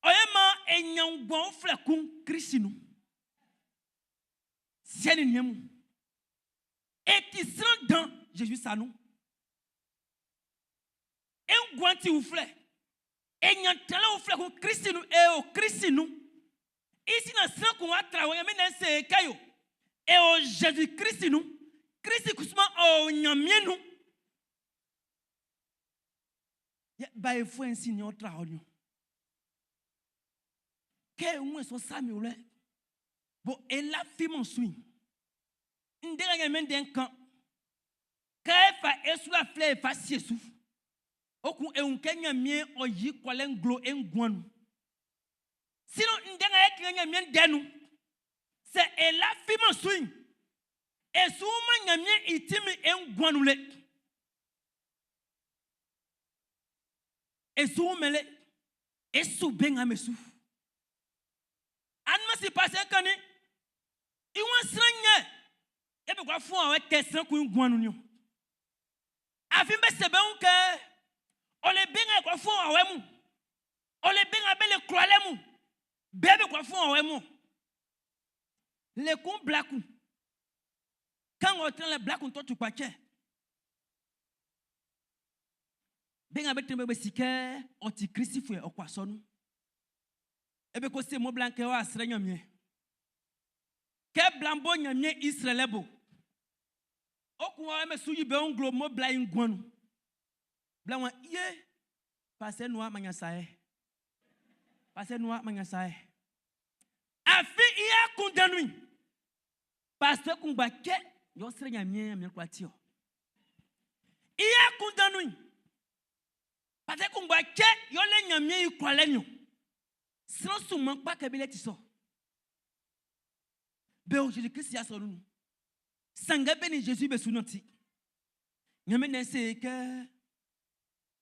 S2: Ɔ ye man e ɲan nguan uflɛ kun Klisi nun. Siɛ nin niɛn mun, e ti sran dan Zezi sa nun. E nguan ti uflɛ. E ɲan tranlɛ uflɛ kun Klisi nun. E o Klisi nun. I sin na sran kun w'a tra wɔ Ɲanmiɛn ndɛ'n se e kɛ yo. E o Zezi Klisi nun. Klisi kusuman ɔ o Ɲanmiɛn nun. Yɛ baefuɛ'n sin yɛ ɔ tra ɔ niɔn. Kɛ e wun e sɔ sa mi wlɛ, bo e lafiman su'n, ndɛ nga Ɲanmiɛn ndɛ'n kan, kɛ e fa e sulafilɛ e fa sie su, ɔ kun e wun kɛ Ɲanmiɛn ɔ yi kwlalɛ nglo e nguan nun. Sinon ndɛ nga e kle Ɲanmiɛn ndɛ nun'n, sɛ e lafiman su'n, e su wunman Ɲanmiɛn i tinmin'n e nguan nun le. E su wunmɛn le. E su be nga be su. Anumasi pasɛ kannin i waan sran ɲɛ yɛ be kwla fuan awɛ tɛ sran kun i nguan nun'n niɔn. Afin be se be wun kɛ ɔ le be nga e kwla fuan awɛ mun. Ɔ le be nga be le kwlalɛ mun, be be kwla fuan awɛ mun. Le kun bla kun, kan ng'ɔ tran lɛ bla kun tɔ tukpacɛ. Be nga be tran be si kɛ ɔ ti Klisifuɛ, ɔ kɔ asɔnun. E be ko se mɔ bla'n kɛ ɔ'a srɛ Ɲanmiɛn. Kɛ bla'n bo Ɲanmiɛn i srɛlɛ bo, ɔ kun ɔ mɛ su yi be wun nglo mɔ bla'n i nguan nun. Bla'n waan, Ye! Pasɛ nua manya saɛ. Pasɛ nua manya saɛ. Afin i akunndan nun'n, pasɛ kunngba cɛ yɛ ɔ srɛ Ɲanmiɛn Ɲanmiɛn kwla ti ɔ. I akunndan nun'n, pasɛ kunngba cɛ yɛ ɔ le Ɲanmiɛn i kwlalɛ niɔn. Sran sunman kpa kɛ be lɛ ti sɔ. Be o Zezi Klist i asɔnun'n nun. Sanngɛ be nin Zezi be su nanti. Ɲanmiɛn Ndɛ'n se kɛ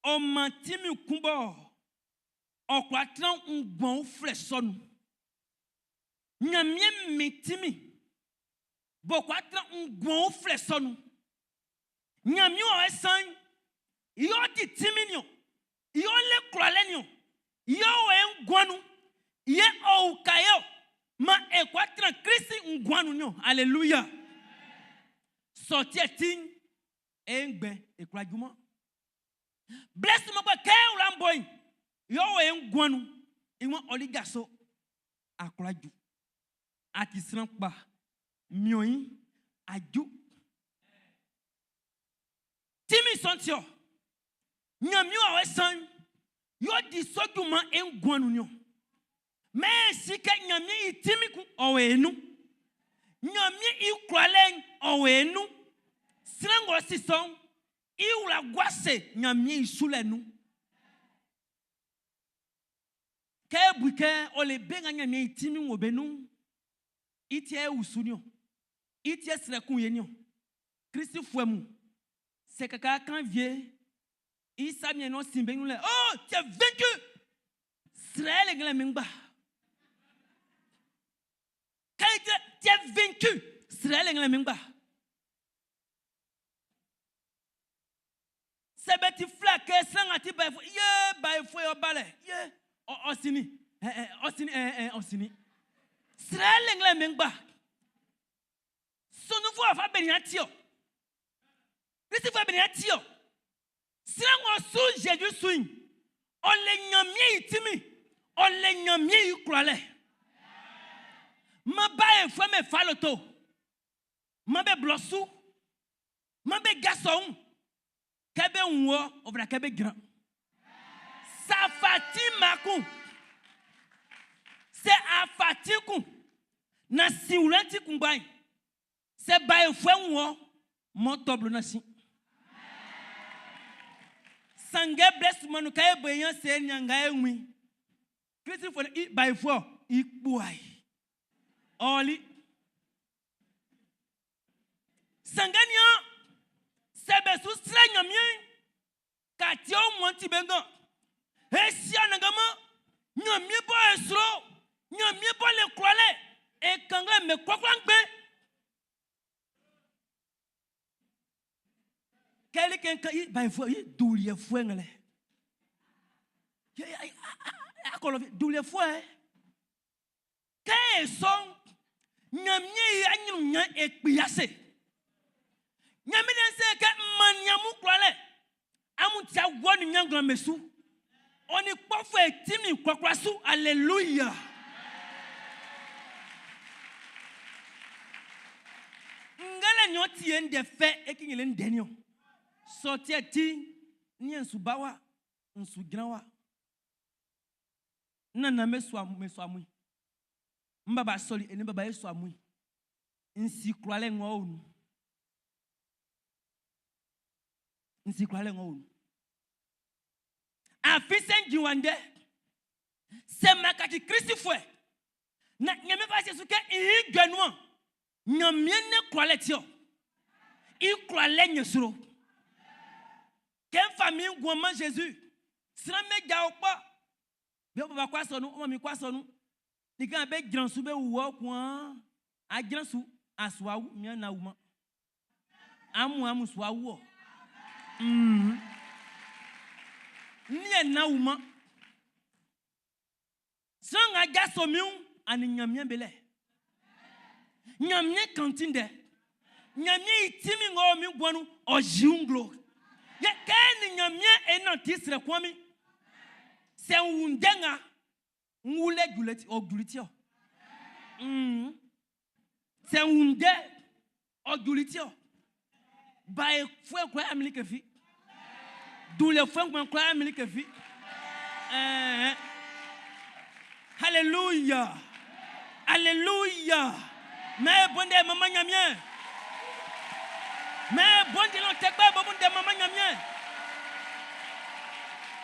S2: Ɔ man tinmin kun bɔ ɔ kwla tran nguan uflɛ sɔ nun. Nyanmiɛn min tinmin. B'ɔ kwla tran nguan uflɛ sɔ nun. Ɲanmiɛn wawɛ san'n, i yɛ ɔ ti tinmin'n niɔn, i yɛ ɔ le kwlalɛ niɔn, i yɛ ɔ o e nguan nun, yɛ ɔ uka e ɔ, maan e kwla tran Klist nguan nun niɔn. Aleluya! Sɔ tiɛ ti'n, e ngbɛn e kwla juman. Blɛ sunman kpa kɛ e wla'n bo'n, yɛ ɔ o e nguan nun. I waan ɔli jaso, a kwla ju. A ti sran kpa, miɔn i, a ju. Tinmin sɔ'n ti ɔ. Ɲanmiɛn wawɛ san'n, yɛ ɔ di sɔ junman e nguan nun'n niɔn. Mɛn e si kɛ Ɲanmiɛn i tinmin kun ɔ o e nun. Ɲanmiɛn i kwlalɛ'n ɔ o e nun. Sran ng'ɔ si sɔ'n, i wla gua ase Ɲanmiɛn i sulɛ nun. Kɛ e bu i kɛ ɔ le be nga Ɲanmiɛn i tinmin'n wo be nun'n, i ti yɛ e usu niɔn. I ti yɛ srɛ kun e niɔn. Klistfuɛ mun, sɛ kakaa kan wie i sa miɛn'n ɔ sin be ɲrun lɛ, Oh, tu es vaincu! Srɛ le nglɛmun ngba. Kɛ i ti tu es vaincu! Srɛ le nglɛmun ngba. Sɛ be ti fla kɛ sran nga ti baefuɛ, ye baefuɛ ɔ ba lɛ, ye ɔ ɔ sinnin, ɛ ɛ ɔ sinnin, ɛ ɛ ɔ sinnin. Srɛ le nglɛmun ngba. Sɔnnunfuɛ wafa benin a ti ɔ? Klistfuɛ benin a ti ɔ? Sran ng'ɔ su Zezi su'n, ɔ le Ɲanmiɛn i tinmin, ɔ le Ɲanmiɛn i kwlalɛ. Man baefuɛ'm be fa loto, man be blɔ su, Man be jaso wun. Kɛ be wun wɔ, ɔ fata kɛ be jran. Sɛ a fa atin mma kun, sɛ a fa atin kun, na sinwlɛ'n ti kunngba'n, sɛ baefuɛ wun wɔ, m'ɔ tɔ blo na sin. Sanngɛ blɛ sunman nun kɛ e bo e ɲan se e nian nga e wun i, Klistfuɛ i baefuɛ i kpua e. Ɔli. Sanngɛ nian, sɛ be su srɛ Ɲanmiɛn'n, katie ɔ wun ti be ngan. E si Anannganman, Ɲanmiɛn bɔ e sro, Ɲanmiɛn bɔ le kwlalɛ, e kanngan mɛn kwlakwla ngbɛn. Kɛ like kan i baefuɛ i duliɛfuɛ nglɛ. Akɔlɔ duliɛfuɛ. Kɛ e sɔ'n, Ɲanmiɛn i aɲrunɲan'n e kpi ase. Ɲanmiɛn Ndɛ'n se kɛ, N mannin amun kwlalɛ, amun ti awɔ nin ɲannglan'm be su, ɔ nin kpɔfuɛ tinmin kwlakwla su. Aleluya! Ngalɛ nin ɔ ti e ndɛ fɛ e kinngele ndɛ niɔn. Sɔ tiɛ ti, n yɛ n su ba wa, n su jran wa. N nannan be sua be sua mun. N baba sɔli e nin baba e sua mun. N si kwlalɛ ng'ɔ o nun. N si kwlalɛ ng'ɔ o nun. Afin sɛ n jin wa ndɛ, sɛ ma kaci Klistfuɛ, na Ɲanmiɛn fa sie su kɛ n yi jɔ nuan, Ɲanmiɛn ne kwlalɛ ti ɔ. I kwlalɛ nyɛ sro. Kɛ n fa min nguan man Zezi, sran be jao kpa. Be baba kɔ asɔnun, ɔ manmin kɔ asɔnun. Like nga be jran su be wu wɔ kun a jran su, a su a wu, mian na wuman. Amun amun su a wu ɔ. Mm. N na wuman. Sran nga jaso min wun, a nin Ɲanmiɛn be lɛ. Ɲanmiɛn kan ti ndɛ. Ɲanmiɛn i tinmin ng'ɔ o min nguan nun'n, ɔ yi nglo. Yɛ kɛ e nin Ɲanmiɛn e nanti srɛ kun min. Sɛ n wun ndɛ nga, n wulɛ julɛ ti, ɔ juli ti ɔ. Mm. Sɛ n wun ndɛ, ɔ juli ti ɔ. Baefuɛ kwla ya like fi. Dunlɛfuɛ ngban kwla ya like fi. Ɛɛ. Hallelujah. Hallelujah. Mɛ bonde mama nyamie. Mɛ bonde lo tekpe bonde mama nyamie.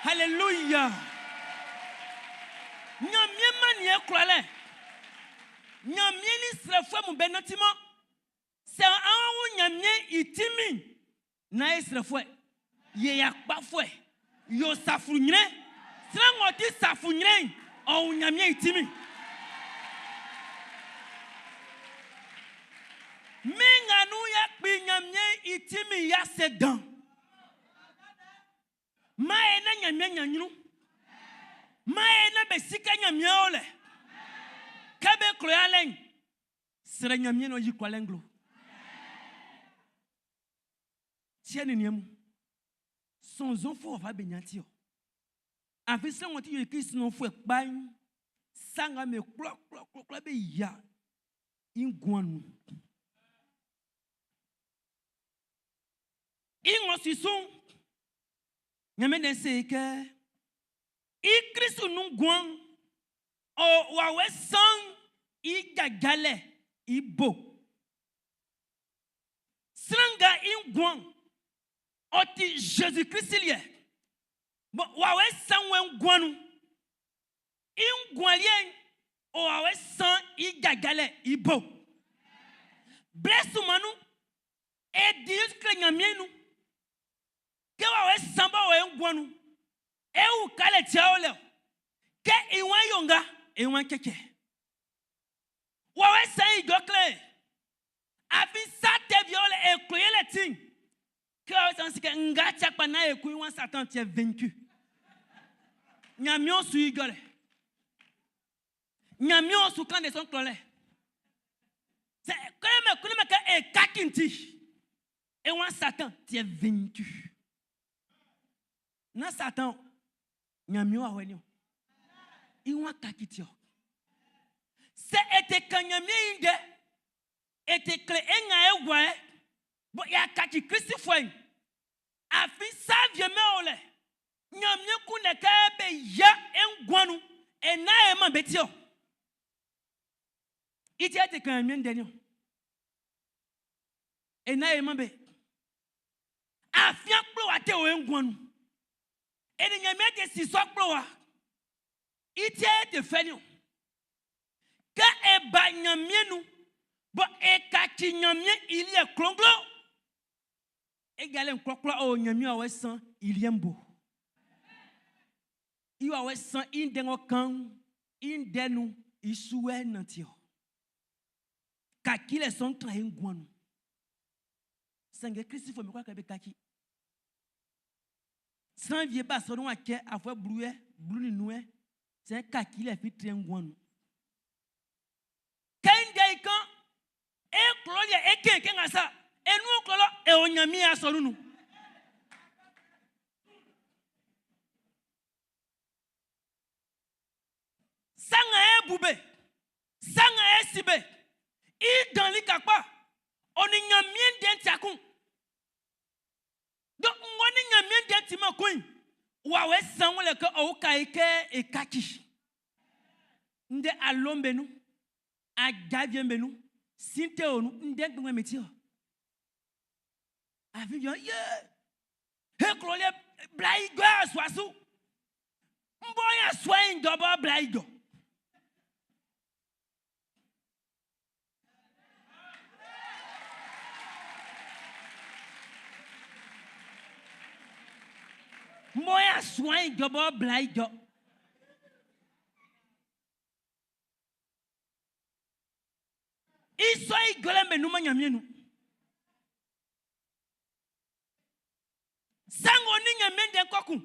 S2: Hallelujah. Nyamie manie kwla le. Ɲanmiɛn ni srɛfuɛ mun be nantiman. Sɛ an wun Ɲanmiɛn i tinmin'n, nán e srɛfuɛ, yɛ yakpafuɛ, yo safuɲrɛn. Sran ng'ɔ ti ibi I tinmin'n i ase dan. Maan e na Ɲanmiɛn ɲan ɲrun. Maan e na be si kɛ Ɲanmiɛn o lɛ. Kɛ be klo alɛ'n, srɛ Ɲanmiɛn ɔ yi kwlalɛ nglo. Siɛ nin niɛn mun, sɔnnzɔnfuɛ wafa be ɲan ti ɔ. Afin sran ng'ɔ ti yoli Klist sɔnnzɔnfuɛ kpa'n, sa nga be kwlakwlakwla be yia i nguan nun. I ng'ɔ si su'n, Ɲanmiɛn Ndɛ'n se kɛ, i Klist nun nguan'n, ɔ wawɛ san'n i jajalɛ i bo. Sran nga i nguan'n, ɔ ti Zezi Klist liɛ, bɔ wawɛ san'n nguan nun. I nguan liɛ'n, ɔ wawɛ san'n i jajalɛ i bo. Blɛ sunman nun, e di kle Ɲanmiɛn nun. Kɛ wawɛ san bɔ wɔ nguan nun, e ukalɛ tia o lɛ o. Kɛ i wan yo nga, i wan cɛcɛ. Wawɛ san i jɔ kle. Afin sa tɛ wie o lɛ e klo yɛlɛ ti'n. Kɛ wawɛ san si kɛ nga tia kpa na e kun i wan Satan tiɛ vaincu. Ɲanmiɛn su i jɔlɛ. Ɲanmiɛn su kan de sɔn klɔlɛ. Sɛ kle mɛ kle mɛ kɛ e kakinti. E wan Satan tiɛ vaincu. Na Satan Ɲanmiɛn wawɛ ni o. I wan kakiti o. Sɛ e te kan Ɲanmiɛn i ndɛ, e te kle e nga e wa e, bɔ y'a kaci Klistfuɛ'n, afin sa wie mɛ o lɛ, Ɲanmiɛn kunndɛ kɛ be yia e nguan nun, e na e man be ti o. I ti e te kan Ɲanmiɛn ndɛ niɔn. E na e man be. Afin akplowa te o e nguan nun. E ni Ɲanmiɛn te si sɔ akplowa. I ti e te fɛ niɔn. Kɛ e ba Ɲanmiɛn nun, bɔ e kaci Ɲanmiɛn i liɛ klonglo, e galɛ'n kwlakwla o Ɲanmiɛn wawɛ san i liɛ'n bo. I wawɛ san i ndɛ ng'ɔ kan'n, i ndɛ nun, i su wɛ nanti ɔ. Kacilɛ sɔ'n tran e nguan nun. Sanngɛ Klistfuɛ'm be kwla kɛ be kaci. Sran wie ba sɔ'n w'a cɛ afuɛ blu yɛ, 15 yɛ, sɛ kacilɛ fi trɛ nguan nun. Kɛ i ndɛ i kan, e klɔ yɛ e kɛn kɛ nga sa, e nun klɔ lɔ, e o Ɲanmiɛn asɔnun'n nun. Sa nga e bu be, sa nga e si be, i dan lika kpa, ɔ nin Ɲanmiɛn ndɛ'n ti kun. Donc, ng'ɔ nin Ɲanmiɛn ndɛ'n timan kun'n, wawɛ san wlɛ kɛ ɔ uka e kɛ e kaci. Ndɛ alo'm be nun, aja wie'm be nun, sin te o nun, ndɛ ngbɛngbɛn be ti ɔ. Afin yɔ ye, he klo le bla i jɔ asua su. Mbɔ ya sua i jɔ bɔ bla i jɔ. Mbɔ ya sua i jɔ bɔ bla i jɔ. I sɔ i jɔlɛ'n be nunman Ɲanmiɛn nun. Sa ng'ɔ nin Ɲanmiɛn ndɛ'n kɔ kun.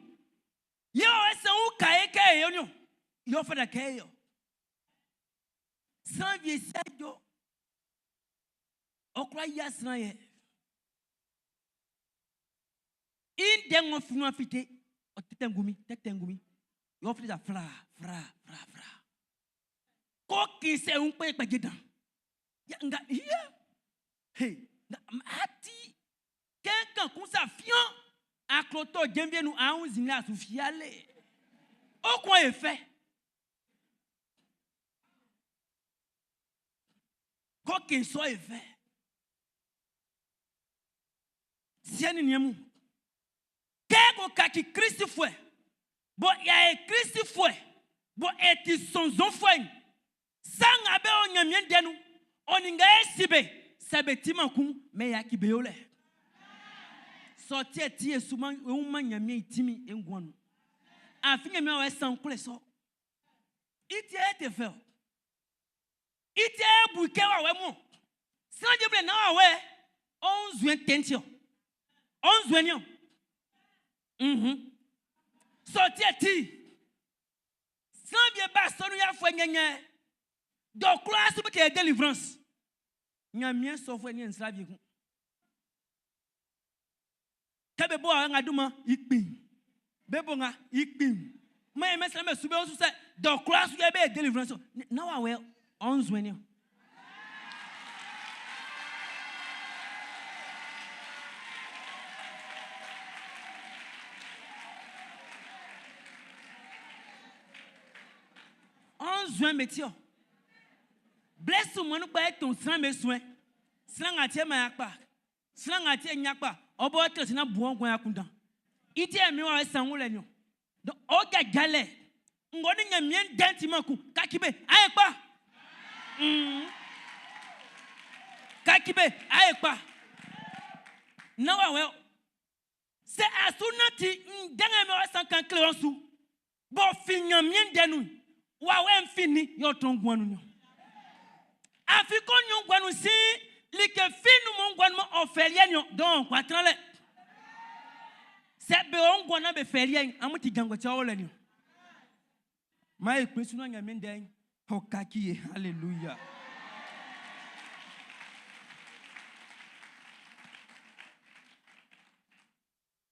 S2: Yɛ ɔ ɛsɛ uka e kɛ e yo niɔn. Yɛ ɔ fata kɛ e yo. Sran wie sɛ jɔ. Ɔ kwla yia sran yɛ. I ndɛ ng'ɔ fi nuan fite, ɔ tɛtɛ ngunmin, tɛtɛ ngunmin. Yɛ ɔ fite sa fra, fra, fra, fra. Ko kin sɛ un kpɛ kpɛ dan. Ya nga ya. Hey, nga ati kɛ kan kun sa fian aklotɔ jenvie nun ahun zinle asu fiale. O kun e fɛ. Ko kin sɔ e fɛ. Siɛ ni niɛn mun. Kɛ ko kaci Klistfuɛ, bɔ ya e Klistfuɛ, bɔ e ti sɔnnzɔnfuɛ'n, sa nga be o Ɲanmiɛn ndɛ nun, ɔ nin nga e si be, sɛ be timan kun, mɛ yaci be yolɛ. Sɔ tiɛ ti e suman e wunman Ɲanmiɛn i tinmin'n e nguan nun. Afin Ɲanmiɛn wawɛ san kwlɛ sɔ. I ti e te fɛ o. I ti e bu kɛ wawɛ mun. Sran je ble na wawɛ, ɔ nzuen tɛnti o. Ɔ nzuɛn niɔn. Sɔtiɛ ti. Sran bie ba sɔnu ya fue nyɛnyɛ. Dɔkura so bɛ kɛ délivrance. Ɲanmiɛn sɔfuɛ ni nsra bie kun. Kɛ be bo a nga duma ikpin. Be bo nga ikpin. Mɛ mɛ sran bɛ su be osu sɛ dɔkura so yɛ bɛ délivrance. Na wa wɛ ɔ nzuɛn niɔn. Ɔ nzuɛn be ti ɔ. Bless mɔnu kpa eton sran be suen. Sran nga tie ma ya kpa. Sran nga tie nya kpa. Obo etre sina buon gwan akunda. Iti emi wa san wule nyo. Donc o ga jale. Ngoni nya mien denti maku. Kakibe aye kpa. Kakibe aye kpa. Na wa we. Se asunati ndenge me wa san kan kle on su. Bo fi nya mien denu. Wa we mfini yo ton gwanu nyo. Afi ko nyo gwanu si like finu mo gwanu mo ofelie nyo donc kwa tranle. Se be on gwana be felie amuti jango cha ole nyo. Ma e pe sunu nya mien den hokaki hallelujah.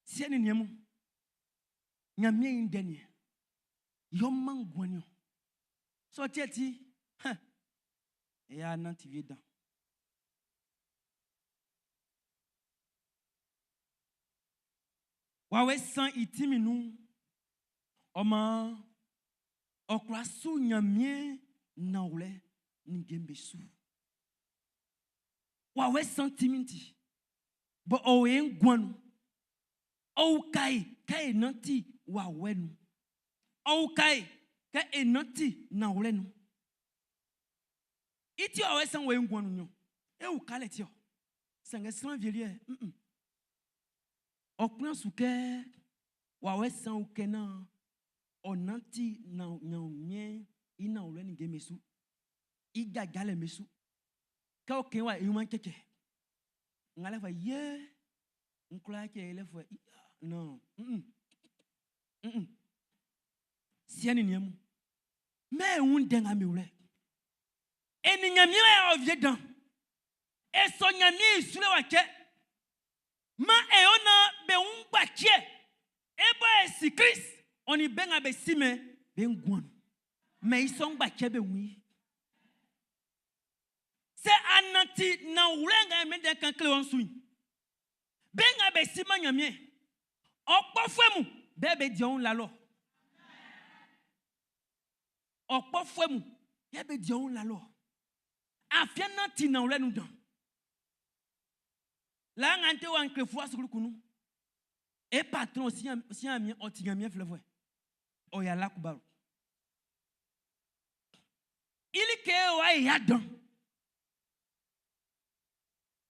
S2: Sie ni niemu. Nya mien den ni. Yo man gwanyo. So tieti. Ha. Ya nan ti vie dan. Wa we san itimi nu. O ma okra su nyamie na wle ni gembe su. Wa we san timinti. Bo o we ngwanu. O kai kai nanti wa we nu. O kai kai e nanti na wle nu. Iti o we san we ngwanu nyo. E u kale ti o. Sange san vielie. Ọkùnrin sùkẹ́ wà wẹ́ san òkè náà ọ̀nà tí na yàn miẹ́ iná òwúrẹ́ nìgé mesu ìgà galẹ̀ mesu ká òkè wà èyí máa ń kẹ̀kẹ́ ŋa lẹ́fọ̀ yé ŋkura kẹ́ lẹ́fọ̀ ìyá nọ siẹ́ ni nìyẹn mu mẹ́ẹ̀hún dẹ́n àmì wúrẹ́ ènìyàn miẹ́ ọ̀viẹ́ dán èso yàn miẹ́ ìsúlẹ̀ wà kẹ́ ma eyo na be ŋgba tsie ebe esi Christ oni be ŋa be si me be ŋguan me isɔ ŋgba tsie be ŋui se anati na wlɛ ŋa me de kan kle wɔn sui be ŋa be si ma nyamie ɔkpɔ fue mu be be diɔ ŋu lalɔ ɔkpɔ fue mu ye be diɔ ŋu lalɔ afia nati na wlɛ nu dan. La ngante wa nkle fua sukulu kunu. E patron si si ami oti ami flevwe. O ya la kubaru. Il ke wa ya dan.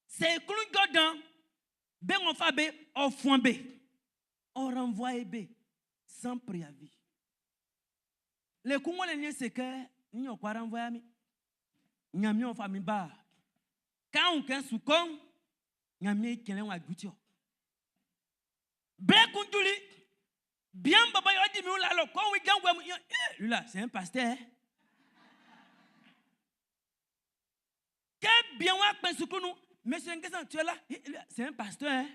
S2: Se kulu godan be on fa be o fon be. On renvoie be sans préavis. Le kungo le nye c'est que nyo kwa renvoyer mi. Nyami on fa mi ba. Quand on ken sukon Nyamie kele wa gutio. Ble kunduli. Bien baba yo di mi la lo ko wi gangwe mu. Lui là, c'est un pasteur. Que bien wa pensukunu, monsieur Nguessan, tu es là, c'est un pasteur.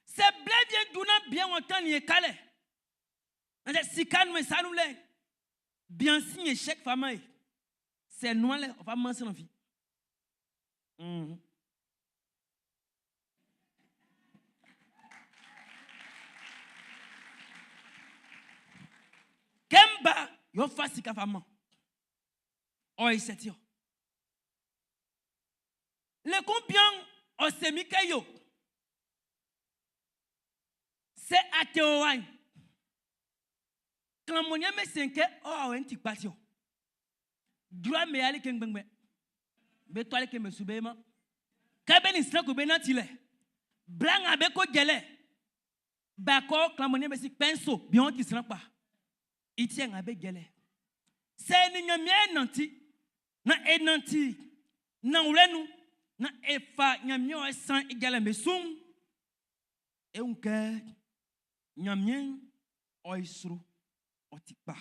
S2: C'est blé bien douna bien on ni kale. C'est sika nous ça nous le. Bien signé chèque famille. C'est nous là, on va manger en vie. Kemba, yo fasi ka fama. Oy setio. Le combien o semi yo. C'est ateowan. Klamonia me senke o awen ti patio. Droit me ale kengbengbe. Be to ale ke me sube ma. Ka be ni sra ko be na tile. Blang abe ko gele. Bako klamonia me si penso bien ti sra pa. Iti nga be gele. Se ni nyamie nanti. Na enanti. Na wlenu. Na e fa Ɲanmiɛn ɔ san i jalɛ'n be su'n, e wun kɛ Ɲanmiɛn ɔ e sro, ɔ ti kpa.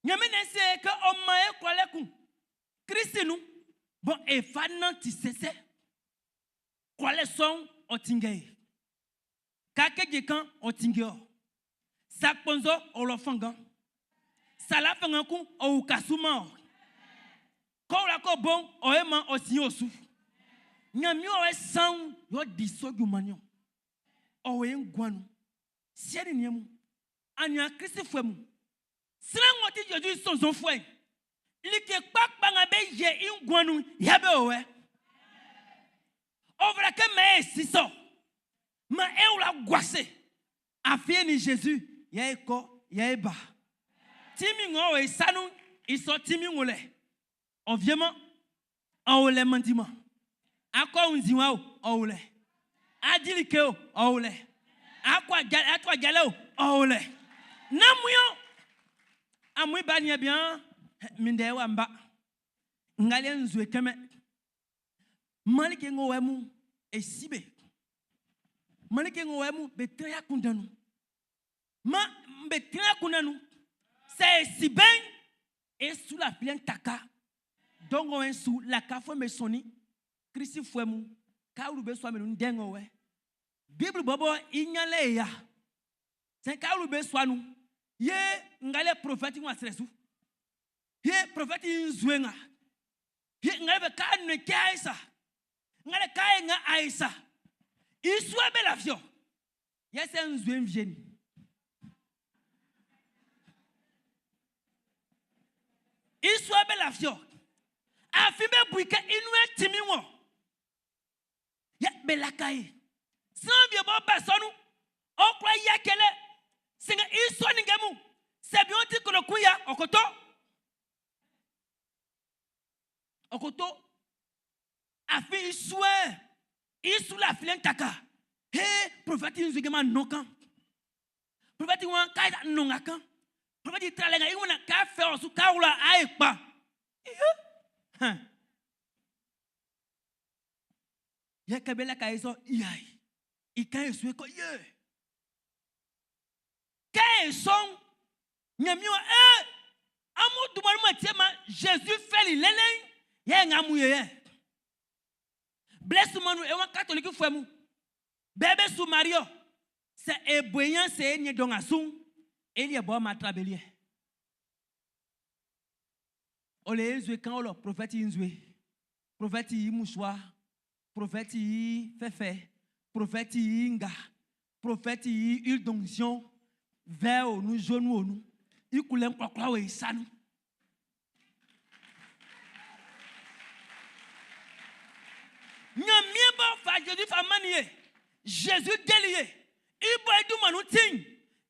S2: Ɲanmiɛn ndɛ'n se kɛ ɔ man e kwlalɛ kun Klisi nun, bɔ e fa nanti sɛsɛ. Kwlalɛ sɔ'n ɔ tinngɛ e. Ka keje kan ɔ tinngɛ ɔ. Sa kpɔnzɔ ɔ wlɔ fanngan. Sa la fanngan kun ɔ uka su man ɔ. Kɔ wla kɔ bo'n ɔ e man ɔ sin osu. Ɲanmiɛn ɔ e sanwun yɛ ɔ di sɔ junman niɔn. Ɔ o e nguan nun. Siɛ nin niɛn mun, aniaan Klistfuɛ mun, sran ng'ɔ ti Zezi i sɔnnzɔnfuɛ'n, like kpakpa nga be yɛ i nguan nun'n, yɛ be o ɛ. Ɔ fata kɛ maan e si sɔ. Maan e wla gua ase. Afin e nin Zezi yɛ e kɔ, yɛ e ba. Tinmin ng'ɔ o e sa nun'n, i sɔ tinmin'n wo lɛ. Ɔ wieman. Ɔ o lɛ mandiman. Akɔ wunnzinwa o, ɔ o lɛ. Á dí like o, ɔ o lɛ. Á kɔ́ ajalɛ, á tú ajalɛ o, ɔ o lɛ. Nán amun o, amun ba nian bian, minndɛ wa mba. Nga liɛ nzue kɛmɛ. Man like ng'ɔ wɛ mun, e si be. Man like ng'ɔ wɛ mun, be trɛ akunndan nun. Man be trɛ akunndan nun. Sɛ e si be'n, e su lafilɛ'n taka. Dɔ ng'ɔ wɛ su lakafuɛ'm be sɔnnin. Klisifuɛ mun, kawlu be sua be nun ndɛ ng'ɔ wɛ. Biblu bɔbɔ i ɲanlɛ e ya. Sɛ kawlu be sua nun, ye ngalɛ profɛti ng'ɔ asrɛ su. Ye profɛti nzue nga. Ye ngalɛ be ka nue kɛ aisa. Ngalɛ ka e nga aisa. I sua be lafio. Yɛ sɛ nzue nvie ni. I sua be lafio. Afin be bui kɛ i nue timi wɔ. Yɛ be laka e. Sran wie bɔ ba sɔ nun, ɔ kwla yia kɛlɛ. Sanngɛ i sɔ ninnge mun, sɛ bian ti kolokun ya, ɔ koto. Ɔ koto. Afin i suɛ, i su lafilɛ'n taka. He, profɛti nzue kɛ ma nɔ kan. Profɛti wan ka nɔ nga kan. Profɛti tralɛ nga i wuna ka fɛ ɔ su ka wla a e kpa. Ihe. Hɛn. Yɛ kɛ be laka e sɔ, yai. I kan e su e kɔ, ye. Kɛ e sɔ'n, Ɲanmiɛn wa, ee, amun dunman nun mɔ tie man Zezi fɛli lele'n, yɛ nga amun ye yɛ. Blɛ sunman nun, e wan Katolikifuɛ mun, be be su Mari ɔ. Sɛ e bo e ɲan se e niɛn dɔ nga su'n, e liɛ bɔ ma tra be liɛ. Ɔ le nzue kan o lɔ, profɛti nzue. Profɛti i musua, profɛti i fɛfɛ, profɛti i nga, profɛti i huile d'onction, vert o nu, jaune o nu, i couleur kwlakwla o i sa nu. Ɲanmiɛn b'ɔ fa Jésus fa mannin ye, Jésus deli ye, i bɔ i dunman nun ti'n,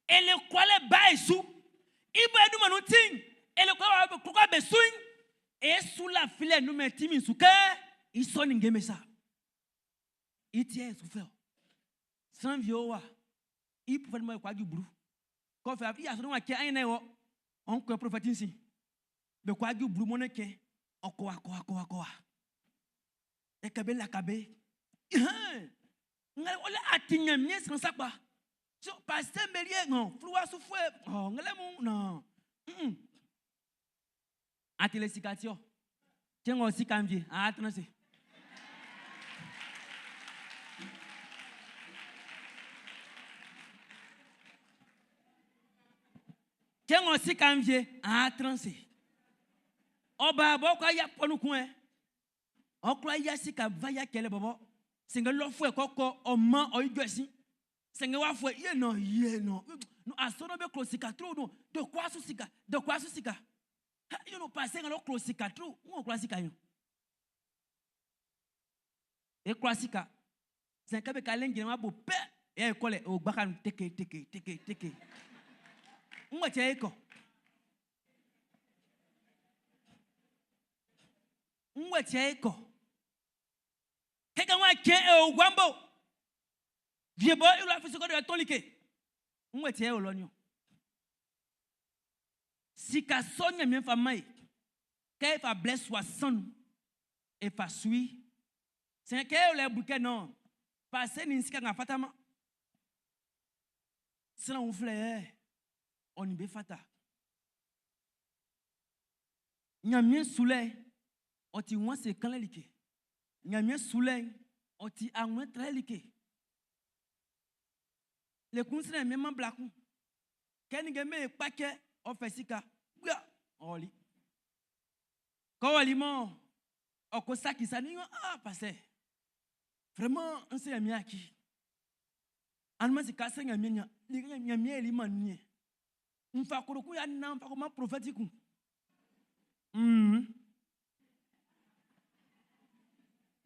S2: e le kwlalɛ ba e su. I bɔ i dunman nun ti'n, e le kwlalɛ ba kwlakwla be su'n, E su lafilɛ nunmɛn ti min su kɛ i sɔ ninnge'm be sa. I ti yɛ e su fɛ ɔ. Sran wie o wa, i profɛti mɔ e kwa ju blu. Kɔfɛ i asɔnun wa cɛ anyi na wɔ, ɔn kɔ profɛti nsin. Be kwa ju blu mɔ ne cɛ, ɔkɔ wa kɔ wa kɔ wa kɔ wa. E kɛ be laka be. Hɛn! Ngale wala ati Ɲanmiɛn sran sakpa. So pasteur melie ngɔ fluwa sufuɛ ɔ ngale mu no. Mm. Atele sika ti ɔ. Cɛn ngɔ sika nvie, a tena se. Cɛn ngɔ sika nvie, a tena se. Ɔba bɔ kɔ ya pɔnu kun ɛ. Ɔkura ya sika va ya kɛlɛ bɔbɔ. Sɛngɛ lɔfuɛ kɔkɔ ɔma ɔyijɔ ɛsi. Sɛngɛ wa fɔ ye nɔ ye nɔ. No asɔnɔ bɛ klo sika tro no. Dɔkɔ asu sika, dɔkɔ asu sika. Ha yo no pa sɛngɛ lɔ klo sika tro. Ŋo kura sika yo. E kura sika. Sɛngɛ bɛ ka lɛn wa bo pɛ. E kɔlɛ o gbaka nu teke teke teke teke. Ŋo tɛ e kɔ. Ŋo tɛ e kɔ. Keke wa kɛ e o gwambo. Vie bɔ i wla fi su kɛ ɔ tɔn like. Ŋo tɛ e o lɔ ni o. Sika sɔ Ɲanmiɛn fa man e. Kɛ e fa blɛ 60 e fa sui. Sɛ kɛ e lɛ bu kɛ non, passer ni sika nga fatama. Sran uflɛ ɔ nin be fata. Ɲanmiɛn sulɛ ɔ ti wɔn se kanlɛ like. Ɲanmiɛn sulɛ ɔ ti awlɛn tralɛ like. Le kun srɛ mi man bla kun. Kɛ ni kɛ me kpakɛ ɔ fɛ sika. Gbia ɔli. Kɔ wɔli mɔ ɔ ko saki sa ni ah pasteur. Vraiment n se mi aki. Anuma sika se nya mi nya. Ni nya mi eli man ni. Nfa koroku ya na nfa ko ma prophète kun.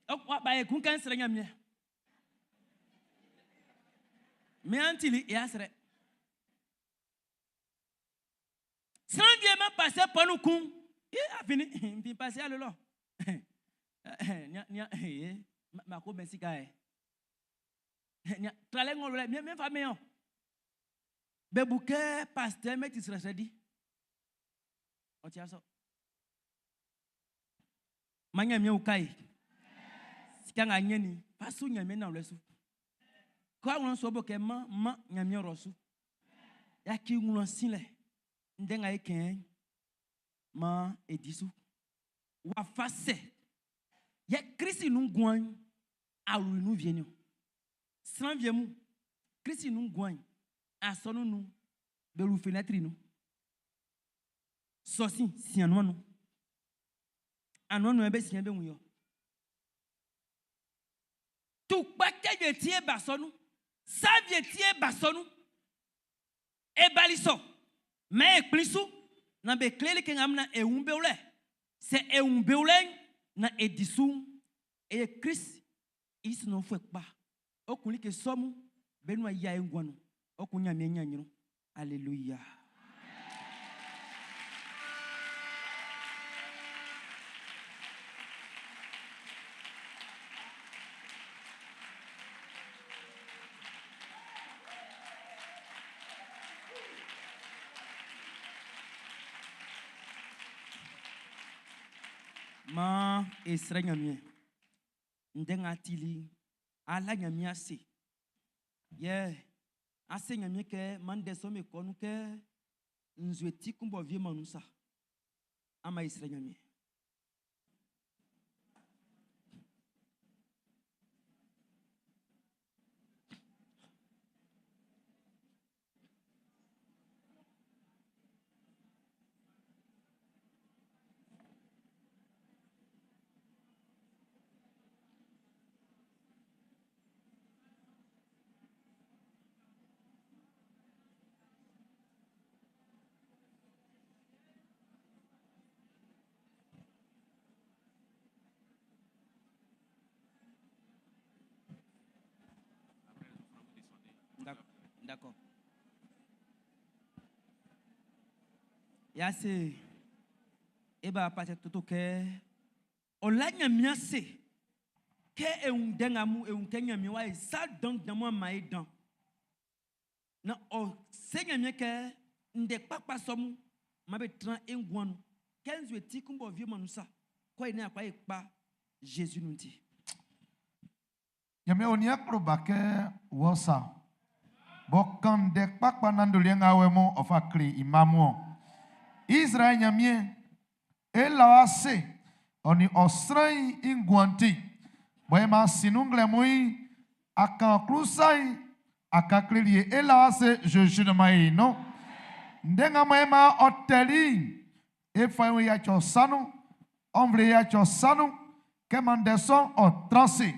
S2: Ɔ ba ye kun kan srɛ nya mi. Mi antili ya srɛ. Sran vie ma passé pɔnu kun. I a fini nfi passé alo lɔ. Nya nya eh ma ko bɛn sika yɛ. Nya tralɛ ŋɔ lɛ mi mi fa mi yɔ. Bɛbu kɛ pasteur mɛ ti srɛsrɛ di. Ɔti asɔ. Ma nya mi ka yi. Sika ŋa nye ni. Pasu nya mi na lɛ su. Kɔ aŋlɔ sɔ bɔ kɛ ma ma nya mi rɔ su. Ya ki ŋlɔ si lɛ. Ndɛ ŋa ye kɛn ma edi su. Wa fa sɛ. Yɛ Kristi nu guan awu nu vie ni o. Sran vie mu. Kristi nu guan asɔnu nu belu fenêtre nu. Sɔsi sianua nu. Anua nu ebe sian be ŋu yɔ. Tukpa kɛ vie tie ba sɔnu. Sa vie tie ba sɔnu. Ebali sɔ. Mɛ ekpli su. Na be kleli ke ngamna ehun bewlɛ. Sɛ ehun bewlɛ na edisu. Eye Christ isi no fue kpa. Okun like sɔmu benu aya engwanu. Okun nyame nyanyru. Alléluia. Ma esrɛ Ɲanmiɛn. Ndɛ nga tili ala Ɲanmiɛn ase. Yɛ ase Ɲanmiɛn kɛ man ndɛ sɔ me kɔ nun kɛ nzue ti kun bɔ vie man nun sa. Ama esrɛ Ɲanmiɛn. D'accord. Ya se eba pase toto ke ola nyamia se ke ehun denga mu ehun ke nyamia wa e sa dan dan mo ma e dan. Na o se nyamia ke nde kpakpa somu ma be tran engwanu. Kenzu eti kumbo vie manusa. Ko ene akwa e pa Jésus nous dit.
S6: Nyame oni akro ba kɛ wɔ sa. Bɔ kan ndɛ kpakpa nandolia ŋa wɛ mo ɔfa kle imamu ɔ. Israel Nyamie ela wa se ɔni ɔsrã yi inguanti. Bɔ ema sinu ŋlɛ mu yi akan klusa yi akakle lie ela wa se Jésus ne ma yi no. Ndɛ ŋa mo ema ɔtɛli efa yi ya tsɔ sanu ɔnvle ya tsɔ sanu kɛ mandɛsɔn ɔtrase.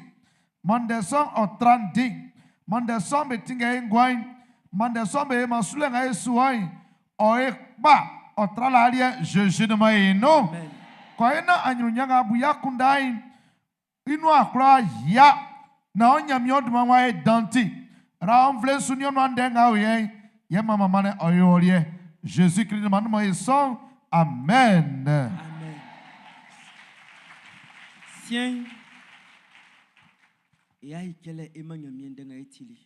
S6: Mandɛsɔn ɔtrandi. Mandɛsɔn be tingɛ ngwain. Mandɛsɔn be masule ŋa esuwain. Ɔye kpa ɔtrala aliɛ Jésus ne ma yi no.
S2: Amen.
S6: Kɔye na anyunyanga buya kundain. Inu akura ya. Na ɔnyami ɔduma wa ye danti. Ra ɔnvle suni ɔnu andɛ ŋa oye. Yɛ mama mane ɔye ɔliɛ. Jésus Christ ne ma nu ma ye sɔn. Amen.
S2: Amen. Sien. Ya ikele ema nyamien denga etili.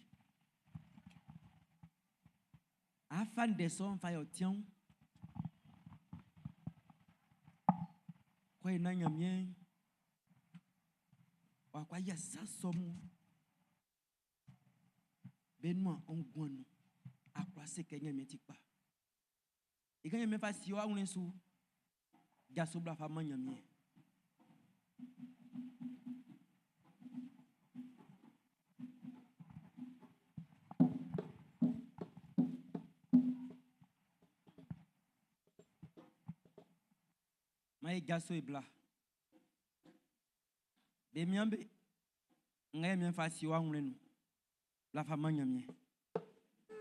S2: Afan de son fa yo tian. Kɔ na Ɲanmiɛn w'a kwa yia sa sɔ mun be nuan ɔ nguan nun a kwla se kɛ Ɲanmiɛn ti kpa. I ka Ɲanmiɛn fa sie ɔ awlɛn su jaso bla fa man Ɲanmiɛn. Ma ye jaso e bla. Be mian be nga Ɲanmiɛn fa sie ɔ awlɛn nun bla fa man Ɲanmiɛn.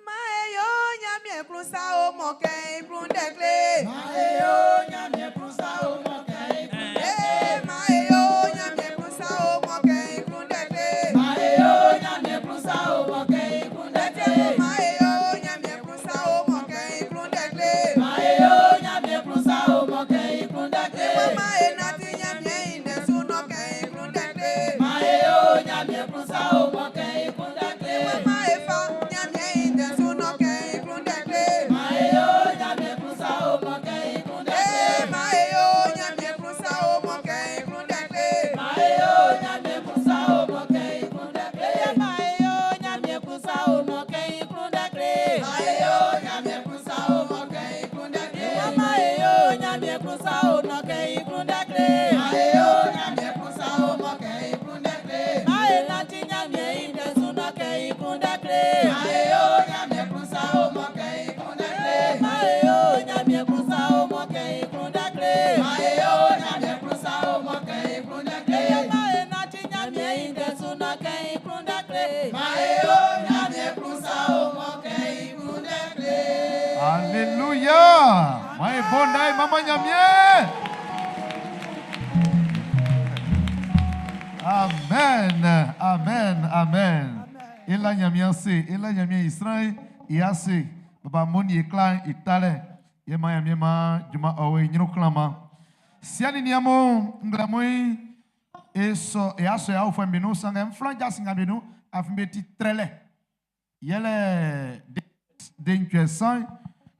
S8: Ma e yo Ɲanmiɛn klun sa o mɔ kɛ i klun dɛ kle.
S7: Ma e yo Ɲanmiɛn klun sa o mɔ kɛ i klun dɛ kle.
S8: Ee ma e yo Ɲanmiɛn klun sa o mɔ kɛ i klun dɛ kle.
S7: Ma e yo Ɲanmiɛn klun sa o mɔ kɛ i klun dɛ kle.
S8: Ma e yo Ɲanmiɛn klun sa o mɔ kɛ i klun dɛ kle.
S7: Ma e yo Ɲanmiɛn klun sa o mɔ kɛ i klun dɛ kle.
S8: Ma e nanti Ɲanmiɛn i ndɛ su nɔ kɛ i klun dɛ kle.
S7: Ma e yo Ɲanmiɛn klun sa o mɔ kɛ i klun dɛ kle.
S8: Ma e fa Ɲanmiɛn i ndɛ su nɔ kɛ i klun dɛ kle.
S7: Ma e yo Ɲanmiɛn klun sa o mɔ kɛ i klun dɛ kle.
S8: Ee ma e yo Ɲanmiɛn klun sa o mɔ kɛ i klun dɛ kle.
S7: Ma e yo Ɲanmiɛn klun sa o mɔ kɛ i klun dɛ kle. Ma e yo Ɲanmiɛn klun sa o mɔ kɛ i klun dɛ kle. Ma e yo Ɲanmiɛn klun sa o mɔ kɛ i klun dɛ kle. Ma e yo Ɲanmiɛn klun sa o mɔ kɛ i klun dɛ kle. Ma e yo Ɲanmiɛn klun sa o mɔ kɛ i klun dɛ kle. Ma e nanti Ɲanmiɛn i ndɛ su nɔ kɛ i klun dɛ kle. Ma e yo Ɲanmiɛn klun sa o mɔ kɛ i klun dɛ kle. Ma e yo Ɲanmiɛn klun sa o mɔ kɛ i klun dɛ kle. Ma e yo Ɲanmiɛn klun sa o mɔ kɛ i klun dɛ kle. Ma e nanti Ɲanmiɛn i ndɛ su nɔ kɛ i klun dɛ kle. Ma e yo Ɲanmiɛn klun sa o mɔ kɛ i klun dɛ kle.
S6: Alléluia. Ma e bonda e mama Ɲanmiɛn. Amen. Amen. Amen. Ela Ɲanmiɛn se, ela Ɲanmiɛn Israël i ase. Baba moni e klan itale. Ye ma Ɲanmiɛn ma juma owe nyuru klan ma. Siani ni amo nglamoi e so e aso ya ofo mbinu sanga mflan jasinga mbinu afimbe ti trele. Yele de ntwe san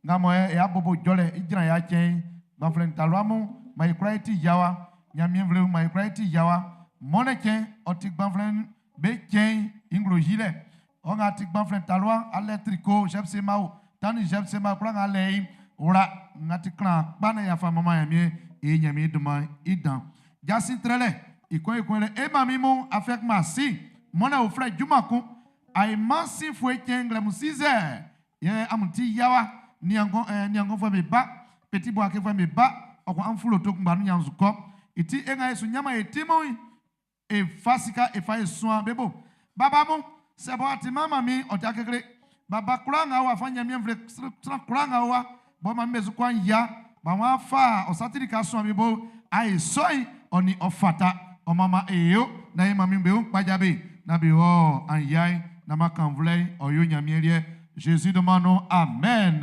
S6: nga mo e abobo jole ijran ya chen gbaflen talwamu ma ikra ti yawa nyamien vle ma ikra ti yawa mone chen oti gbaflen be chen inglo jile on a ti gbaflen talwa ale tricot jepse mao tani jepse ma kra nga le ora nga ti kran pa na ya fa mama yamie e nyami duma idan jasi trele ikon ikon le e mami mu afek ma si mone o frère juma kun ay mansi fue chen nglemu 6 ye amuti yawa niangon niangon fo me ba petit bois ke fo me ba okwa amfulo to ngba nu nyanzuko iti enga yesu nyama etimo e fasika e fa esuan bebo baba mu sebo ati mama mi ota kekere baba kura nga wa fa nyamie mvle sran kura nga wa bo ma mezu kwa ya ba wa fa osatiri ka suan bebo ay soi oni ofata o mama eyo na ye mami be pajabe na be o an yai na ma kanvle oyo nyamie rie Jésus demande amen.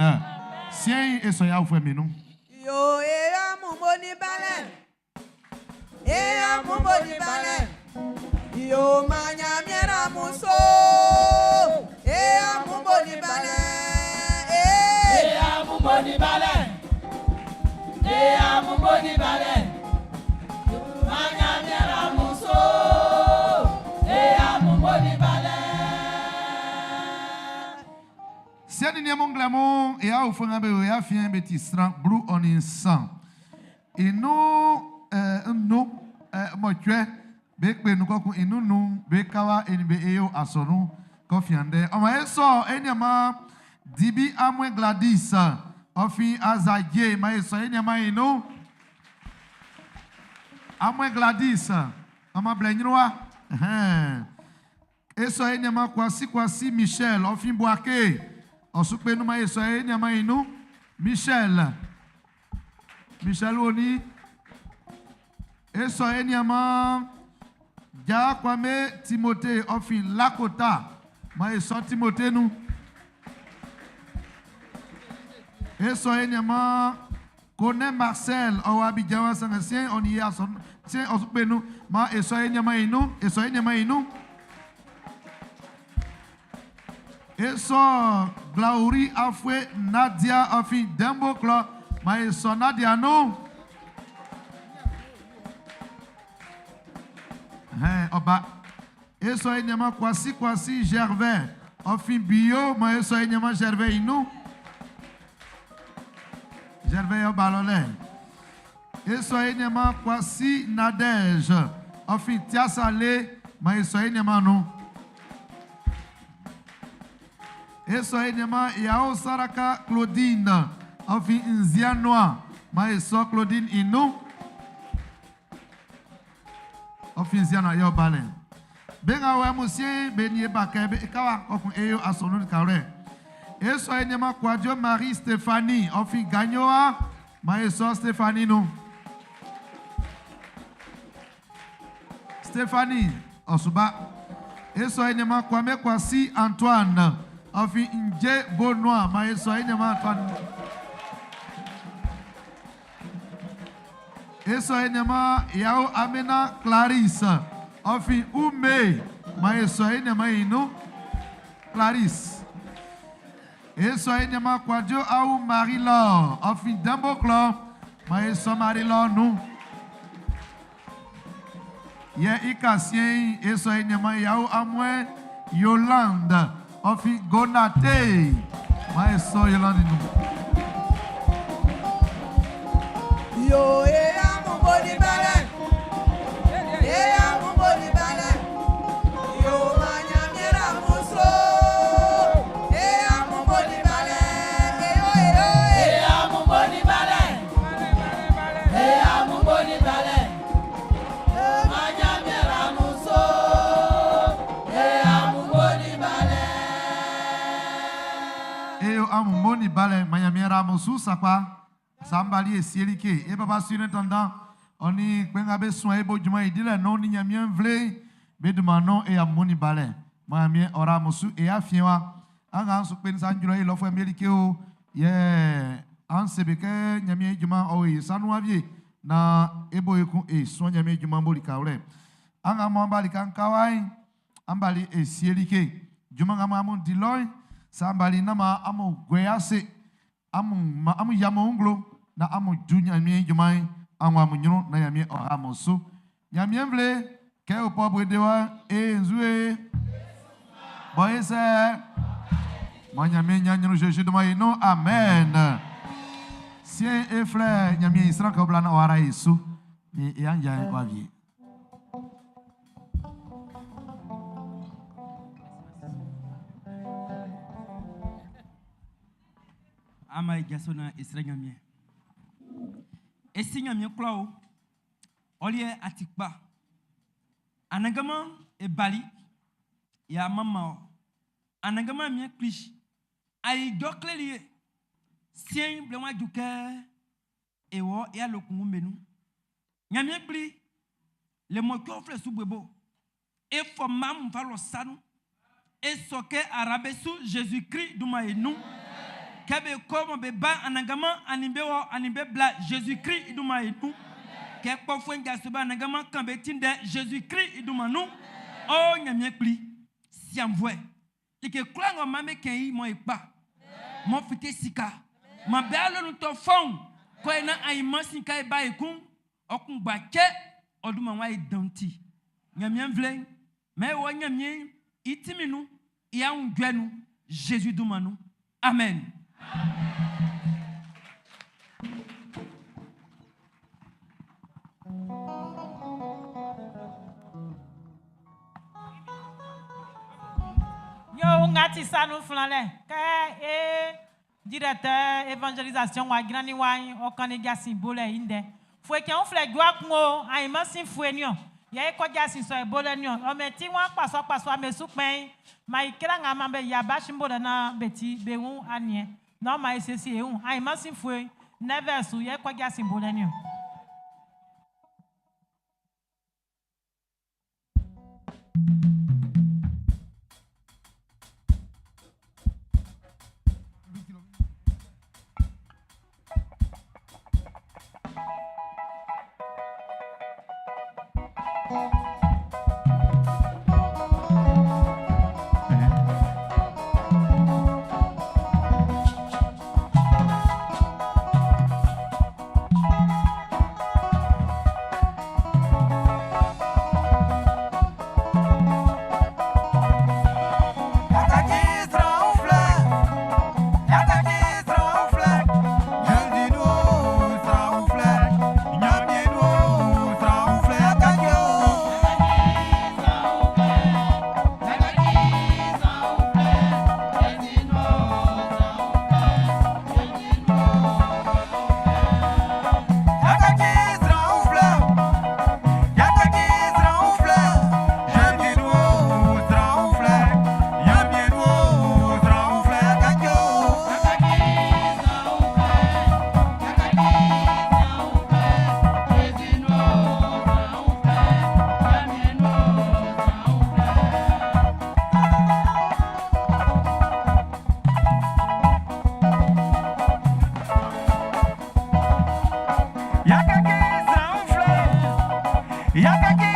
S6: Sien et soya ou frère minou.
S8: Yo e amu mo ni balẹ̀. E amu mo ni balẹ̀. Yo ma Ɲanmiɛn amu so. E amu mo ni balẹ̀.
S7: E amu mo ni balẹ̀. E amu mo ni balẹ̀. Ma Ɲanmiɛn amu so. E amu mo ni balẹ̀.
S6: Siani ni mon glamon et a au fond be ya fien petit sran blue on insan. Et nous nous mo tue be pe nu ko inu nu be kawa eni be eyo asonu ko fiande. O ma eso eni ma Dibi Amwe Gladys ofi Azadje ma eso eni ma inu Amwe Gladys ama blenyoa. Eso eni ma Kwasi Kwasi Michel ofi Boake. Osukpe nu ma eso eni ma inu Michel. Michel Oni. Eso eni ma Ja Kwame Timothée ofi Lakota. Ma eso Timothée nu. Eso eni ma Kone Marcel owa Abidjan Saint-Sien on y a son sien osukpe nu ma eso eni ma inu eso eni ma inu. Eso Glaouri Afwe Nadia ofi Dembo Klo ma eso Nadia nu. Hein, oba. Eso enyama Kwasi Kwasi Gervais. Ofin bio, ma eso enyama Gervais inu. Gervais obalole. Eso enyama Kwasi Nadège. Ofin Tiasale, ma eso enyama nu. Eso enyama Yao Saraka Claudine. Ofin Nzianoa, ma eso Claudine inu. Ofin Nzianoa yo balen. Benga wa musie beni bake be kawa okun eyo asonu kare. Eso enyama Kwadio Marie Stéphanie. Ofin Gagnoa, ma eso Stéphanie nu. Stéphanie Osuba. Eso enyama Kwame Kwasi Antoine. Ofin Nje Bonoa, ma eso enyama Antoine. Eso enyama Yao Amena Clarisse. Ofin Ume, ma eso enyama inu Clarisse. Eso enyama Kwadio Aou Marie-Laure. Ofin Damboklo, ma eso Marie-Laure nu. Ye ikasien eso enyama Yao Amwe Yolande. Ofin Gonate, ma eso Yolande nu.
S8: Yo e amu boni bale. E amu boni bale. Yo manya miera muso. E amu boni bale. E yo e yo e.
S10: E amu boni bale. E amu boni bale. Manya miera muso. E amu boni bale.
S6: Eyo amu moni bale manya miera musu sakwa. Sambali e sielike. E papa surintendant, oni kwenga be soin ebo juma idile non ni nyamien vle be duma non e amoni bale. Manya ora musu e afiwa. Anga ansu kwen sanjuro e lofwe mielike o. Ye ansebeke nyamien juma o e sanu avie na ebo ekun e soin nyamien juma mboli kaule. Anga mo ambali kankawai ambali e sielike. Juma ngama amun diloy sambali nama amu gwease amu ma amu yamo unglo na amu ju nyamien juma anwa amu nyuru na nyamien ora musu. Nyamien vle ke o pobre dewa e nzue. Boyese. Moi nyamien nyanyuru Jésus de moi non amen. Sien et frère nyamien isra ko blana ora Yesu ni yanja wa vie.
S2: Ama jasona isra nyamien. Esi nyamien klao. Olie atikpa. Anagama e bali ya mama. Anagama mien klish. Ayi dokle liye. Sien blewa duke e wo e alokun menu. Nyamien pli le mokyo fle soubebo. E fo mam fa lo sanu. E soke arabe sou Jésus-Christ duma e nou. Kebe komo be ba anagama animbe wo animbe bla Jésus-Christ duma e nou. Ke kpofwe nga soba anagama kambe tinde Jésus-Christ duma nou. O nyamien pli siamvwe. Like klango mame ken yi mo epa. Mo fite sika. Ma be alo nu to fon. Ko ena ayima sika e ba ekun. Okun gba ke oduma wa e danti. Nyamien vle. Me wo nyamien itiminu ya undwenu Jésus duma nou. Amen.
S1: Yo ngati sanu flanle ke e directeur évangélisation wa grani wa o kan ni gasi bole inde. Fue ke on fle gwa kun o ayi ma sin fue ni o. Ye ko gasi so e bole ni o. O me ti won paso paso ame su pen ma ikra nga ma be ya ba shimbo na beti be hun anie. Na ma esesi e hun ayi ma sin fue never su ye ko gasi bole ni o.
S3: Yɛ kɛ